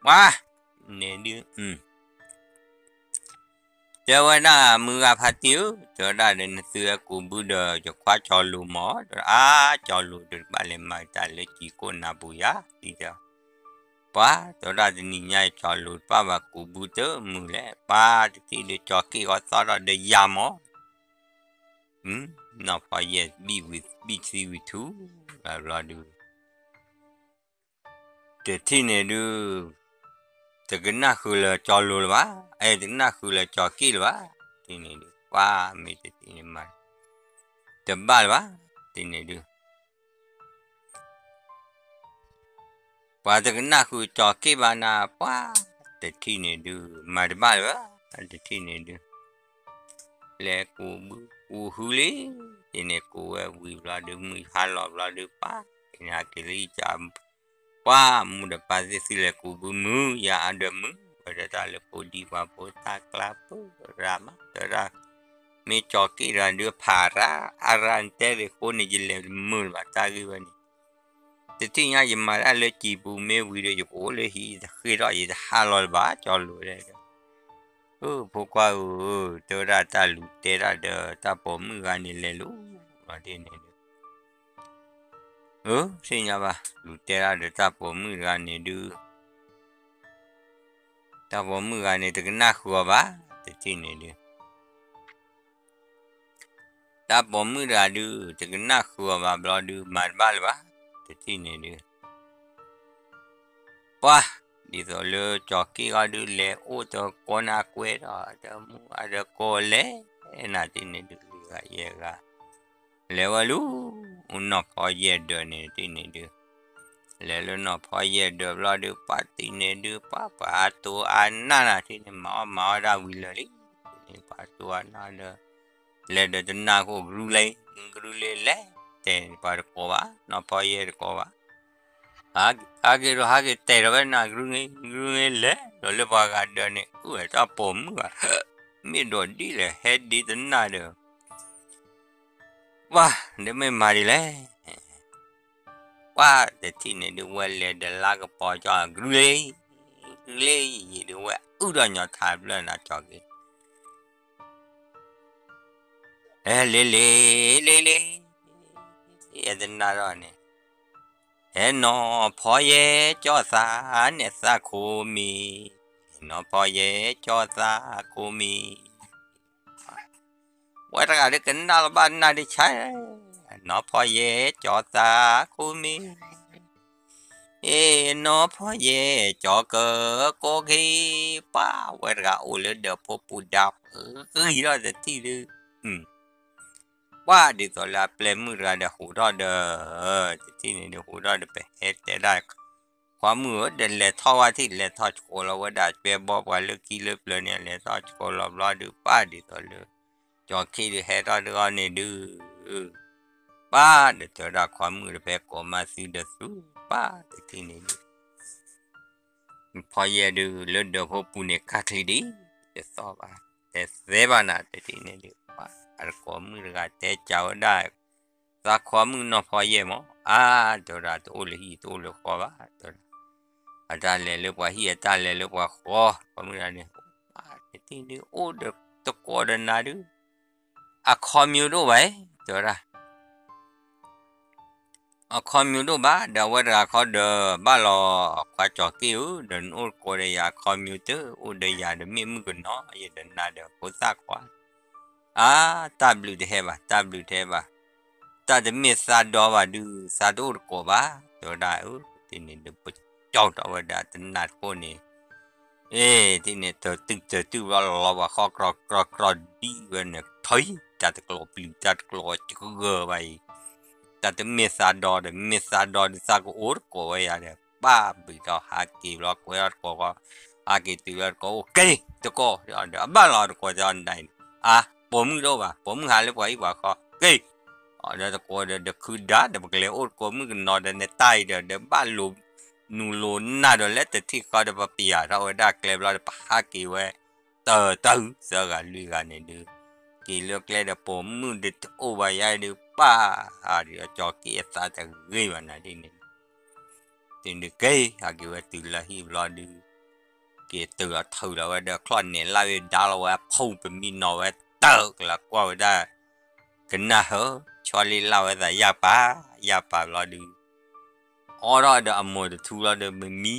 ပှၤန့ၣ်ဒုး တဲဝဲဒၣ် မုၢ်ဂၤဖါတံၢ်ဧၢ, တဲဝဲဒၣ်ဒီး နသုဝဲကူးဘုဒီး ယခွါကၠီၤလိၤမး, တဲဝဲဒၣ် အါ ကၠီၤလိၤဒီး တဘၣ်လဲၤမၤတၢ်လၢကံၤကိၣ်နါပူၤယၤ, ဒ်ဒီး ပှၤ တဲဝဲဒၣ် တနံၤညါ ကၠီၤလိၤတဘၣ်ဘၣ်ကူးဘုတမုာ်လဲၣ်, ပှၤတထံၣ်ဒီး ကၠီၤက့ၣ်ဃီသီၣ်ထီၣ်ဒီးယၤမး, နီၢ်ဖီယဲၢ်ဘံၣ်ဝံၤ ဘံၣ်ထံဝံၤထူ ဘျီဒုး တထံၣ်န့ၣ်ဒုး တကနၣ်ဃုာ်လၢကၠီလိၤလၢၤဘၣ်, အဲ တကနၣ်ဃုာ်လၢကၠီက့ၣ်လၢၤဘၣ်, တထံၣ်န့ၣ်ဒုး ပှၤမ့ၢ်တထံၣ်န့ၣ်မၤ တဘၣ်လၢၤဘၣ်, တထံၣ်န့ၣ်ဒုး ပှၤတကနၣ်ဃုာ်ကၠီက့ၣ်ဘၣ်နၤ ပှၤတထံၣ်န့ၣ်ဒုး မၤတဘၣ်လၢၤဘၣ်, တထံၣ်န့ၣ်ဒုး လဲၤကူးဘုကူးဟုလံ, တထံၣ်န့ၣ်ကူးဝဲဝံၤဘျီဒုး မုၢ်ဟါလီၤဘျီဒုး ပှၤ တထံၣ်န့ၣ်ဟဲက့ၤလၢဟံၣ်ကၠီ ပှၤမူဒီးပၢ်သ့ၣ်သုလဲၤကူးဘုမုၢ် ယၤအါဒၢးမုၢ် ဝဲဒၣ်တၢ်လၢဖိဒံဖိဖိတၢ်ကျါပၢၢ်ရၤမး တဲဝဲဒၣ် မ့ၢ်ကၠီက့ၣ်တဂၤဒုးဖးရၤ အရၤနတဲဒၣ်အဃိန့ၣ် ယလဲၤတမုာ်လၢၤဘၣ်တၢ်ဂ့ၢ်ဝဲန့ၣ်, တထံၣ်ညါယမၤတၢ်လၢကံၢ်ပူၤမ့ၢ်ဝံၤဒီး ယကအိၣ်လၢဟံၣ်တဃ့ထီၣ် ယတဟးလီၤလၢၤဘၣ် ကၠီလိၤဒဲးဒီး အၢ ဖိခွါဧၢ, တဲဝဲဒၣ်တၢ်လူၤတဲတၢ်ဒီးတၢ်ပိာ်မုၣ်တဂၤန့ၣ်လဲၤလိၤလီၤတ့ၢ်န့ၣ်ဒုး, အၢ သ့ၣ်ညါဘၣ် လူၤတဲတၢ်ဒီးတၢ်ပိာ်မုၣ်တဂၤန့ၣ်ဒုး, တၢ်ပိာ်မုၣ်တဂၤန့ၣ် တကနၣ်ဃုာ်အီၤဘၣ် တထံၣ်န့ၣ်ဒုး တၢ်ပိာ်မုၣ်တဂၤဒုး တကနၣ်ဃုာ်အီၤဘၣ်ဘျီဒုး မၤတဘၣ်လၢၤဘၣ် တထံၣ်န့ၣ်ဒုး ပှၤ ဒ်သိးလၢကၠီက့ၣ်အီၤဒုး လဲၤအိၣ်တကိးနၤကွဲဒီး တမူအါဒီးကိးလဲၣ် နၤတထံၣ်န့ၣ်ဒုး လွံၢ်ဂၤယဲၢ်ဂၤ လဲၤဝဲလၢ နီၢ်ဖီယဲၢ်ဒၢးန့ၣ်တထံၣ်န့ၣ်ဒုး လဲၤလၢနီၢ်ဖီယဲၢ်ဒၢးဘျီဒုး ပှၤတထံၣ်န့ၣ်ဒုး ပှၤပှၤအတိၢ်အါနၢ်နၤတထံၣ်န့ၣ် မၤအီၣ်မၤအီၣ်ဒၣ်ဝံၤလၢာ်လံ တထံၣ်န့ၣ် ပှၤတိၢ်အါနၢ်ဒီး လဲၤဒီးတနၢ်ဃိ ကရူၢ်လဲ ကရူၢ်လဲလဲၤ တဲန့ၣ် ပှၤတကိးဘၣ် နီၢ်ဖီယဲၢ်တကိးဘၣ် ဟးက့ၤဒီးဟးက့ၤတဲာ်ဒီးဝဲနၤ ကရူၢ်န့ၣ် ကရူၢ်န့ၣ်လဲၤဒီးလၢပှၤဂၤဒၢးန့ၣ် အၢဝဲတၢ်ပိာ်မုၣ်ဘၣ် မ့ၢ်ဒိးဒ်လဲၣ် ဟဲဒ့တနၢ်ဒီး ပှၤ ဒ်မ့ၢ်မၤဒ်လဲၣ် ပှၤတထံၣ်န့ၣ်ဒုး ဝဲလဲၤဒီးလါကပီၤကၠီ ကရူၢ်လဲ ကရူၢ်လဲ ယံာ်ဒုး ဝဲအုၣ်ဒီးညီထါဘျၢနၤကၠီက့ၣ် ဟဲလ့လ့ လ့လ့ အဲတနၢ်ဒီးန့ၣ် ဟဲနီၢ်ဖီယဲၢ်ကၠီသးန့ၣ်သးခိၣ်မံၤ, နီၢ်ဖီယဲၢ်ကၠီသးခိၣ်မံၤ, ဝဲတဂၤဒုးကနၣ်လီၤဘၣ်နၢ်ဒုးဆါ, နီၢ်ဖီယဲၢ်ကၠီသးခိၣ်မံၤ, အ့ နီၢ်ဖီယဲၢ်ကၠီကကိးက့ၤ, ပှၤဝဲတဂၤအိၣ်လၢဒၢးဖိပူၤဒါ ဂံၤထီၣ်တထံၣ်ဒုး ပှၤဒ်သိးလၢအပျဲၢ်မုၣ်တဂၤဒီးဟူးထီၣ်ဒီး, တထံၣ်န့ၣ်ဒုးဟူးထီၣ်ဒီး ပဟဲတဲဒၣ်, ခွါမုၣ်ဧၢ ဒီးလဲၤထီၣ်ဝဲထံၣ် လဲၤထီၣ်ဆှိးလီၤဝဲဒၣ် ကၠွဲဘီပှၤလၢခံလၢပျၢၤန့ၣ် လဲၤထီၣ်ဆှိးလီၤဘျီဒုး ပှၤဒ်သိးလၢ, ကၠီခ့ဒုးဟဲထီၣ်တဂီၢ်န့ၣ်ဒုး, ပှၤဒီးတဲဝဲဒၣ်ခွါမုၣ်ဒီး ဖဲကိးမးသုဒီးသု, ပှၤတထံၣ်န့ၣ်ဒုး ဖီယဲၢ်ဒုး လၢဒၢးဖိပူၤန့ၣ် ကၢ်ချံဒ်, တသီၣ်ဘၣ်, တဲသဲဘၣ်နၤ တထံၣ်န့ၣ်ဒုး ပှၤအတကိးမုၣ်တဂၤတဲကးဝဲဒၣ်, သးခွါမုၣ်နီၢ်ဖီယဲၢ်မး, အါ တဲဝဲဒၣ် တအိၣ်လၢဟံၣ်တအိၣ်လၢဃီဘၣ်, တဲဝဲဒၣ်, အတၢ်လဲၤလၢပှၤဟံၣ် အတၢ်လဲၤလၢပှၤဃီ, ခွါမုၣ်တဂၤန့ၣ်, တထံၣ်ဒုးအိၣ်ဒီးတကိးဒီးနၤဒုး, အခီမၠိတအိၣ်ဘၣ်, တဲဝဲဒၣ် အခီမၠိတအိၣ်ဘၣ် ဒီးအဝဲတဂၤခီဒီး ဘၣ်လီၤခွါကၠီက့ၣ်ဧၢ, ဒီးနအိၣ်တကိးဒီးယၤအခီမၠိတအိၣ်ဒီးယၤဒီးမ့ၢ်မုၣ်ကနီၤ ယဒီးနၤဒီးဖိသၣ်ခွါ, အါ တၢ်ဘျုးတဟဲဘၣ် တၢ်ဘျုးတဟဲဘၣ်, တၢ်တမ့ၢ်သးဒီဘၣ်ဒုး သးတအိၣ်တကိးဘၣ် တဲဝဲဒၣ်, တထံၣ်န့ၣ်ဒုး ပကၠီၣ်ထီၣ်ဝဲဒၣ်တနၢ်တခိၣ်န့ၣ် အ့ တထံၣ်န့ၣ် တတုၤတတုၤဘျီ လီၤပှၤဃီကြီကြီကြီဒံးဝဲန့ၣ် ထံၣ်တၢ်တကျိၤပျုၤ တၢ်တကျိၤစှၤဘၣ်အံၤ, တၢ်တမ့ၢ်သးဒီဒီး မ့ၢ်သးဒီဒုး သးကအိၣ်တကိးဝဲယၤဒီး ပၢ်ဘုးထီၣ်ဟးက့ၤဘျီ ကွဲထီၣ်တကိးဃီ, ဟးက့ၤတုၤလၢတကိးအိၣ်က့ၤ တကိးဒီး အဘၣ်လီၤတကိးဒီးနၤအံၤ, အါ ပိာ်မုၣ်တအိၣ်ဘၣ် ပိာ်မုၣ်ဟးလၢပှၤဟံၣ်ပှၤဃီ က့ၤ ဒီးတကိးဒီး ဒီးခုဒါဒီး ပကလဲၤအိၣ်တကိးမုၣ်ကနီၤဒီး နတၢ်အံၤဒီး ဒီးဘၣ်လိၤနူၤလိၤနၢ်ဒီး လၢတထံၣ်ဃီဒီး ပပျၢ်ထီၣ်ဝဲဒၣ်ကျဲဘျီဒီး ပဟးက့ၤဝဲ တၢ်တၢ်သၢဂၤလွံၢ်ဂၤန့ၣ်ဒုး က့ၤလၢကျဲဒီး ပိာ်မုၣ်ဒီးတအိၣ်ဘၣ်ယါဒုး ပၢ်အါဒုး အကၠီက့ၣ်အသးတဂ့ၤဘၣ်နၤဒ်န့ၣ် တုၤဒုးက့ၤ ဟးက့ၤဝဲတုၤလၢဟံၣ်ဘျီဒုး က့ၤတုၤလီၤထုးလီၤဝဲဒီး ချီၣ်နဲၣ်လၢ်ဝဲဒါလီၤဝဲအဖုပမံနီၤဝဲ တၢ်ကလၤကွၢ်ဝဲဒၣ် ကနၣ်ဟၢ ဆီလ့လၢ်ဝဲသးယၢ်ပၤ ယၢ်ပၤဘျီဒုး အီၣ်ထီၣ်ဒီးအမိၢ်တထူလီၤဒီး မမံ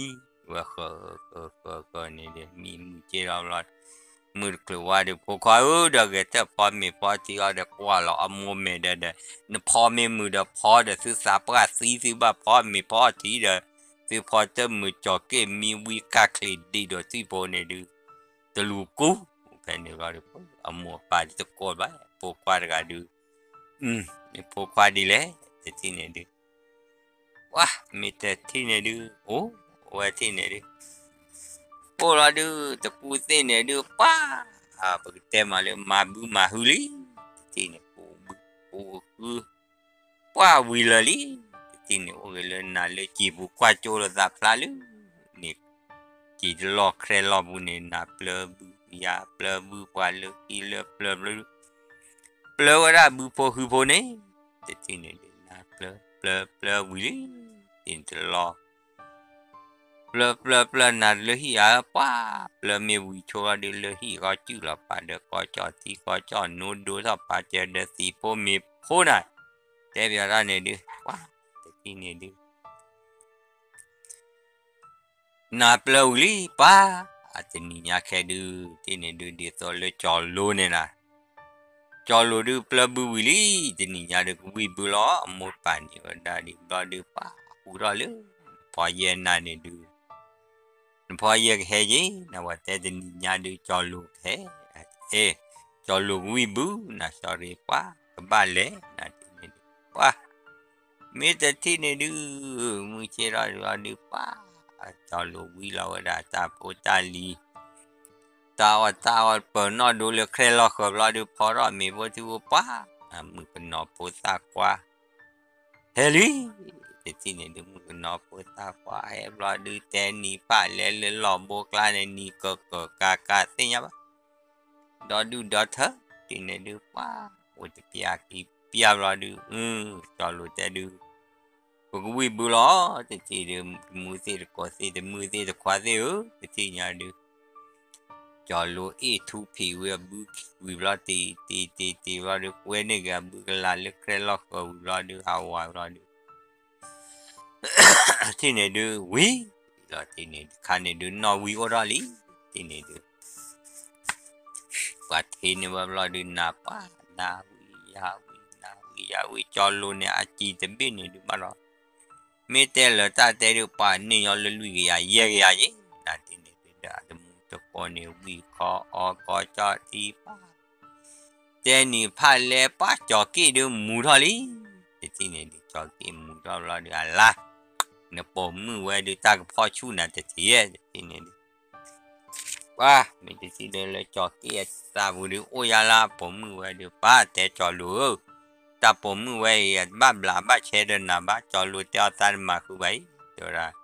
ဝဲဃၢၤဃၢၤဃၢၤဃၢၤန့ၣ်ဒီး မံမုၢ်က့ၢ်ထီၣ်ဘျီ မုၢ်တချုးဝါဒီး ဖိခွါဧၢ ဒီးဂဲၤထၢၣ်ဖီမ့ၤဖီထံအီၤဒီး ကွၢ်လီၤအမိၢ်မဲာ်ဒီး ဒီး နဖီမ့ၢ်မုာ်ဒီးဖီဒီး သုသးပှၢ်သံသုဘၣ်ဖီမ့ၤဖီထံဒီး သု ဖဲန့ၣ်ဒုး ဖီတၢၢ်မုာ်ကၠီၤက့ၣ်မံဝံကၢ်ချံးဒံးဒီးသွံၣ်ဖိန့ၣ်ဒုး တလူၤကူ ဖဲန့ၣ်ဘျီဒုး အမိၢ်အပၢ်တကိးဘၣ် ဖိခွါတဂၤဒုး ဖိခွါဒ်လဲၣ် တထံၣ်န့ၣ်ဒုး ပှၤ မ့ၢ်တထံၣ်န့ၣ်ဒုး အိၣ်ဝဲထံၣ်န့ၣ်ဒုး အိၣ်လီၤဒုး တကူသ့ၣ်န့ၣ်ဒုး ပှၤ ပကတဲမးလၢမၤဘုမၤဟုလံ တထံၣ်န့ၣ် ပအိၣ်ဘု ပအိၣ်ဟု ပှၤဝံၤလၢာ်လံ တထံၣ်န့ၣ် အိၣ်ဂ့ၤလၢနၤလၢကံာ်ပူၤကွၢ်ကၠိလိာ်သးဖျါလၢ န့ၣ် ကံာ်တလီၢ်ချဲလီၢ်ပူၤန့ၣ် နၤပျၢဘု ယၤပျၢဘု ပှၤလၢခံလၢပျၢဘု ပျၢဝဲဒၣ်ဘုဖိဟုဖိန့ၣ် တထံၣ်န့ၣ်ဒုး နၤပျၢ ပျၢ ပျၢဝံၤလံ တထံၣ်န့ၣ်တလီၢ် ပျၢ ပျၢ ပျၢ နၤလၢဟံၣ်ဧါ ပှၤ ပျၢမ့ၢ်ဝံၤဆိလီၤဒုး လၢဟံၣ်ဃီစုၣ်လီၤ ပာ်ဒီးကီကၠီၣ်ထံကီကၠီၣ်နိဒိထီၣ် ပာ်စၢၤဒီးသံးဖိမ့ၤဖိနၤ တဲပၠးတၢ်န့ၣ်ဒုး ပှၤ တထံၣ်န့ၣ်ဒုး နၤပျၢဝံၤလံ ပှၤ အတနံၤညါခဲဒုး တထံၣ်န့ၣ်ဒုး ဒ်သိးလၢကၠီၤလိၤန့ၣ်နၤ ကၠီၤလိၤဒုးပျၢဘုဝံၤလံ တနံၤညါဒုးကဝံၣ်ဘုလီၤ အမိၢ်ပာ်န့ၢ်ဝဲဒၣ်ဒံးဘျီဒုး ပှၤဟူထီၣ်လၢ နဖီယဲၢ်နၤန့ၣ်ဒုး နဖီယဲၢ်ကဟဲက့ၤ နဝဲတဲတနံၤညါဒုး ကၠီၤလိၤကဟဲ အဲ ကၠီၤလိၤကဝံၣ်ဘု နၤ sorry ပှၤ ကဘၣ်လဲၤ နၤတထံၣ်န့ၣ်ဒုး ပှၤ မ့ၢ်တထံၣ်န့ၣ်ဒုး မုၢ်ဆ့ၣ်ထီၣ်ဒုးဘျီဒုး ပှၤ ကၠီၤလိၤဝံလီၤဝဲဒၣ်တၢ်ဖိတၢ်လံၤ တၢ်အီၣ်တၢ်အီပၢၤနီၣ်ဒိလၢချဲလီၢ်ဃၢၤဘျီဒုး ဖီထီၣ်မ့ၤဖိထံဖိ ပှၤ မုၣ်ကနီၤဖိသၣ်ခွါ ဟဲလံ တထံၣ်န့ၣ်ဒုး မုၣ်ကနီၤဖိသၣ်ခွါဟဲဘျီဒုး တဲနံၤဖၣ်လဲလၢလီၢ်ဘိကျါန့ၣ် နံၤကၢၢ်ကၢၢ်ကၤကၤသ့ၣ်ညါဘၣ် ဒီဒူၣ်ဒီထၢ တထံၣ်န့ၣ်ဒုး ပှၤ အိၣ်တပျၢ်ခံပျၢ်ဘျီဒုး အ ကၠီၤလိၤတဲဒုး ပကဝံၣ်ဘုလီၤ တထံၣ်ဒုး တမုၢ်သ့ၣ်တကိးသ့ၣ် တမုၢ်သ့ၣ်တခွါသ့ၣ်ဧၢ တထံၣ်ညါဒုး ကၠီၤလိၤအ့ၣ်ထူဖံးဝံၤအဘုဝံၤဘျီ တံၤတံၤတံၤတံၤဘျီဒုး ကွဲန့ၢ်က့ၤအဘုကလၤလၢချဲလီၢ်ဃၢၤဝံၤဘျီဒုး ဟးဝးဘျီဒုး တထံၣ်န့ၣ်ဒုး ဝံၤလီၤ တထံၣ်န့ၣ်ဒုး ခါန့ၣ်ဒုး နီၣ်ဝံအိၣ်ထီၣ်လံ တထံၣ်န့ၣ်ဒုး ပှၤထံၣ်န့ၢ်ဝဲဘျီဒုး နၤပှၤ နၤဝံယၤဝံ နၤဝံယၤဝံ ကၠီၤလိၤန့ၣ် အစံၤတဘ့ၣ်န့ၣ်ဒုးဘၣ်လီၤ မ့ၢ်တဲလၢတၢ်တဲဒုး ပှၤန့ၢ်ညီလၢလွံၢ်ကယၤယဲၢ်ကယၤယဲၢ် နၤတထံၣ်န့ၣ်ဒုး ဒီးအတမူတကိးန့ၣ် ဝံၢ်ခီအီကီကၠီၣ်ထံပှၤ တဲနံၤဖၣ်လဲပှၤ ကၠီၤက့ၣ်ဒုးမူထီၣ်လံ တထံၣ်န့ၣ်ဒုး ကၠီၤက့ၣ်မူထီၣ်ဘျီဒုး အလါ နပိာ်မုၣ်ဝဲဒုး တၢ်ကဖီၣ်ဆူၣ်နၤတထံၣ် တထံၣ်န့ၣ်ဒုး ပှၤ မ့ၢ်တထံၣ်ဒုးလၢကၠီၤက့ၣ်အသးပူၤဒုး အိၣ်ယါလၢအပိာ်မုၣ်ဝဲဒုး ပှၤတဲကၠီၤလိၤဧၢ တၢ်ပိာ်မုၣ်ဝဲအံၤ အတဘၣ်ဘျးဘၣ်ဆဲးဒီးနၤဘၣ် ကၠီၤလိၤတဲအီၤသးတမၤဃုာ်ဘၣ်အံၤ တဲဝဲဒၣ်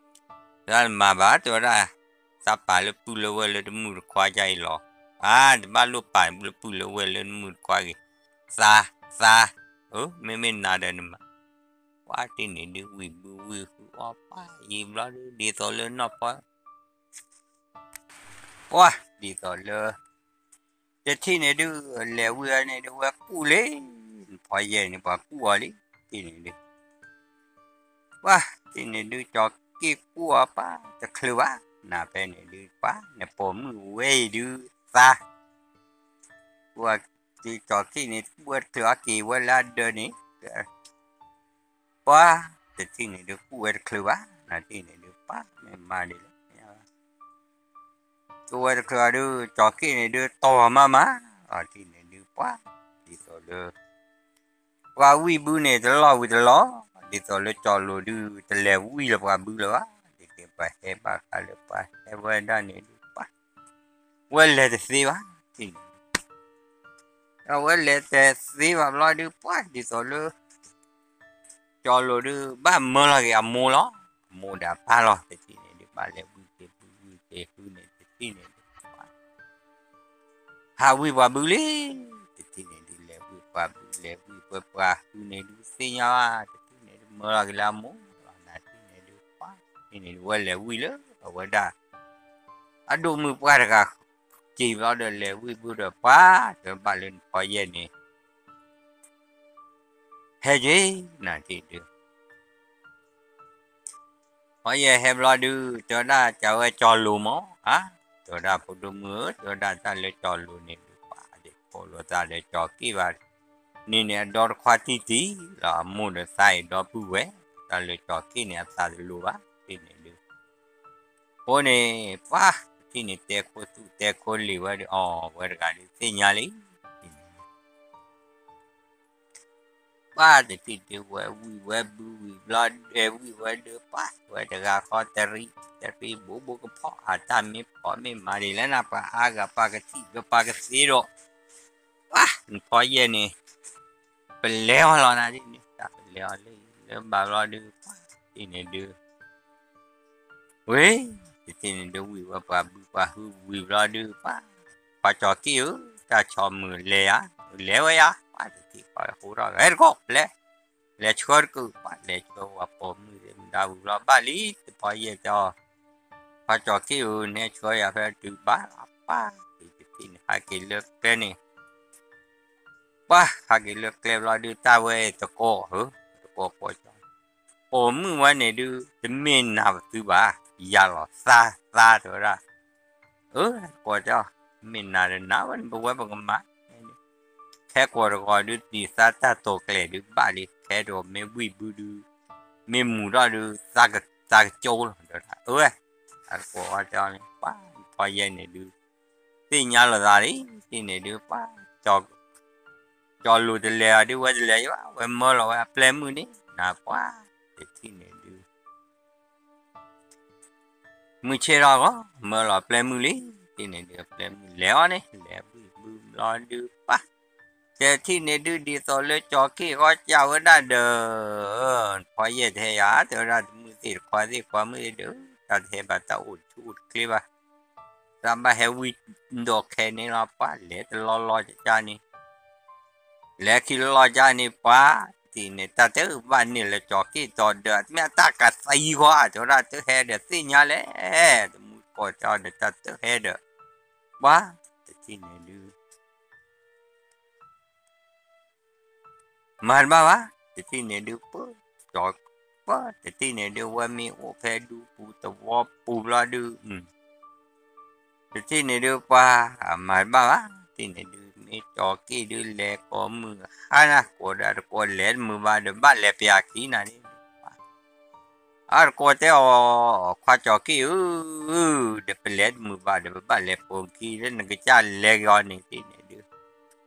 သးတမၤဘၣ် တဲဝဲဒၣ် သးပာ်လၢပုၢ်လၢဝဲၢ်လၢတမုၢ်တခွါဒ်အံၤလီၤ အါ တဘၣ်လိၣ်ပာ်လၢပုၢ်လၢဝဲၢ်လၢတမုၢ်တခွါဂ့ၤ သး သး အၢ မ့မ့ၢ်နၤဒီးနမၤ ပှၤတထံၣ်န့ၣ်ဒုး ဝံၢ်ဘုဝံၢ်ဟုအီၣ်ပှၤယံာ်ဘျီဒုး ဒ်သိးလၢနီၢ်ဖီ ပှၤ ဒ်သိးလၢ တထံၣ်န့ၣ်ဒုး လဲၤဝံၤအီၤန့ၣ်ဒုး ဝဲကူၣ်လံ နဖီယဲၢ်န့ၣ် ပှၤကူၣ်အီၤလံ တထံၣ်န့ၣ်ဒုး ပှၤ တထံၣ်န့ၣ်ဒုး ကၠီၤက့ၣ်ကူၣ်အီၤပှၤ တချုးဘၣ် နၤဖဲန့ၣ်ဒုး ပှၤ နပိာ်မုၣ်ဝဲအံၤဒုး သး ကူၣ်အီၤ ကၠီၤက့ၣ်န့ၣ် ကူၣ်ဝဲတချုးအက့ၤဝဲလၢအဒၢးန့ၣ် ပှၤ တထံၣ်န့ၣ်ဒုး ကူၣ်ဝဲတချုးဘၣ် နၤတထံၣ်န့ၣ်ဒုး ပှၤ မ့ၢ်မၤဒ်လဲၣ် ကူၣ်ဝဲတချုးအီၤဒုး ကၠီၤက့ၣ်န့ၣ်ဒုး တီၢ်မးမး အီၤတထံၣ်န့ၣ်ဒုး ပှၤ ဒ်သိးလၢ ပှၤဝံၢ်ဘုန့ၣ် တလီၢ်ဝံၤတလီၢ် ဒ်သိးလၢကၠီၤလိၤဒုး တလဲၤဝံၤလၢပှၤဘုလၢၤဘၣ် ဒ်သိးပှၤဟဲဘၣ်ဃးလၢပှၤဟဲဝဲဒၣ်န့ၣ်ဒုး ပှၤ ဝဲလဲၤတသ့ဘၣ် တထံၣ်န့ၣ် အဝဲလဲၤတသ့ဘၣ်ဘျီဒုး ပှၤ ဒ်သိးလၢ ကၠီၤလိၤဒုး ဘၣ်မၢလီၤက့ၤအမိၢ်လီၤ အမိၢ်ဒီးအပၢ်လီၤ တထံၣ်န့ၣ်ဒုး ဘၣ်လဲၤဝံၤက့ၤဘုဝံၤက့ၤဟုန့ၣ် တထံၣ်န့ၣ်ဒုး ဟးဝံၤပှၤဘုလံ တထံၣ်န့ၣ်ဒုး လဲၤဝံၤပှၤဘု လဲၤဝံၤပှၤဟုန့ၣ်ဒုး သ့ၣ်ညါဘၣ် တထံၣ်န့ၣ်ဒုး မၢလီၤက့ၤလၢအမိၢ်လီၤ နၤတထံၣ်န့ၣ်ဒုး ပှၤ တထံၣ်န့ၣ်ဒုး ဝဲလဲၤဝံၤလၢ အဝဲဒၣ် အဒိၣ်မုၣ်ပှၢ်တဂၤ စံးဘျီဒီး လဲၤဝံၤဘုဒီး ပှၤ တဘၣ်လၢနဖီယဲၢ်န့ၣ် ဟဲက့ၤ နၤတထံၣ်ဒုး ဖီယဲၢ်ဟဲဘျီဒုး တဲဝဲဒၣ် ကဝဲကၠီၤလိၤမး ဧါ တဲဝဲဒၣ် ဖိဒိၣ်မုၣ်ဧၢ တဲဝဲဒၣ် တၢ်လၢကၠီၤလိၤန့ၣ်ဒုး ပှၤ ဒ်ကိးလိာ်သးဒီးကၠီၤက့ၣ်ဘၣ် န့ၣ်န့ၣ် အဒီတခွါတံၢ်တံၢ်လီၤ အမိၢ်ဒီးသးအံၤဒီပုၢ်ဝဲၢ် တၢ်လၢကၠီၤက့ၣ်န့ၣ် အသးတလိၤဘၣ် အဃိန့ၣ် ပှၤတထံၣ်န့ၣ် တဲခိၣ်သူၣ်တဲခိၣ်လံၤဝဲဒီး အီၤဝဲတဂၤဒုးသ့ၣ်ညါလံ ပှၤတထံၣ်ဒုးဝဲဝံၣ်ဝဲဘုဝံၣ်ဘျီဒုး ဝံၣ်ဝဲဒုး ပှၤဝဲတဂၤဃီတရံးတရံး ဘူးဘူးကဖီၣ်အတၢ်မ့ၢ်ဖီၣ်မ့ၢ်မၤဒ်လဲၣ်နၤ ပှၤအါဂၤပှၤကထံၣ်ဒီးပှၤကသ့ဒီး ပှၤနဖီယဲၢ်န့ၣ် ပလဲၤအီၤလီၤနၤဒ်န့ၣ် တၢ်ပလဲၤအီၤလၢ လၢဘၣ်ဘျီဒုး ပှၤတထံၣ်န့ၣ်ဒုး ဝ့ၢ် တထံၣ်န့ၣ်ဒုးဝံၣ်ဝဲပှၤဘုပှၤဟုဝံၣ်ဘျီဒုး ပှၤ ပှၤကၠီၤက့ၣ်ဧၢ တၢ်ဆီၣ်မုၢ်လဲၤယၤ လဲၤဝဲယၤ ပှၤတထံၣ်ဃီဟူထီၣ်ဂဲၤတကိး လဲၤ လဲၤဆှၢတကုာ် ပှၤလဲၤဆှၢဝဲပိာ်မုၣ်သ့ၣ်မတၤဝံၤဘျီဘၣ်လံ တဖီယဲၢ်တဲအီၤ ပှၤကၠီၤက့ၣ်ဧၢ နဲဆှၢယၤဖဲတုၤဘၣ်လီၤ ပှၤ တထံၣ်န့ၣ်ဟးက့ၤလၢကျဲန့ၣ် ပှၤဟးက့ၤလၢကျဲဘျီဒုး တၢ်ဝဲတကိးဧၢ တကိးကိးကၠီ ပိာ်မုၣ်ဝဲန့ၣ်ဒုး တမ့ၢ်နၤပသုဘၣ် ယၤလီၤသါသါတဲဝဲဒၣ် အၢ ကိးတဲအီၤ မ့ၢ်နၤဒီးနၤဝဲန့ၣ် ပဝဲပကမၤ ခဲကိာ်တဂီၤဒုး တံၤသါတၢ်တိာ်ကျဲၤဒုးဘၣ်လံ ခဲတဂီၤမ့ၢ်ဝံၣ်ဘုဒုး မ့ၢ်မူၤထီၣ်ဒုး သါကကၠိလီၤ တဲဝဲဒၣ် အၢ အတကိးအီၤတဲအီၤန့ၣ် ပှၤ ဖီယဲၢ်န့ၣ်ဒုး သ့ၣ်ညါလိာ်သးလံ တထံၣ်န့ၣ်ဒုး ပှၤ ကၠီၤလိၤတလဲၤအီၤဒုး ဝဲတလဲၤယဘၣ် ဝဲမၢလီၤဝဲအပျဲၢ်မုၣ်န့ၣ် နၤပှၤ တထံၣ်န့ၣ်ဒုး မုၢ်ဆ့ၣ်ထီၣ်ဂီၤ မၢလီၤပျဲၢ်မုၣ်လံ တထံၣ်န့ၣ်ဒုး ပျဲၢ်မုၣ်လဲၤအီၤန့ၣ် လဲၤဝံၣ်ဘုဘျီဒုးပှၤ တထံၣ်န့ၣ်ဒုး ဒ်သိးလၢကၠီၤက့ၣ်ဂီၢ်ကၢ်ဝဲဒၣ်ဒီး ဖီယဲၢ်တဟဲယၤ တဲဝဲဒၣ် တမုၢ်သ့ၣ်တခွါသ့ၣ်ခွါမုၣ်သ့ၣ်ဒီး တၢ်တဟဲဘၣ်တၢ်အိၣ်တဆူၣ်အိၣ်တချ့ဘၣ် တၢ်ဘၣ်ဟဲဝံၣ်ဒီးခဲန့ၣ်လီၤ ပှၤလဲၤတလီၢ်လီၢ်ကၠၢ်န့ၣ် လဲၤခံလီၢ်လီၢ်ကၠၢ်န့ၣ် ပှၤ တထံၣ်န့ၣ် တၢ်တဘၣ်န့ၢ်လၢကၠီၤက့ၣ်တီဒီး မ့ၢ်အတၢ်ကသံဂီၢ် တဲဝဲဒၣ် တဟဲဒီးသ့ၣ်ညါလဲၣ် တမုၢ်ကိးတဲအီၤဒီး တၢ်တဟဲဒီး ပှၤ တထံၣ်န့ၣ်ဒုး မၤတဘၣ်ဘၣ် တထံၣ်န့ၣ်ဒုး ပၢ ကၠီၤ ပၢ တထံၣ်န့ၣ်ဒုး ဝဲမ့ၢ်အိၣ်ဖဲဒူပူၤသဝီပူၤဘျီဒုး တထံၣ်န့ၣ်ဒုး ပှၤ မၤတဘၣ်ဘၣ် တထံၣ်န့ၣ်ဒုး မ့ၢ်ကၠီၤက့ၣ်ဒုး လဲၤကိးမုၢ်ဟါနၤ ကိးဒီးတကိးလဲၤတမုာ်ဘၣ်ဒီး ဘၣ်လဲၤပျးခံနၤန့ၣ် အတကိးတဲအီၤ ခွါကၠီၤက့ၣ်ဧၢ ဒီးပလဲၤတမုာ်ဘၣ်ဒီး ပဘၣ်လဲၤပိာ်ခံလၢနကစၢ်လဲၤက့ၤအီၤန့ၣ် တထံၣ်န့ၣ်ဒုး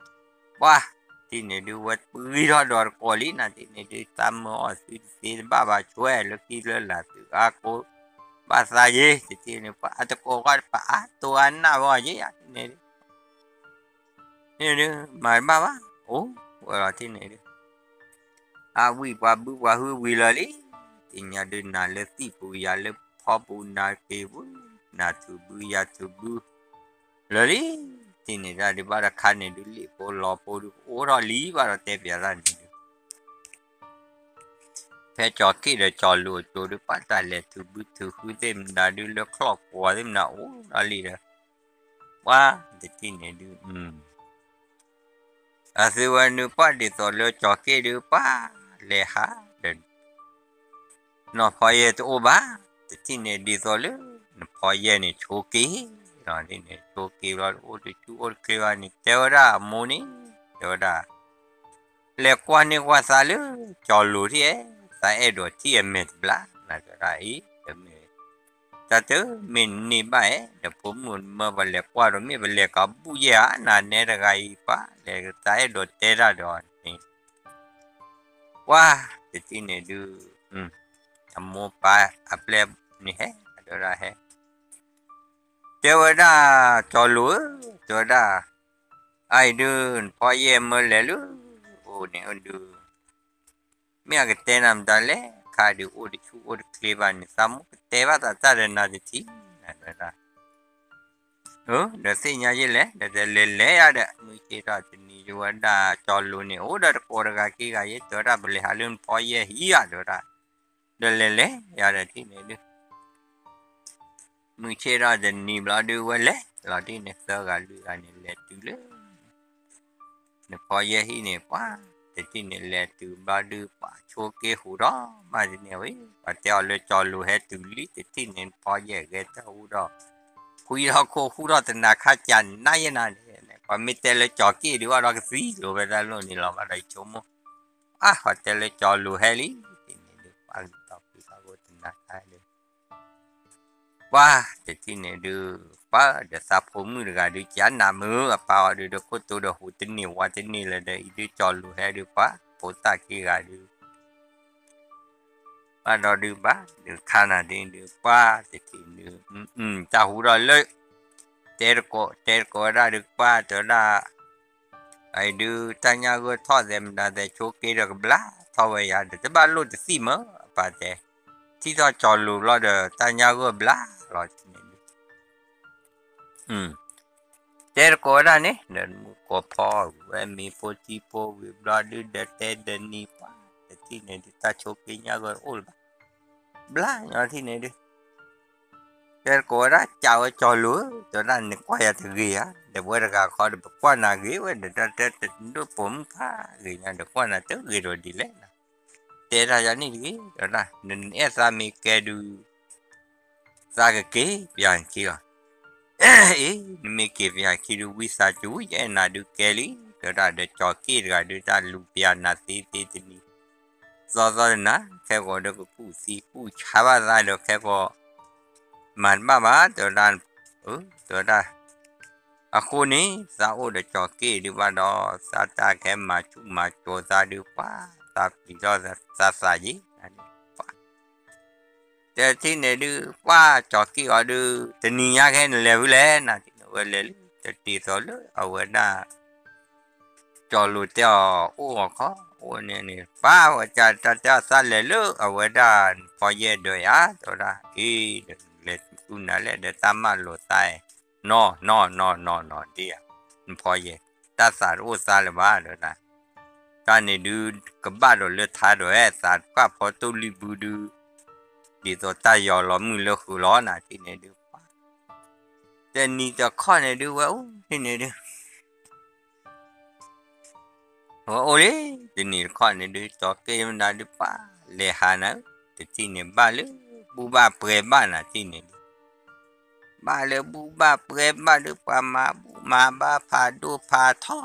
ပှၤ တထံၣ်န့ၣ်ဒုး ဝဲပှံထီၣ်ဒီးတကိးလံနၤ တထံၣ်န့ၣ်ဒုး သးမၢအီၣ်သုတသ့တဘၣ်ဘၣ် ဆွဲလၢခံလၢလာ်သုအါကိး ဘၣ်သးယ့ တထံၣ်န့ၣ် ပှၤအတကိးဃီ ပှၤအါတိၤအါနၢ်ဝဲအီၤယ့ တထံၣ်န့ၣ်ဒုး တထံၣ်န့ၣ်ဒုး မၤတဘၣ်ဘၣ် အိၣ်ဝဲလီၤ တထံၣ်န့ၣ်ဒုး အဝံၣ်ပှၤဘုပှၤဟုဝံၤလၢာ်လံ တထံၣ်ညါဒုး နၤလၢသံၣ်ပူၤ ယၤလၢဖီပူၤ နၤက့ၤပူၤ နၤထုးဘု ယၤထုးဘု လၢာ်လံ တထံၣ်န့ၣ်ဒုး ဘၣ်တခါန့ၣ်ဒုး လ့ၣ်ဖိလီၤဖိဒုး အိၣ်ထီၣ်လံ ဘၣ်ဒီးတဲပျးတၢ်န့ၣ်ဒုး ဖဲကၠီၤက့ၣ်ဒီးကၠီၤလိၤအကၠိဒုး ပှၤတၢ်လဲၤထုးဘုထုးဟုသ့ၣ်မတၤဒုး လၢချီၣ်ကွီၤသ့ၣ်မတၤ အိၣ်ထီၣ်လံဒီး ပှၤ တထံၣ်န့ၣ်ဒုး အသုဝဲနုာ်ပှၤဒ်သိးလၢကၠီၤက့ၣ်ဒုး ပှၤလဲၤဟးဒီး နီၢ်ဖီယဲၢ်တအိၣ်ဘၣ် တထံၣ်န့ၣ်ဒ်သိးလၢ နဖီယဲၢ်န့ၣ်ဆိးက့ၤ လီၤန့ၣ် ဆိးက့ၤဘျီ အိၣ်တဆူၣ်အိၣ်တချ့ဘၣ်န့ၣ် တဲဝဲဒၣ်အမိၢ်န့ၣ် တဲဝဲဒၣ် လဲၤကွၢ်န့ၢ်ကွၢ်သးလၢကၠီၤလိၤထံၣ်ဧဲ သးအဲၣ်ဒိးထံၣ်အမဲာ်တဘျါ နၤတဲဝဲဒၣ်အံၤ တမ့ၢ် တၢ်တမ့ၢ်န့ၢ်ဘၣ်ဧဲ ဒီးဖိမုၣ်မၢပှၤလဲၤကွၢ်ဒီး မ့ၢ်ပလဲၤကီးဘူၣ်ယဲၢ်ဧါ နၤနဲတဂၤအံၤ ပှၤလဲၤသးအဲၣ်ဒိးတဲတၢ်ဒီးန့ၣ် ပှၤ တထံၣ်န့ၣ်ဒုး အမိၢ်ပၢ်အပျဲၢ်န့ၣ်ဟဲ အတဲဝဲဒၣ်ဟဲ တဲဝဲဒၣ် ကၠီၤလိၤဧၢ တဲဝဲဒၣ် အအံၤဒုး နဖီယဲၢ်မၢလဲၤလၢ အိၣ်န့ၣ်ဒုး မ့ၢ်အကတဲနၤမတၤလဲၣ် ခါဒုးအိၣ်တဆူၣ်အိၣ်တချ့ဘၣ်န့ၣ် သးမိၢ်ကတဲဘၣ်သးတၢ်ဒီးနၤတထံၣ် တဲဝဲဒၣ် ဒီးသ့ၣ်ညါယဲလဲၣ် ဒီးလဲၤလဲၤယၤဒီး မုၢ်ဆ့ၣ်ထီၣ်တနံၤ ယဝဲဒၣ်ကၠီၤလိၤန့ၣ် အိၣ်ဒီးတကိးတဂၤခံဂၤယဲ တဲဝဲဒၣ် ပလဲၤဟးလၢနဖီယဲၢ်ဟံၣ်ဧါ တဲဝဲဒၣ် ဒီးလဲၤလဲၤယၤဒီးထံၣ်န့ၣ်ဒုး မုၢ်ဆ့ၣ်ထီၣ်တနံၤဘျီဒုးဝဲလဲၤ လီၤတံၢ်န့ၣ် သၢဂၤလွံၢ်ဂၤန့ၣ် လဲၤတုၤလၢ နဖီယဲၢ်ဟံၣ်န့ၣ် ပှၤ တထံၣ်န့ၣ်လဲၤတုၤဘျီဒုး ပှၤဆိးက့ဟူးထီၣ် ဘၣ်တန့ၢ်ဝဲ ပှၤတဲအီၤလၢကၠီၤလိၤဟဲတုၤလံ တထံၣ်န့ၣ် နဖီယဲၢ်ဂဲၤတၢ်ဟူးထီၣ် ဖှံထီၣ်ခိၣ်ဟူးထီၣ်တနၤခါကၢ်နါယဲနၤန့ၣ် ပှၤမ့ၢ်တဲလၢကၠီၤက့ၣ်ဒုး ဘၣ်ဒီးကသံလိၤဖဲတၢ်လိၣ်န့ၣ်လီၤ ဘၣ်ဒီးယဆိကမိၣ် အါ ပှၤတဲလၢကၠီၤလိၤဟဲလံ တထံၣ်န့ၣ်ဒုး ပှၤဂဲၤတၢ်ဖှံထီၣ်ခိၣ်တနၤခါဒီး ပှၤတထံၣ်န့ၣ်ဒုး ပှၤဒီးသးဖိမုၣ်တဂၤဒုး ကနၣ်မုာ်အပၢ်အီၤဒုး ဒီးခိၣ်တိဒီးဟူးတန့ၢ်ဝါတန့ၢ်လၢၤဒီး အံၤဒုးကၠီၤလိၤဟဲဒုး ပှၤဖိသၣ်ခံဂၤဒုး ဘၣ်ဒီးဒုးဘၣ် ဒုးခါနၤဒ်ဒုး ပှၤတထံၣ်ဒုး တၢ်ဟူထီၣ်လၢ တဲတကိး တဲတကိးဝဲဒၣ်ဒုး ပှၤတဲဝဲဒၣ် အံၤဒုး တၢ်ညၣ်ဂိၢ်ထီၣ်သဲးမတၤသဲး ဆိက့ဒီးကဘျါထီၣ်ဝဲယၤဒီး တဘၣ်လိၣ်တသံၣ်မၢ အပၢ်တဲ, ထံၣ်ထီၣ်ကၠီၤလိၤဘျီဒီး တၢ်ညၣ်ဂိၢ်ဘျါလီၤန့ၣ်ဒုး တဲတကိးဝဲဒၣ်န့ၣ် ဒီးမုၢ်ကိးဖီဝဲမ့ၤဖိထံဖိဝံၤဘျီဒုး ဒီးတဲဒီးနံၤပှၤ တထံၣ်န့ၣ်ဒုး တၢ်ဆိက့ညၣ်ဂိၢ်တအိၣ်လၢၤဘၣ်, ဘျါညီထံၣ်န့ၣ်ဒုး တဲတကိးဝဲဒၣ် ကးဝဲကၠီၤလိၤဧၢ တဲဝဲဒၣ် နကွၢ်ယၤတဂ့ၤဧါ, ဒီးပဝဲတဂၤခီဒီး ပကွၢ်နၤဂ့ၤဝဲဒီး တၢ်တဲတဒိၣ်ပိာ်မုၣ်ဖးဂ့ၤညါဒီး ကွၢ်နၤတဂ့ၤဒီးဒ်လဲၣ်, တဲတၢ်ယၤန့ၣ်တဂ့ၤ တဲဝဲဒၣ် နအဲၣ်သးမ့ၢ်ကဲဒုး သးကက့ၤပယၤခံလီၤ. အ့ နမ့ၢ်က့ၤပယၤခံဒုး ဝံသးစူၤ ယအဲၣ်နၤဒုးကဲလံ, တဲဝဲဒၣ်ဒီးကၠီၤက့ၣ်တဂၤဒုး တၢ်လူၤပယၤနၤသ့သ့တနံၤ သီသီတနၤ ခဲကီးဒီးကကူၣ်သံကူၣ်ဆါဘၣ်သးဒီးခဲကီး မၤတဘၣ်ဘၣ် တဲဝဲဒၣ်, တဲဝဲဒၣ်, အဃိန့ၣ် သးအိၣ်ဒီးကၠီၤက့ၣ်ဒုးဘၣ်ဒီး သးတၢ်ကဟဲမၤဆူၣ်မၤစိၤသးဒုး ပှၤသးပျံၤထီၣ်သးသးယံၤ ပှၤ တထံၣ်န့ၣ်ဒုး ပှၤကၠီၤက့ၣ်အီၤဒုး တနံၤညါခဲနလဲၤဖဲလဲၣ် နၤထံၣ်န့ၣ်ဝဲလဲၤလၢ တတ့ၤသိးလၢအဝဲဒၣ် ကၠီၤလိၤတဲအီၤအိၣ်ဂီၤခီ အိၣ်န့ၣ်န့ၣ် ပှၤဝဲကတၢ်တဲအီၤသးလဲၤလၢအဝဲဒၣ်နဖီယဲၢ်ဒီးယၤ တဲဝဲဒၣ် အ့ ဒီးလဲၤဆူနၤလဲၣ်ဒီးတၢ်မၢလိာ်သး နီၢ်နီၢ်နီၢ်နီၢ်နီၢ်ဒ်ဧါ နဖီယဲၢ် တၢ်သးတအိၣ်သးလၢၤဘၣ် တဲဝဲဒၣ် တၢ်န့ၣ်ဒုး ကဘၣ်ဒီးလၢထါဒီး သးတပၣ်ဖီတိၢ်လံၢ်ဘုဒုး ဒ်သိးတၢ်ယီၤလီၤမုၢ်လၢဃုာ်လီၤ နၤထံၣ်န့ၣ်ဒုး ပှၤ တနံၤတခီန့ၣ်ဒုး ဝဲအိၣ်ထံၣ်န့ၣ်ဒုး ဝဲအိၣ်လံ တနံၤတခီန့ၣ်ဒုး ကၠီၤက့ၣ်မနုၤဒုး ပှၤလဲၤဟးနၤ တထံၣ်န့ၣ် ဘၣ်လၢဘူၣ်ဘၣ်ပှဲၤဘၣ် နၤထံၣ်န့ၣ်ဒုး ဘၣ်လၢဘူၣ်ဘၣ်ပှဲၤဘၣ်ဒုး ပှၤမၤဘူၣ်မၤဘါ ဖးဒိၣ်ဖးထီ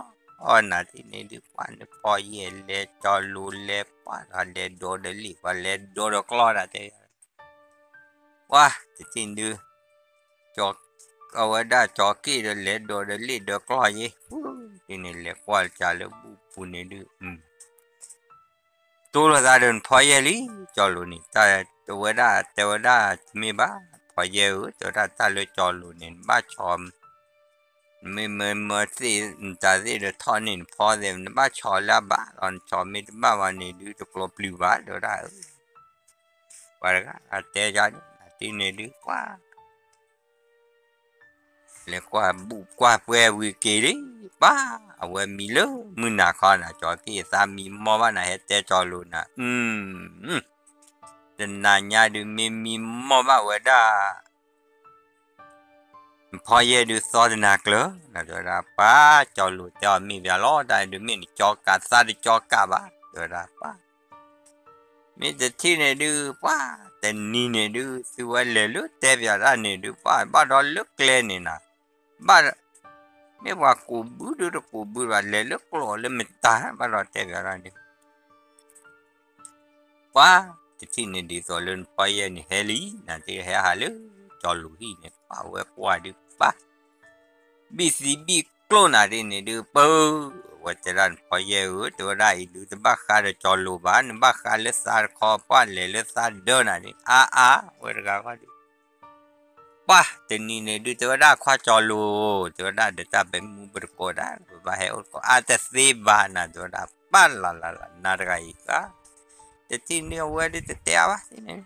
အီၤ နၤထံၣ်န့ၣ်ဒုး ပှၤနဖီယဲၢ်လဲၤ ကၠီၤလိၤလဲၤ ပှၤလဲၤဒိးဒီးလံာ် ပှၤလဲၤဒိးဒီးကျီၢ် တၢ်တဲ ပှၤတထံၣ်ဒုး အဝဲဒၣ်ကၠီၤက့ၣ်ဒီးလဲၤဒိးဒီးလံာ်ဒီးကျီၢ်ယဲ တထံၣ်န့ၣ် လဲၤကွၢ်ကလၢဘူၣ်ပူၤန့ၣ်ဒုး တိၢ်လိာ်သးဒီးနဖီယဲၢ်လံ ကၠီၤလိၤန့ၣ် တၢ်တဲဝဲဒၣ် တဲဝဲဒၣ်တမ့ၢ်ဘၣ် ဖီယဲၢ်ဧၢ တဲဝဲဒၣ်တၢ်လၢကၠီၤလိၤန့ၣ် နဘၣ်ဆီ မ့ၢ်မၢမၢသ့ၣ် နတၤသ့ၣ်ဒီးထီၣ်န့ၢ်နဖီသ့ၣ် နဘၣ်ဆီလၢအဘၣ်လီၤ နဆီမ့ၢ်တဘၣ်ဘၣ်န့ၣ်ဒုး တကျိၤပျုၤဘၣ် တဲဝဲဒၣ်ဧၢ ပှၤတဂၤအတဲယၤန့ၣ် နၤထံၣ်န့ၣ်ဒုး ပှၤ လဲၤကွၢ်ဘူၣ်ကွၢ်ပှဲၤဝံၤက့ၤလံ ပှၤ အဝဲမံလၢမုၢ်နၤခီနၤ ကၠီၤက့ၣ်သးမံမီၢ်ဘၣ်နၤ ဟဲတဲကၠီၤလိၤနၤ တနၤညါဒုးမ့ၢ်မံမီၢ်ဘၣ်ဝဲဒၣ် နဖီယဲၢ်ဒုးသီတနၤကျၢၤ နၤတဲဝဲဒၣ် ပှၤ ကၠီၤလိၤတဲအီၤမ့ၢ်ပျၤလီၤ တၢ်ဒုးမ့ၢ်နကၠီကးသးတကၠီကးဘၣ် တဲဝဲဒၣ် ပှၤ မ့ၢ်တထံၣ်န့ၣ်ဒုး ပှၤ တနံၤန့ၣ်ဒုး သုဝဲလဲၤလၢတဲပျၤတၢ်န့ၣ်ဒုး ပှၤ ဘၣ်ဒီးလၢကျဲန့ၣ်နၤ ဘၣ် မ့ၢ်ပှၤကူးဘုဒုးတကူးဘုဘၣ် လဲၤလၢကျိာ်လၢမတၤ ဘၣ်ဒီးတဲပျၤတၢ်န့ၣ် ပှၤ တထံၣ်န့ၣ်ဒ်သိးလၢနဖီယဲၢ်န့ၣ်ဟဲလံ နၤတဟဲဟးလၢ ကၠီၤလိၤဟံၣ်န့ၣ် ပှၤဝဲကွၢ်ဒုး ပှၤ ဘံၣ်သံဘံၣ်ကျိၣ်နၤဒ်န့ၣ်ဒုး ပၢ ဝဲတဲဒၣ်နဖီယဲၢ်ဧၢ တဲဝဲဒၣ်အံၤဒုး တဘၣ်ဃးဒီးကၠီၤလိၤဘၣ် နဘၣ်ဃးလၢသးတခီ ပှၤလဲၤလၢသးဒၢနၤန့ၣ် အါအါ ဝဲတဂၤဃီဒုး ပှၤ တနံၤန့ၣ်ဒုး တဲဝဲဒၣ်ခွါကၠီၤလိၤ တဲဝဲဒၣ်ဒီးတၢ်ပဲမူပတကိးဒၣ် ပဘၣ်ဟဲအိၣ်တကိး အါတသ့ဘၣ်နၤ တဲဝဲဒၣ် ပၢ်လၢ်လၢ်လၢ် နၤတဂၤအံၤဧါ တထံၣ်န့ၣ်အဝဲဒုးတတဲအါဘၣ်န့ၣ်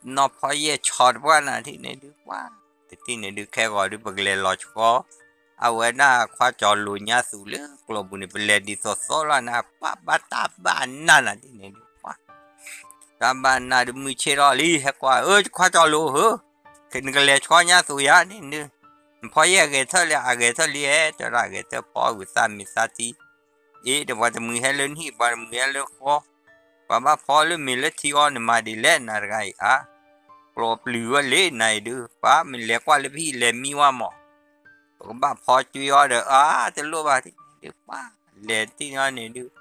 နီၢ်ဖီယဲၢ်ဆီတပှၢ်နၤထံၣ်န့ၣ်ဒုး ပှၤ တထံၣ်န့ၣ်ဒုး ခဲဂီၤဒုး ပကလဲၤလီၤဆှီ အဝဲဒၣ်ခွါကၠီၤလိၤညါသူၣ်လၢကျိာ်ပူၤန့ၣ် ပလဲၤဒ်သိးသိးလီၤနၤ ပှၤဘၣ်တၢ်ဘၣ်နၢ်နၤထံၣ်န့ၣ်ဒုး ပှၤ တၢ်ဘၣ်နၢ်ဒုး မုၢ်ဆ့ၣ်ထီၣ်လံ ဟဲကွၢ် အၢ ခွါကၠီၤလိၤဧၢ နကလဲၤဆှီညါသူၣ်ယၤန့ၣ်ဒုး နဖီယဲၢ်အဂဲၤထၢၣ်လံ အဂဲၤထၢၣ်လံ တဲဝဲဒၣ်အဂဲၤထၢၣ်ဖီဝံၤသးမံၤသးထံ အ့ ဒီးပှၤတမှံၤဟဲလၢနဟံၣ် ပှၤတမှံၤဟဲလၢဃီ ပှၤဘၣ်ဖီလၢမ့ၤလၢထံအီၤ နမၤဒ်လဲၣ် နၤတဂၤအံၤဧါ ကျိာ်ပျုၤဝဲလံ နၤအံၤဒုး ပှၤမ့ၢ်လဲၤကွၢ်လၢပဟံၣ်လဲၤမံဝဲမး ပကဘၣ်ဖီကွံာ်အီၤဒီး အါ တလိၣ်ဘၣ်ထံၣ်န့ၣ်ဒုး ပှၤ လဲၤထံၣ်န့ၣ်ဒုး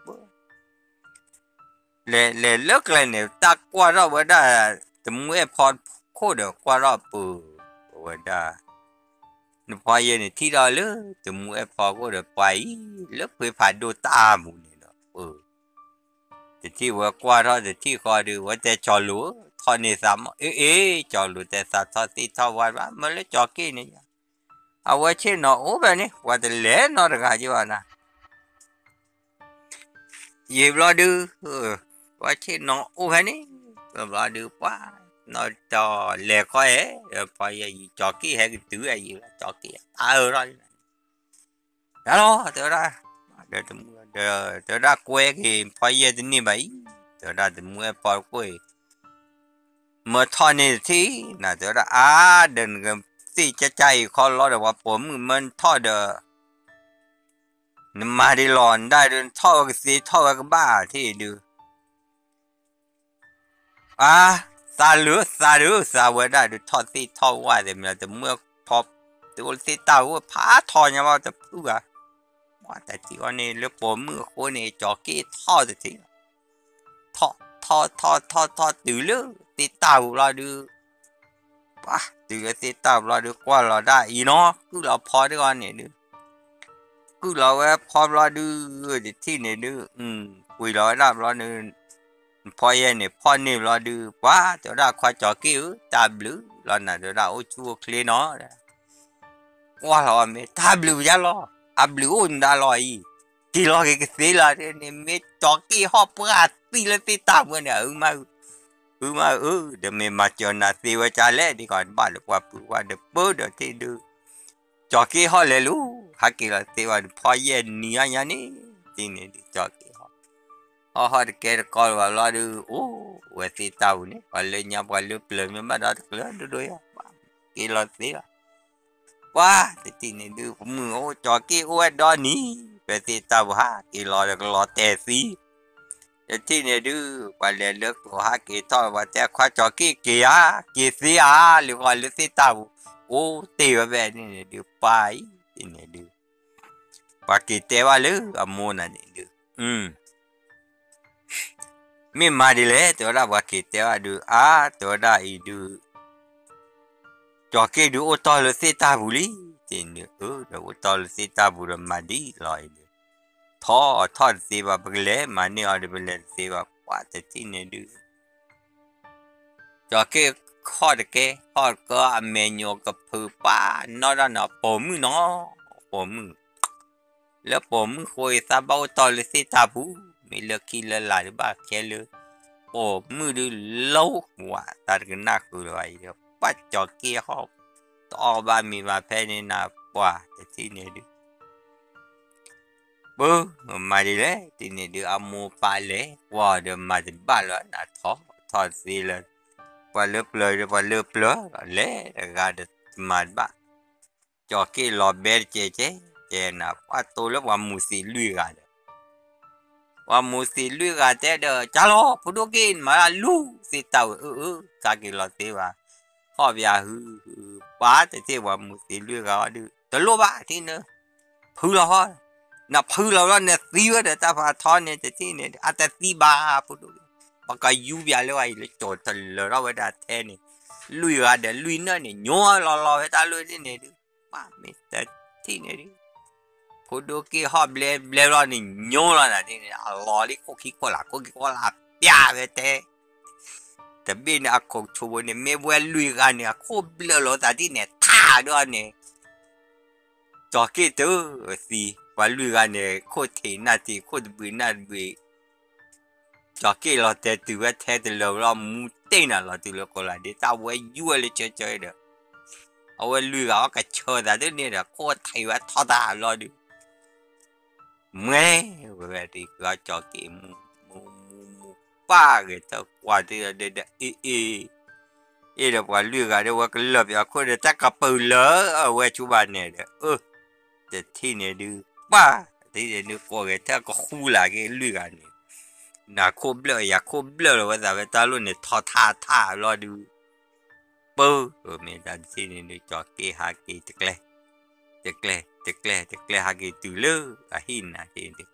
လဲၤ လဲၤလၢကျဲန့ၣ် တၢ်ကွၢ်ထီၣ်ဝဲဒၣ် တမူအဲၣ်ဖီ ခိၣ်ဒီးကွၢ်ထီၣ်ပၢၤဝဲဒၣ် နဖီယဲၢ်န့ၣ်ထံၣ်ထီၣ်လၢတမူအဲၣ်ဖီခိၣ်ဒီးပှၤအံၤ လၢဖှ့ဖးဒိၣ်တၢ်မူန့ၣ်ဒီး ပၢၤ တထံၣ်ဝဲကွၢ်ထီၣ်တထံၣ်ဃီဒီး ဝဲတဲကၠီၤလိၤ ထီၣ်န့ၢ်သးမး အ့ၣ်အ့ၣ် ကၠီၤလိၤတဲသးထီၣ်သ့ၣ်ထီၣ်ဝါဘၣ် မၢလၢကၠီၤက့ၣ်န့ၣ်ယါ အဝဲဆ့ၣ်နီၤအိၣ်ဖဲန့ၣ် ပှၤတလဲၤနီတဂၤက့ၤဘၣ်နၤ ယံာ်ဘျီဒုး ပှၤဆ့ၣ်နီၤအိၣ်ဖဲန့ၣ် ဘျီဒုးပှၤ နီၢ်တီၤလဲၤခီအဲၣ် ဖီယဲၢ်ယံာ်ကၠီၤက့ၣ်ဟဲကတုၤဝဲယံာ်လီၤ ကၠီၤက့ၣ်အါအၢထီၣ်လံ ယါလီၤ တဲဝဲဒၣ် ဒီးတမူ ဒီးတဲဝဲဒၣ်ကွဲက့ၤ ဖီယဲၢ်တန့ၢ်ဘၣ်အံၤ တဲဝဲဒၣ်တမူအဲၣ်ဖီခိၣ်အံၤ မၢထီၣ်န့ၢ်တထံၣ် နၤတဲဝဲဒၣ် အါ ဒီးနကသ့ၣ်ကၠၢ်ကၠၢ်အံၤခီလီၤဒီး ပှၤပိာ်မုၣ်မၢနထီၣ်ဒီး နမၤဒ်လီၤ နဒၣ်ဒုး နထီၣ်ဝဲကသ့ ထီၣ်ဝဲကဘၣ်ထံၣ်ဒုး အါ သးလၢသးဒုး သးဝဲဒၣ်ဒုး ထီၣ်သ့ၣ်ထီၣ်ဝၣ်သ့ၣ်မ့ၢ် တမူအဲၣ်ဖီ တအိၣ်လၢသ့ၣ်တၢ်အိၣ်ဖးထီညါဘၣ်တဖုဂၤ ပှၤတထံၣ်အီၤန့ၣ် လၢပိာ်မုၣ်အဃိန့ၣ် ကၠီၤက့ၣ်ထီၣ်တထံၣ် ထီၣ် ထီၣ် ထီၣ် ထီၣ် ထီၣ်တုၤလၢသ့ၣ်တၢ်ပူၤဘျီဒုး ပှၤတုၤလၢသ့ၣ်တၢ်ပူၤဘျီဒုး ကွၢ်လီၤဒၣ်အံၤနီၤ ကုၢ်လီၤဖီတဂီၤန့ၣ်ဒုး ကုၢ်လီၤဝဲဖီဘျီဒုး တထံၣ်န့ၣ်ဒုး ကွံာ်လီၤဝဲဒၣ်ဘျီဒုး နဖီယဲၢ်န့ၣ် ဖီၣ်န့ၢ်ဘျီဒုး ပှၤတဲဝဲဒၣ်ခွါကၠီၤက့ၣ်ဧၢ တၢ်ဘျုးလီၤနၤတဲဝဲဒၣ်အိၣ်ဆူၣ်အိၣ်ချ့နီၤ ကွၢ်လီၤဝဲမ့ၢ်တၢ်ဘျုးယါလီၤ အဘျုးအိၣ်နဒါလီၤအံၤ က့ၤလီၤက့ၤကသ့လီၤန့ၣ် မ့ၢ်ကၠီၤက့ၣ်ဟီၣ်ပှၢ်သံလၢသ့ၣ်တၢ်ပူၤန့ၣ် အုမၢ် အုမၢ်အု ဒီးမ့ၢ်မၤစၢၤနၤသ့ဝဲကလဲၣ် ဒ်ကီးတဘၣ်လၢပှၤပုၢ်ဝဲဒီးပၢဒီးထံၣ်ဒုး ကၠီၤက့ၣ်ဟီၣ်လဲၤလီၤ ဟးက့ၤလီၤသ့ဝဲဒီးဖီယဲၢ်နံၤအါညါန့ၣ် တထံၣ်န့ၣ်ဒုး ကၠီၤက့ၣ်ဟီၣ် ဟီၣ်ဟီၣ်တကဲတကီလၢၤဘၣ်ဘျီဒုး အိၣ်ဝဲသ့ၣ်တၢ်ပူၤန့ၣ် ပှၤလၢညါပှၤလၢပျၢၤမ့ၢ်ဘၣ်ဒီးတကျၢၤဒိၣ်ဒိၣ်ယါ က့ၤလီၤသ့လီၤ ပှၤတထံၣ်န့ၣ်ဒုး ပမုၢ်အိၣ်ကၠီၤက့ၣ်အိၣ်ဝဲဒီနံၤ ပသ့ၣ်တၢ်ပူၤဟးက့ၤလီၤဒီးကလီၤတဲာ်သံ တထံၣ်န့ၣ်ဒုး ပှၤလဲၤလၢကျိၤဟးက့ၤထီၣ် ပှၤတဲခွါကၠီၤက့ၣ်က့ၤဧါ က့ၤသ့ဧါ လၢကီးလၢသ့ၣ်တၢ်ပူၤ အိၣ်တ့ၢ်ဝဲဖဲန့ၣ်န့ၣ်ဒုး ပှၤအံၤန့ၣ်ဒုး ပှၤက့ၤတဲဘၣ်လၢအမိၢ်နၤန့ၣ်ဒုး မ့ၢ်မၤဒ်လဲၣ် တဲဝဲဒၣ်ပှၤက့ၤတဲဘၣ်ဒုး အါ တဲဝဲဒၣ်အံၤဒုး ကၠီၤက့ၣ်ဒုးအိၣ်တီၢ်လၢသ့ၣ်တၢ်ပူၤလံ တထံၣ်န့ၣ်ဒုး အၢ ဒီးအိၣ်တီၢ်လၢသ့ၣ်တၢ်ပူၤဒီးမၤဒ်လီၤအံၤဒုး ထီၣ်ထီၣ်တသ့ဘၣ် ပကလဲၤမၤန့ၢ်အီၤဒီးပလဲၤတသ့ဘၣ် ပှၤတထံၣ်န့ၣ်ဒုး ကၠီၤက့ၣ်ခီၣ်တကဲ ခီၣ်တကဲအမဲာ်ညိးကဖုးပၢ်နီၢ်တၢ်နီၤ ပိာ်မုၣ်နီၤ ပိာ်မုၣ် လၢပိာ်မုၣ်ဃိအံၤသးဘၣ်အိၣ်တီၢ်လၢသ့ၣ်တၢ်ပူၤ မ့ၢ်လၢခံလၢလာ်ဒုးဘၣ်ခဲလၢ ပိာ်မုၣ်ဒုးလီၤဝဲ သးတကနၣ်ဃုာ်လၢၤဘၣ်အံၤဒီး ပှၤကၠီၤက့ၣ်ဟီၣ် တအီၣ်ဘၣ်မံၤဘၣ်ဖဲန့ၣ်နၤ ပှၤတထံၣ်န့ၣ်ဒုး ပၢ် မၤဒ်လဲၣ် တထံၣ်န့ၣ်ဒုး အမိၢ်ပၢ်လဲၤကွၢ်ဒီးမၤတဘၣ်လၢၤ နၤထီၣ်ထီၣ်သ့လၢၤ ပှၤလၢပျၢၤဒီးပှၤလၢပျၢၤ လဲၤတဂၤဒီးမၤတဘၣ် ကၠီၤက့ၣ်လီၤဘဲတကဲကဲ ကဲနၤ ပှၤတိၢ်လၢပှၤမူၤသံးလွံၢ်ဂၤဒီး ပှၤမူၤသံးလွံၢ်ဂၤတဲဒီး ကၢ်လီၤ ဖိဒိၣ်က့ၣ် နမၤတၢ်လူၤသ့ၣ်တၢ်ဝဲ အၢ အၢ ကၢ်က့ၤလီၤသ့ဘၣ် ဟီၣ်ဘၣ်ဟု ပှၤတထံၣ်ပှၤမူၤသံးလွံၢ်ဂၤအီၤဒုး တလိၣ်ဘၣ်ထံၣ်နၢ ဖုလီၤဟီၣ် နဖုလီၤဘျီ နသံဝဲဒီးတၢ်ဖးထီန့ၣ် တထံၣ်န့ၣ် အတသံဘၣ် ဖိဒိၣ်က့ၣ် ပှၤကယူပၠးလၢဝဲအံၤလၢကၠီၤတလၢၤထီၣ်ဝဲဒၣ်ထဲန့ၣ် လွံၢ်ဂၤဒီးလွံၢ်နၢၣ်န့ၣ် ညိလီၤလီၤဝဲတၢ်လၢန့ၣ်ဒုး ပှၤမ့ၢ်တထံၣ်န့ၣ်ဒုး ဖိဒိၣ်က့ၣ်ဟီၣ်ဘျဲဘျဲဘျီန့ၣ် ညိလီၤနၤန့ၣ် အလီၤလံခိၣ်ခံခိၣ်လာ် ခိၣ်ခံခိၣ်လာ်ပၠးဝဲထဲ တဘ့ၣ်န့ၣ် အခိၣ်ဆိးဘိန့ၣ် မ့ၢ်ပှၤလွံၢ်ဂၤန့ၣ် အခိၣ်ဘျၢၣ်လီၤသးဒ်န့ၣ် ထးဒီးန့ၣ် ကၠီၤက့ၣ်တသံ ပှၤလွံၢ်ဂၤန့ၣ် ခိၣ်ထံးနၢ်ထံး ခိၣ်တဘှံးနၢ်တဘှံး ကၠီၤက့ၣ်လီၤတဲာ်တုၤဝဲထဲတလၢၤဘျီ မူတ့ၢ်နၤလီၤတုၤလၢကိးလးဒ့ တၢ်ဝဲယူၢ်ဝဲလၢကၢကၢဒီး အဝဲလွံၢ်ဂၤအီၣ်ကဆၢသးဒ်န့ၣ်ဒီး ခိၣ်ထံးဝဲထီၣ်တၢ်ဘျီဒုး မွဲဝဲဝဲဒ်ကီးကၠီၤက့ၣ်မူ မူ မူ မူ ပၢ်ဂဲၤထၢၣ်ကွၢ်တ့ၢ်ဒီး အ့ၣ် အ့ၣ် အ့ၣ်ဒီးပှၤလွံၢ်ဂၤဒီး ဝဲကလၢာ်ပၠးခိၣ်ဒီး တၢ်ကပၢၢ်လၢအဝဲဆူဘၣ်န့ၣ်ဒီး အၢ တထံၣ်န့ၣ်ဒုး ပၢ် တထံၣ်န့ၣ်ဒုး ကိးဂဲၤထၢၣ်ကဃူလၢ်က့ၤလွံၢ်ဂၤန့ၣ် နခိၣ်ဘျၢၣ်ယခိၣ်ဘျၢၣ်လီၤဝဲသးဝဲတၢ်လိၣ်န့ၣ် ထီၣ်ထးထးဘျီဒုး ပၢ် မ့ၢ်တၢ်တထံၣ်န့ၣ်ဒုး ကၠီၤက့ၣ်ဟးက့ၤတကျဲ တကျဲ တကျဲ တကျဲဟးက့ၤတုၤလၢအဟံၣ်နၤဟ့ၣ်ဒုး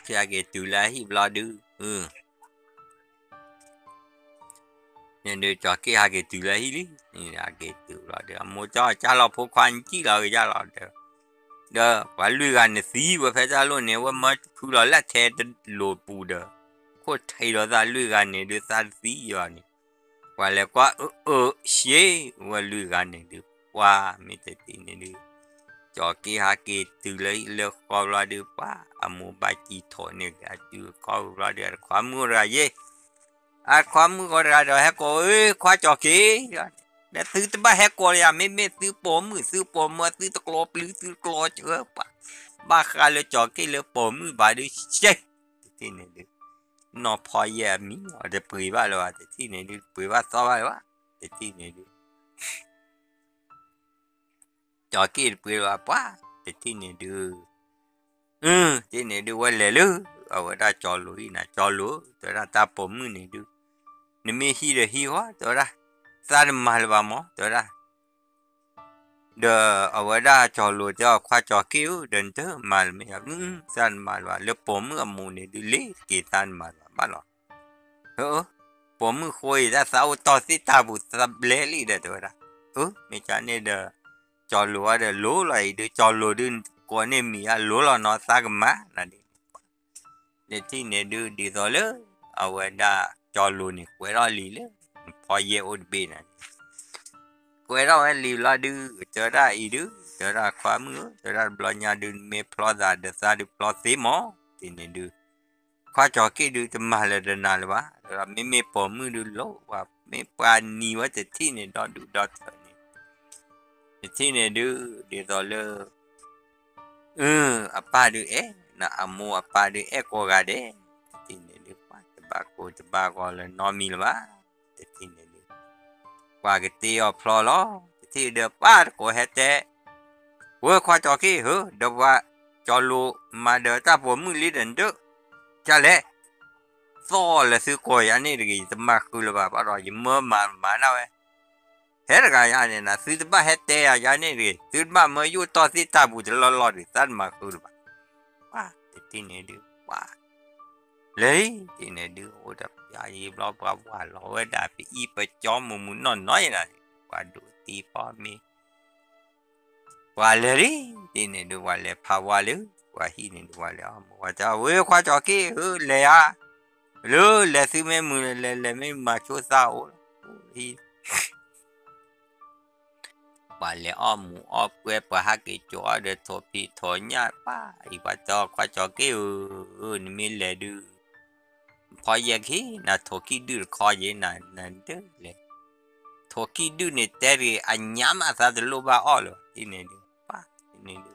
ဟးက့ၤတုၤလၢအဟံၣ်ဘျီဒုး အ န့ၣ်ဒုး ကၠီၤက့ၣ်ဟးက့ၤတုၤလၢဟံၣ်လံ, န့ၣ်ဟးက့ၤတုၤလီၤဒီး အမိၢ်ကၠီကၢ်လီၤဖိခွါ နစံၣ်လီၤကယၢ်လီၤဒီး, ဒီးပှၤလွံၢ်ဂၤန့ၣ်သံဝဲဖဲတၢ်လိၣ်န့ၣ် ဝဲမၢဖုလီၤလၢထဲတလိၤပူၤဒီး, ခိၣ်ထံးလီၤသးလွံၢ်ဂၤန့ၣ်ဒုး သးတသံယီၤန့ၣ်, ပှၤလဲၤကွၢ်အၢအၢရှ့ဝဲလွံၢ်ဂၤန့ၣ်ဒုး, ပှၤမ့ၢ်တသံန့ၣ်ဒုး ကၠီၤက့ၣ်ဟးက့ၤတုၤလၢဟံၣ်လၢဃီဘျီဒုး ပှၤအမိၢ်ဘၣ်ကံၢ်ထိးန့ၢ်က့ၤအစုအခီၣ်ဘျီဒုး အတခွါမုၣ်အိၣ်တဂၤယဲၢ် အခွါမုၣ်အိၣ်တဂၤဒီးဟဲကိး အ့ ခွါကၠီၤက့ၣ်, ဒီးသုတဘၣ်ဟဲကိးလၢယၤ မ့မ့ၢ်သုပိာ်မုၣ် သုပိာ်မုၣ် သုတကျီပျုၤ သုတကျီစၢၤပှၤ, ဘၣ်ဃးလၢကၠီၤက့ၣ်လၢပိာ်မုၣ်ဘၣ်ဒုး ရှဲ, တထံၣ်န့ၣ်ဒုး, နီၢ်ဖီယဲၢ်အမံၤ အတပှ့ၤဘၣ်လၢၤဘၣ် တထံၣ်န့ၣ်ဒုး တပှ့ၤဘၣ်သီဘၣ်လၢၤဘၣ် တထံၣ်န့ၣ်ဒုး ကၠီၤက့ၣ်တပှ့ၤလၢၤဘၣ်ပှၤ, တထံၣ်န့ၣ်ဒုး အၢ တထံၣ်န့ၣ်ဒုး ဝဲလဲၤလၢ အဝဲဒၣ်ကၠီၤလိၤဟံၣ်နၤ ကၠီၤလိၤ တဲဝဲဒၣ်တၢ်ပိာ်မုၣ်န့ၣ်ဒုး, နမ့ၢ်ဟံးဒီးဟံးဃီ တဲဝဲဒၣ်, သးတမၤလၢၤဘၣ်မၢ် တဲဝဲဒၣ် ဒီးအဝဲဒၣ်ကၠီၤလိၤတဲအီၤ ခွါကၠီၤက့ၣ်ဧၢ ဒီးနတမၤလၢၤမ့ၢ်ယၤ, သးတမၤလၢၤဘၣ် လၢပိာ်မုၣ်အမိၢ်န့ၣ်ဒုး လ့ၤတက့ၤသးတမၤလၢၤဘၣ်လီၤ. ပိာ်မုၣ်ဃိအံၤ တၢ်သးအိၣ်တီၢ်သ့ၣ်တၢ်ပူၤ သးဘျဲလံဒီး တဲဝဲဒၣ်, အၢ မ့ၢ်ကန့ၣ်ဒီး ကၠီၤလိၤအီၤဒီး လိၤလီၤအံၤဒုး ကၠီၤလိၤဒုး ကိးန့ၢ်မံၤအလိၤလီၤနီၤ သးကမၤနၤဒ်န့ၣ် တထံၣ်န့ၣ်ဒုး ဒ်သိးလၢ အဝဲဒၣ်ကၠီၤလိၤန့ၣ် ကွဲးထီၣ်လံၤလၢ ဖီယဲၢ်အိၣ်တဘ့ၣ်န့ၣ် ကွဲးထီၣ်ဝဲလံၤလီၤဒုး တဲဝဲဒၣ်အံၤဒုး တဲဝဲဒၣ်ခွါမုၣ်ဧၢ တဲဝဲဒၣ်တဘျီညါဒုး နမ့ၢ်ဖျီသးဒီးသးဒုးဖျီသ့မၢ် တထံၣ်န့ၣ်ဒုး ခွါကၠီၤက့ၣ်ဒုး တမၤလၢၤဒီးနၤလၢၤဘၣ် မ့မ့ၢ်ပိာ်မုၣ်ဒုးလိၤဝဲ မ့ၢ်ပှၤနံၤဝဲတထံၣ်န့ၣ် ဒီဒူၣ်ဒီထၢန့ၣ် တထံၣ်န့ၣ်ဒုး ဒ်သိးလၢ အပၢ်ဒုးအဲၣ် နအမိၢ်အပၢ်ဒုးအဲၣ်ကိးဂၤဒဲး တထံၣ်န့ၣ်ဒုး ပှၤတဘၣ်ကိၢ်တဘၣ်ဂီၤလၢၤနီတမံၤလၢၤဘၣ် တထံၣ်န့ၣ်ဒုး ပှၤကတ့အီၤဖျီလီၤ တထံၣ်ဒီးပၢ်တကိးဟဲတဲ ဝဲခွါကၠီၤက့ၣ်ဧၢ ဒီးပှၤကၠီၤလိၤမၤဒီးတၢ်ပိာ်မုၣ်လံဒီးနဒုး ကလဲၣ် သီၣ်လၢသုကိးယၤန့ၣ်တဂ့ၤ ယတမၤဃုာ်လၢၤဘၣ် ဘၣ်ဒီးယမၢမၤမၤဒၣ်ဝဲ ဟဲတဂၤယၤန့ၣ်နၤ သုတဘၣ်ဟဲတဲယၤယၤန့ၣ်တဂ့ၤ သုတဘၣ်မၢယိၣ်တီၢ်သ့ၣ်တၢ်ပူၤတလီၢ်လီၢ်တဂ့ၤ သးတမၤဃုာ်လၢၤဘၣ် ပှၤတထံၣ်န့ၣ်ဒုး ပှၤ လဲၤလံ တထံၣ်န့ၣ်ဒုး အိၣ်ဒီးပယါယံၤဘျီ ပှၤဝၤလီၤဝဲဒၣ်ပအံၣ်ပကၠီမုာ်မုာ်နီၢ်နီၢ်ယဲဒၣ် ပှၤဒိးတံၤဖီမ့ၤ ပှၤလဲၤလံ တထံၣ်န့ၣ်ဒုး ပှၤလဲၤဖးဝါလၢ ပှၤဟံၣ်န့ၣ်ဒုး ပှၤလဲၤအီၣ်မူၤဝဲ တဲဝဲခွါကၠီၤက့ၣ်ဧၢ လဲၤဧါ လၢလဲၤသုမ့ၢ်မုာ်လဲၤ လဲၤမ့ၢ်မၤဆိသးအိၣ်လီၤ ပှၤလဲၤအီၣ်မူၤအီၣ်ပွဲ ပှၤဟးက့ၤကၠီအီၣ်ဒီးထိးဖံးထိးညၣ်ပၢ် အံၤပှၤတဲအီၤခွါကၠီၤက့ၣ်ဧၢ နမ့ၢ်လဲၤဒုး ဖီယဲၢ်ခံ နထိးကံၣ်ဒုၣ်တခီယဲ နဒုးလဲၤ ထိးကံၣ်ဒုၣ်န့ၣ်တဲတဂ့ၤ အညါမးသးတလိၣ်ဘၣ်အီၣ်လၢၤ တထံၣ်န့ၣ်ဒုး ပှၤတထံၣ်န့ၣ်ဒုး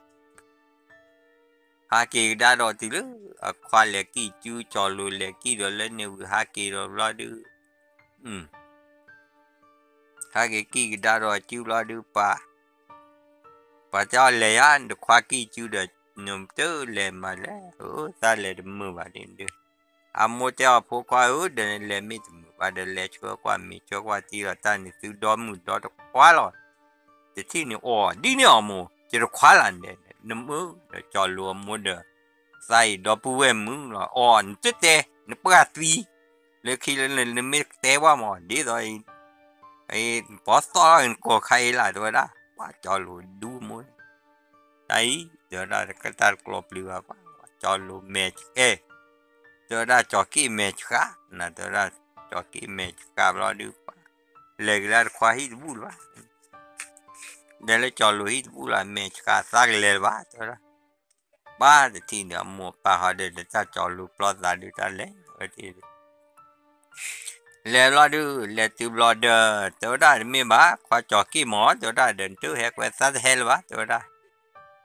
ဟးက့ၤကဒါဒီးတုၤလၢ အခွါလဲၤကံၣ်စု ကၠီၤလိၤလဲၤကံၣ်ဒီးလၢန့ၣ်ဝံၤ ဟးက့ၤဒီးဘျီဒုး ဟးက့ၤကံၣ်ကဒါဒီးစုဘျီဒုး ပှၤ ပှၤတဲအီၤလဲၤယါ နတခွါကံၣ်စုဒီး နတလဲၤမၤလဲၣ် သးလဲၤတမုာ်ဘၣ်ဒ်န့ၣ်ဒုး အမိၢ်တဲအီၤဖိခွါဧၢ ဒီးနလဲၤမ့ၢ်တမုာ်ဘၣ်ဒီး လဲၤဆှၢကွၢ်မ့ၤဆှၢကွၢ်တံၢ်လီၤတၢ်န့ၣ် သုဒီမုၣ်ဒီတခွါလီၤ တထံၣ်န့ၣ်အီၤ ဒ်န့ၣ်အီၤမိၢ် ယတခွါလၢ်န့ၣ် နမုာ်ဒီးကၠီၤလိၤအမိၢ်ဒီး သးအံၤဒီပုၢ်ဝဲၢ်မုၣ်လီၤ အီၤ နတတဲ နပှၢ်သံ လၢခံလၢနမ့ၢ်တဲပှၢ်မး ဒ်သိး ပီသီၣ်နကိးခါအံၤလၢ် တဲဝဲဒၣ် ပှၤကၠီၤလိၤဒူမိၢ် တၢ်အံၤ တဲဝဲဒၣ်တၢ်တကျီပျံၤဘၣ် ပှၤကၠီၤလိၤမဲာ်ဆှး တဲဝဲဒၣ်ကၠီၤက့ၣ်မဲာ်ဆှး နၤ တဲဝဲဒၣ် ကၠီၤက့ၣ်မဲာ်ဆှးဘျီဒုး ပှၤ လဲၤက့ၤလၢတခွါဟံၣ်တဘူၣ်လၢၤဘၣ် လဲၤလၢကၠီၤလိၤဟံၣ်တဘူၣ်လၢ် မဲာ်ဆှးသးကလဲၤလၢၤဘၣ် တဲဝဲဒၣ် ပှၤတထံၣ်န့ၣ် အမိၢ်အပၢ်ဟီဒီး တၢ်ကၠီၤလိၤပျီသးဒုးတၢ်လဲၤဝဲ လဲၤဘျီဒုး လဲၤတုၤဘျီဒီး တဲဝဲဒၣ်တမ့ၢ်ဘၣ် ခွါကၠီၤက့ၣ်မး တဲဝဲဒၣ်ဒီး နတဟဲကွဲသးတဟဲလၢၤဘၣ် တဲဝဲဒၣ် အ့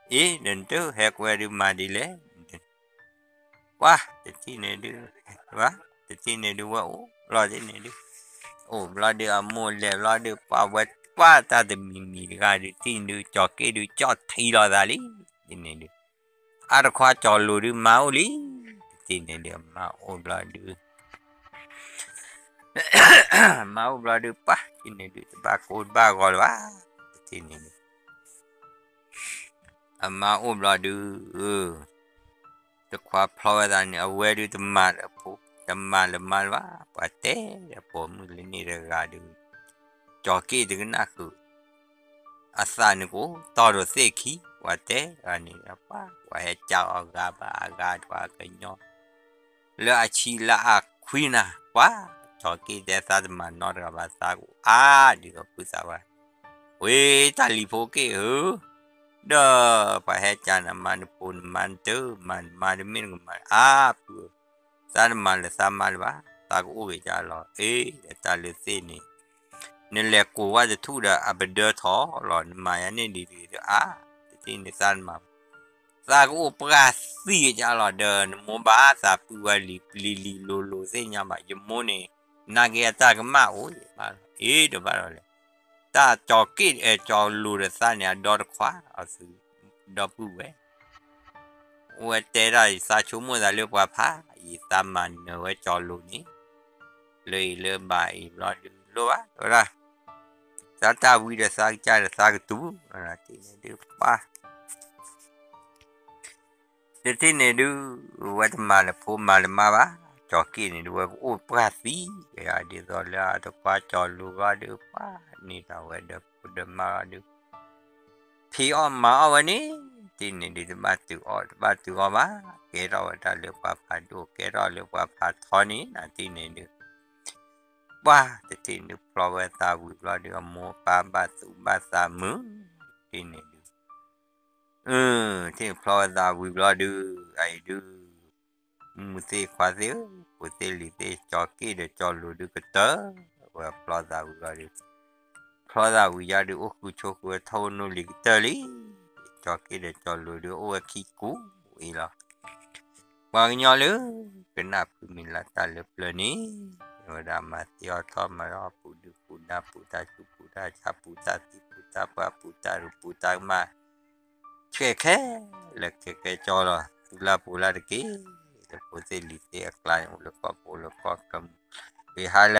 ဒီးနတဟဲကွဲဒုးမၤဒ်လဲၣ် ပှၤတထံၣ်န့ၣ်ဒုး ဘၣ် တထံၣ်န့ၣ်ဒုး ဝဲအိၣ်ဘျီဒ်န့ၣ်ဒုး အိၣ်ဘျီဒုး အမိၢ်လဲၤဘျီဒုး ပှၤဝဲပှၢ်တၢ်တမံၤမံၤတဂၤဒုး တထံၣ်န့ၣ်ဒုး ကၠီၤက့ၣ်ဒုး ကၠီၣ်ထံလီၤသးလံ ဒ်န့ၣ်ဒုး အါတခွါကၠီၤလိၤဒုး မါအိၣ်လံ တထံၣ်န့ၣ်ဒုး မါအိၣ်ဘျီဒုး မါအိၣ်ဘျီဒုး ပှၤတထံၣ်န့ၣ်ဒုး တဘၣ်ကိၢ်တဘၣ်ဂီၤလၢၤဘၣ် တထံၣ်န့ၣ်ဒုး အမါအိၣ်ဘျီဒုး တခွါဖျီဝဲသးန့ၣ် အဝဲဒုးတမၤဒီးဖိတ တမၤလၢၤမါလၢၤဘၣ်, ပှၤတဲဒီးပိာ်မုၣ်လၢန့ၣ်တဂၤဒီး ကၠီၤက့ၣ်တကနၣ်ဃုာ် အသးန့ၣ်ကအိၣ်တီဒီးသ့ၣ်ခံ, ပှၤတဲဂၤန့ၣ်ဒီး ပှၤ ပှၤဟဲကၢအီၤဂၤဘၣ်အဂၤ ဒွးကညီ လၢအဆံးလၢအခွံနၤ, ပှၤ ကၠီၤက့ၣ်တဲသးတမၤနီတဂၤဘၣ် သးကအိၣ်အါဒ်သိးဖုသးဝဲ, ဝ့ၢ်တၢ်လံၤဖိက့ၣ်ဧၢ, ဒီးပှၤဟဲကၢနၤ မၤနဖိနမါနတၢ် မၤနမါတမ့ၢ်နကမၤအါဖုဧၢ, သးတမၤလၢၤသးမါလၢၤဘၣ်, သးကအိၣ်ဂ့ၤကၢလီၤ, အ့ ဒီးတၢ်လၢသ့ၣ်န့ၣ် နလဲၤကိးဝဲတထူၣ်ဒီးအပဒၢထီၣ်လီၤ, နမၤယၤန့ၣ်ဒ်ဒ်ဒီးအါ, တထံၣ်န့ၣ်သးတမၤ သးကအိၣ်ပှၢ်သံကၢလီၤ, ဒီးနမိၢ်ဘၣ်သးပုၢ်ဝဲလံၤပျံၤလံၤလိၤလိၤသ့ၣ်ညါဘၣ်, ယမိၢ်န့ၣ် နာ်က့အတၢ်ကမၣ်အိၣ်ယဘၣ်လီၤ, အ့ဒီးဘၣ်ဒီးလဲၣ်, တၢ်ကၠီၤက့ၣ်အဲၣ်ကၠီၤလိၤဒီးသးန့ၣ် အဒီတခွါအီၤသု, ဒီပုၢ်ဝဲၢ် အိၣ်ဝဲတဲဒၣ် ယသးဆိကမိၣ်သးလၢပှၤဖး, ယသးမၤနၢၤဝဲကၠီၤလိၤန့ၣ်, လၢအံၤလၢဘၣ်အံၤဘျီဒုးလိၣ်ဘၣ်, ဝဲဒၣ် သးတၢ်ဝံဒီးသးကစၢ်ဒီးသးကတုၤ, တထံၣ်န့ၣ်ဒုးပှၤ တထံၣ်န့ၣ်ဒုး ဝဲတမၤလၢၤဖိမၤလၢၤမါဘၣ်, ကၠီၤက့ၣ်န့ၣ်ဒုး ဝဲကအိၣ်ပှၢ်သံ, ဒ်သိးလၢအတခွါကၠီၤလိၤဘျီဒုးပှၤန့ၣ်ဒီးဝဲဒီးဖိဒီးမါဘျီဒုး ဖံးအီၣ်မၤအီၣ်ဝဲန့ၣ်, တထံၣ်န့ၣ်ဒုး တဘၣ်တုၤအီၣ်တဘၣ်တုၤအီၣ်ဘၣ်, ကဲထီၣ်ဝဲဒၣ်လၢပှၤဖးဒိၣ် ကဲထီၣ်လၢပှၤဖးထီန့ၣ် တထံၣ်န့ၣ်ဒုး ပှၤတထံၣ်န့ၣ်ဒုးဖျီဝဲသးဝံၤဘျီဒုး အမိၢ်အပၢ်ဘၣ်သူဘၣ်သးမုာ်, တထံၣ်န့ၣ်ဒုး ထံၣ်ဖျီဝဲသးဝံၤဘျီဒုး အအံၤဒုး မုၢ်သ့ၣ်ခွါသ့ၣ်ဧၢ, ဖိသ့ၣ်လံၤသ့ၣ် ကၠီၤက့ၣ်ဒီးကၠီၤလိၤဒုးကတၢၢ်, ဝဲဖျီသးဝံၤဘျီဒုး ဖျီသးဝံၤယါဒုး အိၣ်ဃုာ်ဆိးဃုာ်ဝဲထီၣ်အိၣ်နိလံၤကတၢၢ်လံ, ကၠီၤက့ၣ်ဒီးကၠီၤလိၤဒုးအိၣ်ဝဲခံကူအံၤလီၤ. ပှၤကညီလၢ ကနၢ်ဖုမံၤလၢတၢ်လၢပျၢၤန့ၣ်, ဝဲဒၣ်မၤသံအီၣ်ထီၣ်မၤအီၣ်ပူၤဒုးပူၤဒါပူၤတၢ်စူၤပူၤတၢ်ဆါပူၤတၢ်သံပူၤတၢ်ပှၢ်ပူၤတၢ်ရူးပူၤတၢ်ကမၣ် ဆဲးခဲလၢာ်ခဲကဲကၠီလီၤ, သုလၢပူၤလၢတက့ၢ်, လၢဖိသ့ၣ်လံၤသ့ၣ်အကျါန့ၣ် အိၣ်လၢကီၢ်ပူၤလၢကီၢ်ကမူၣ်, ဝံၤဟါလၢ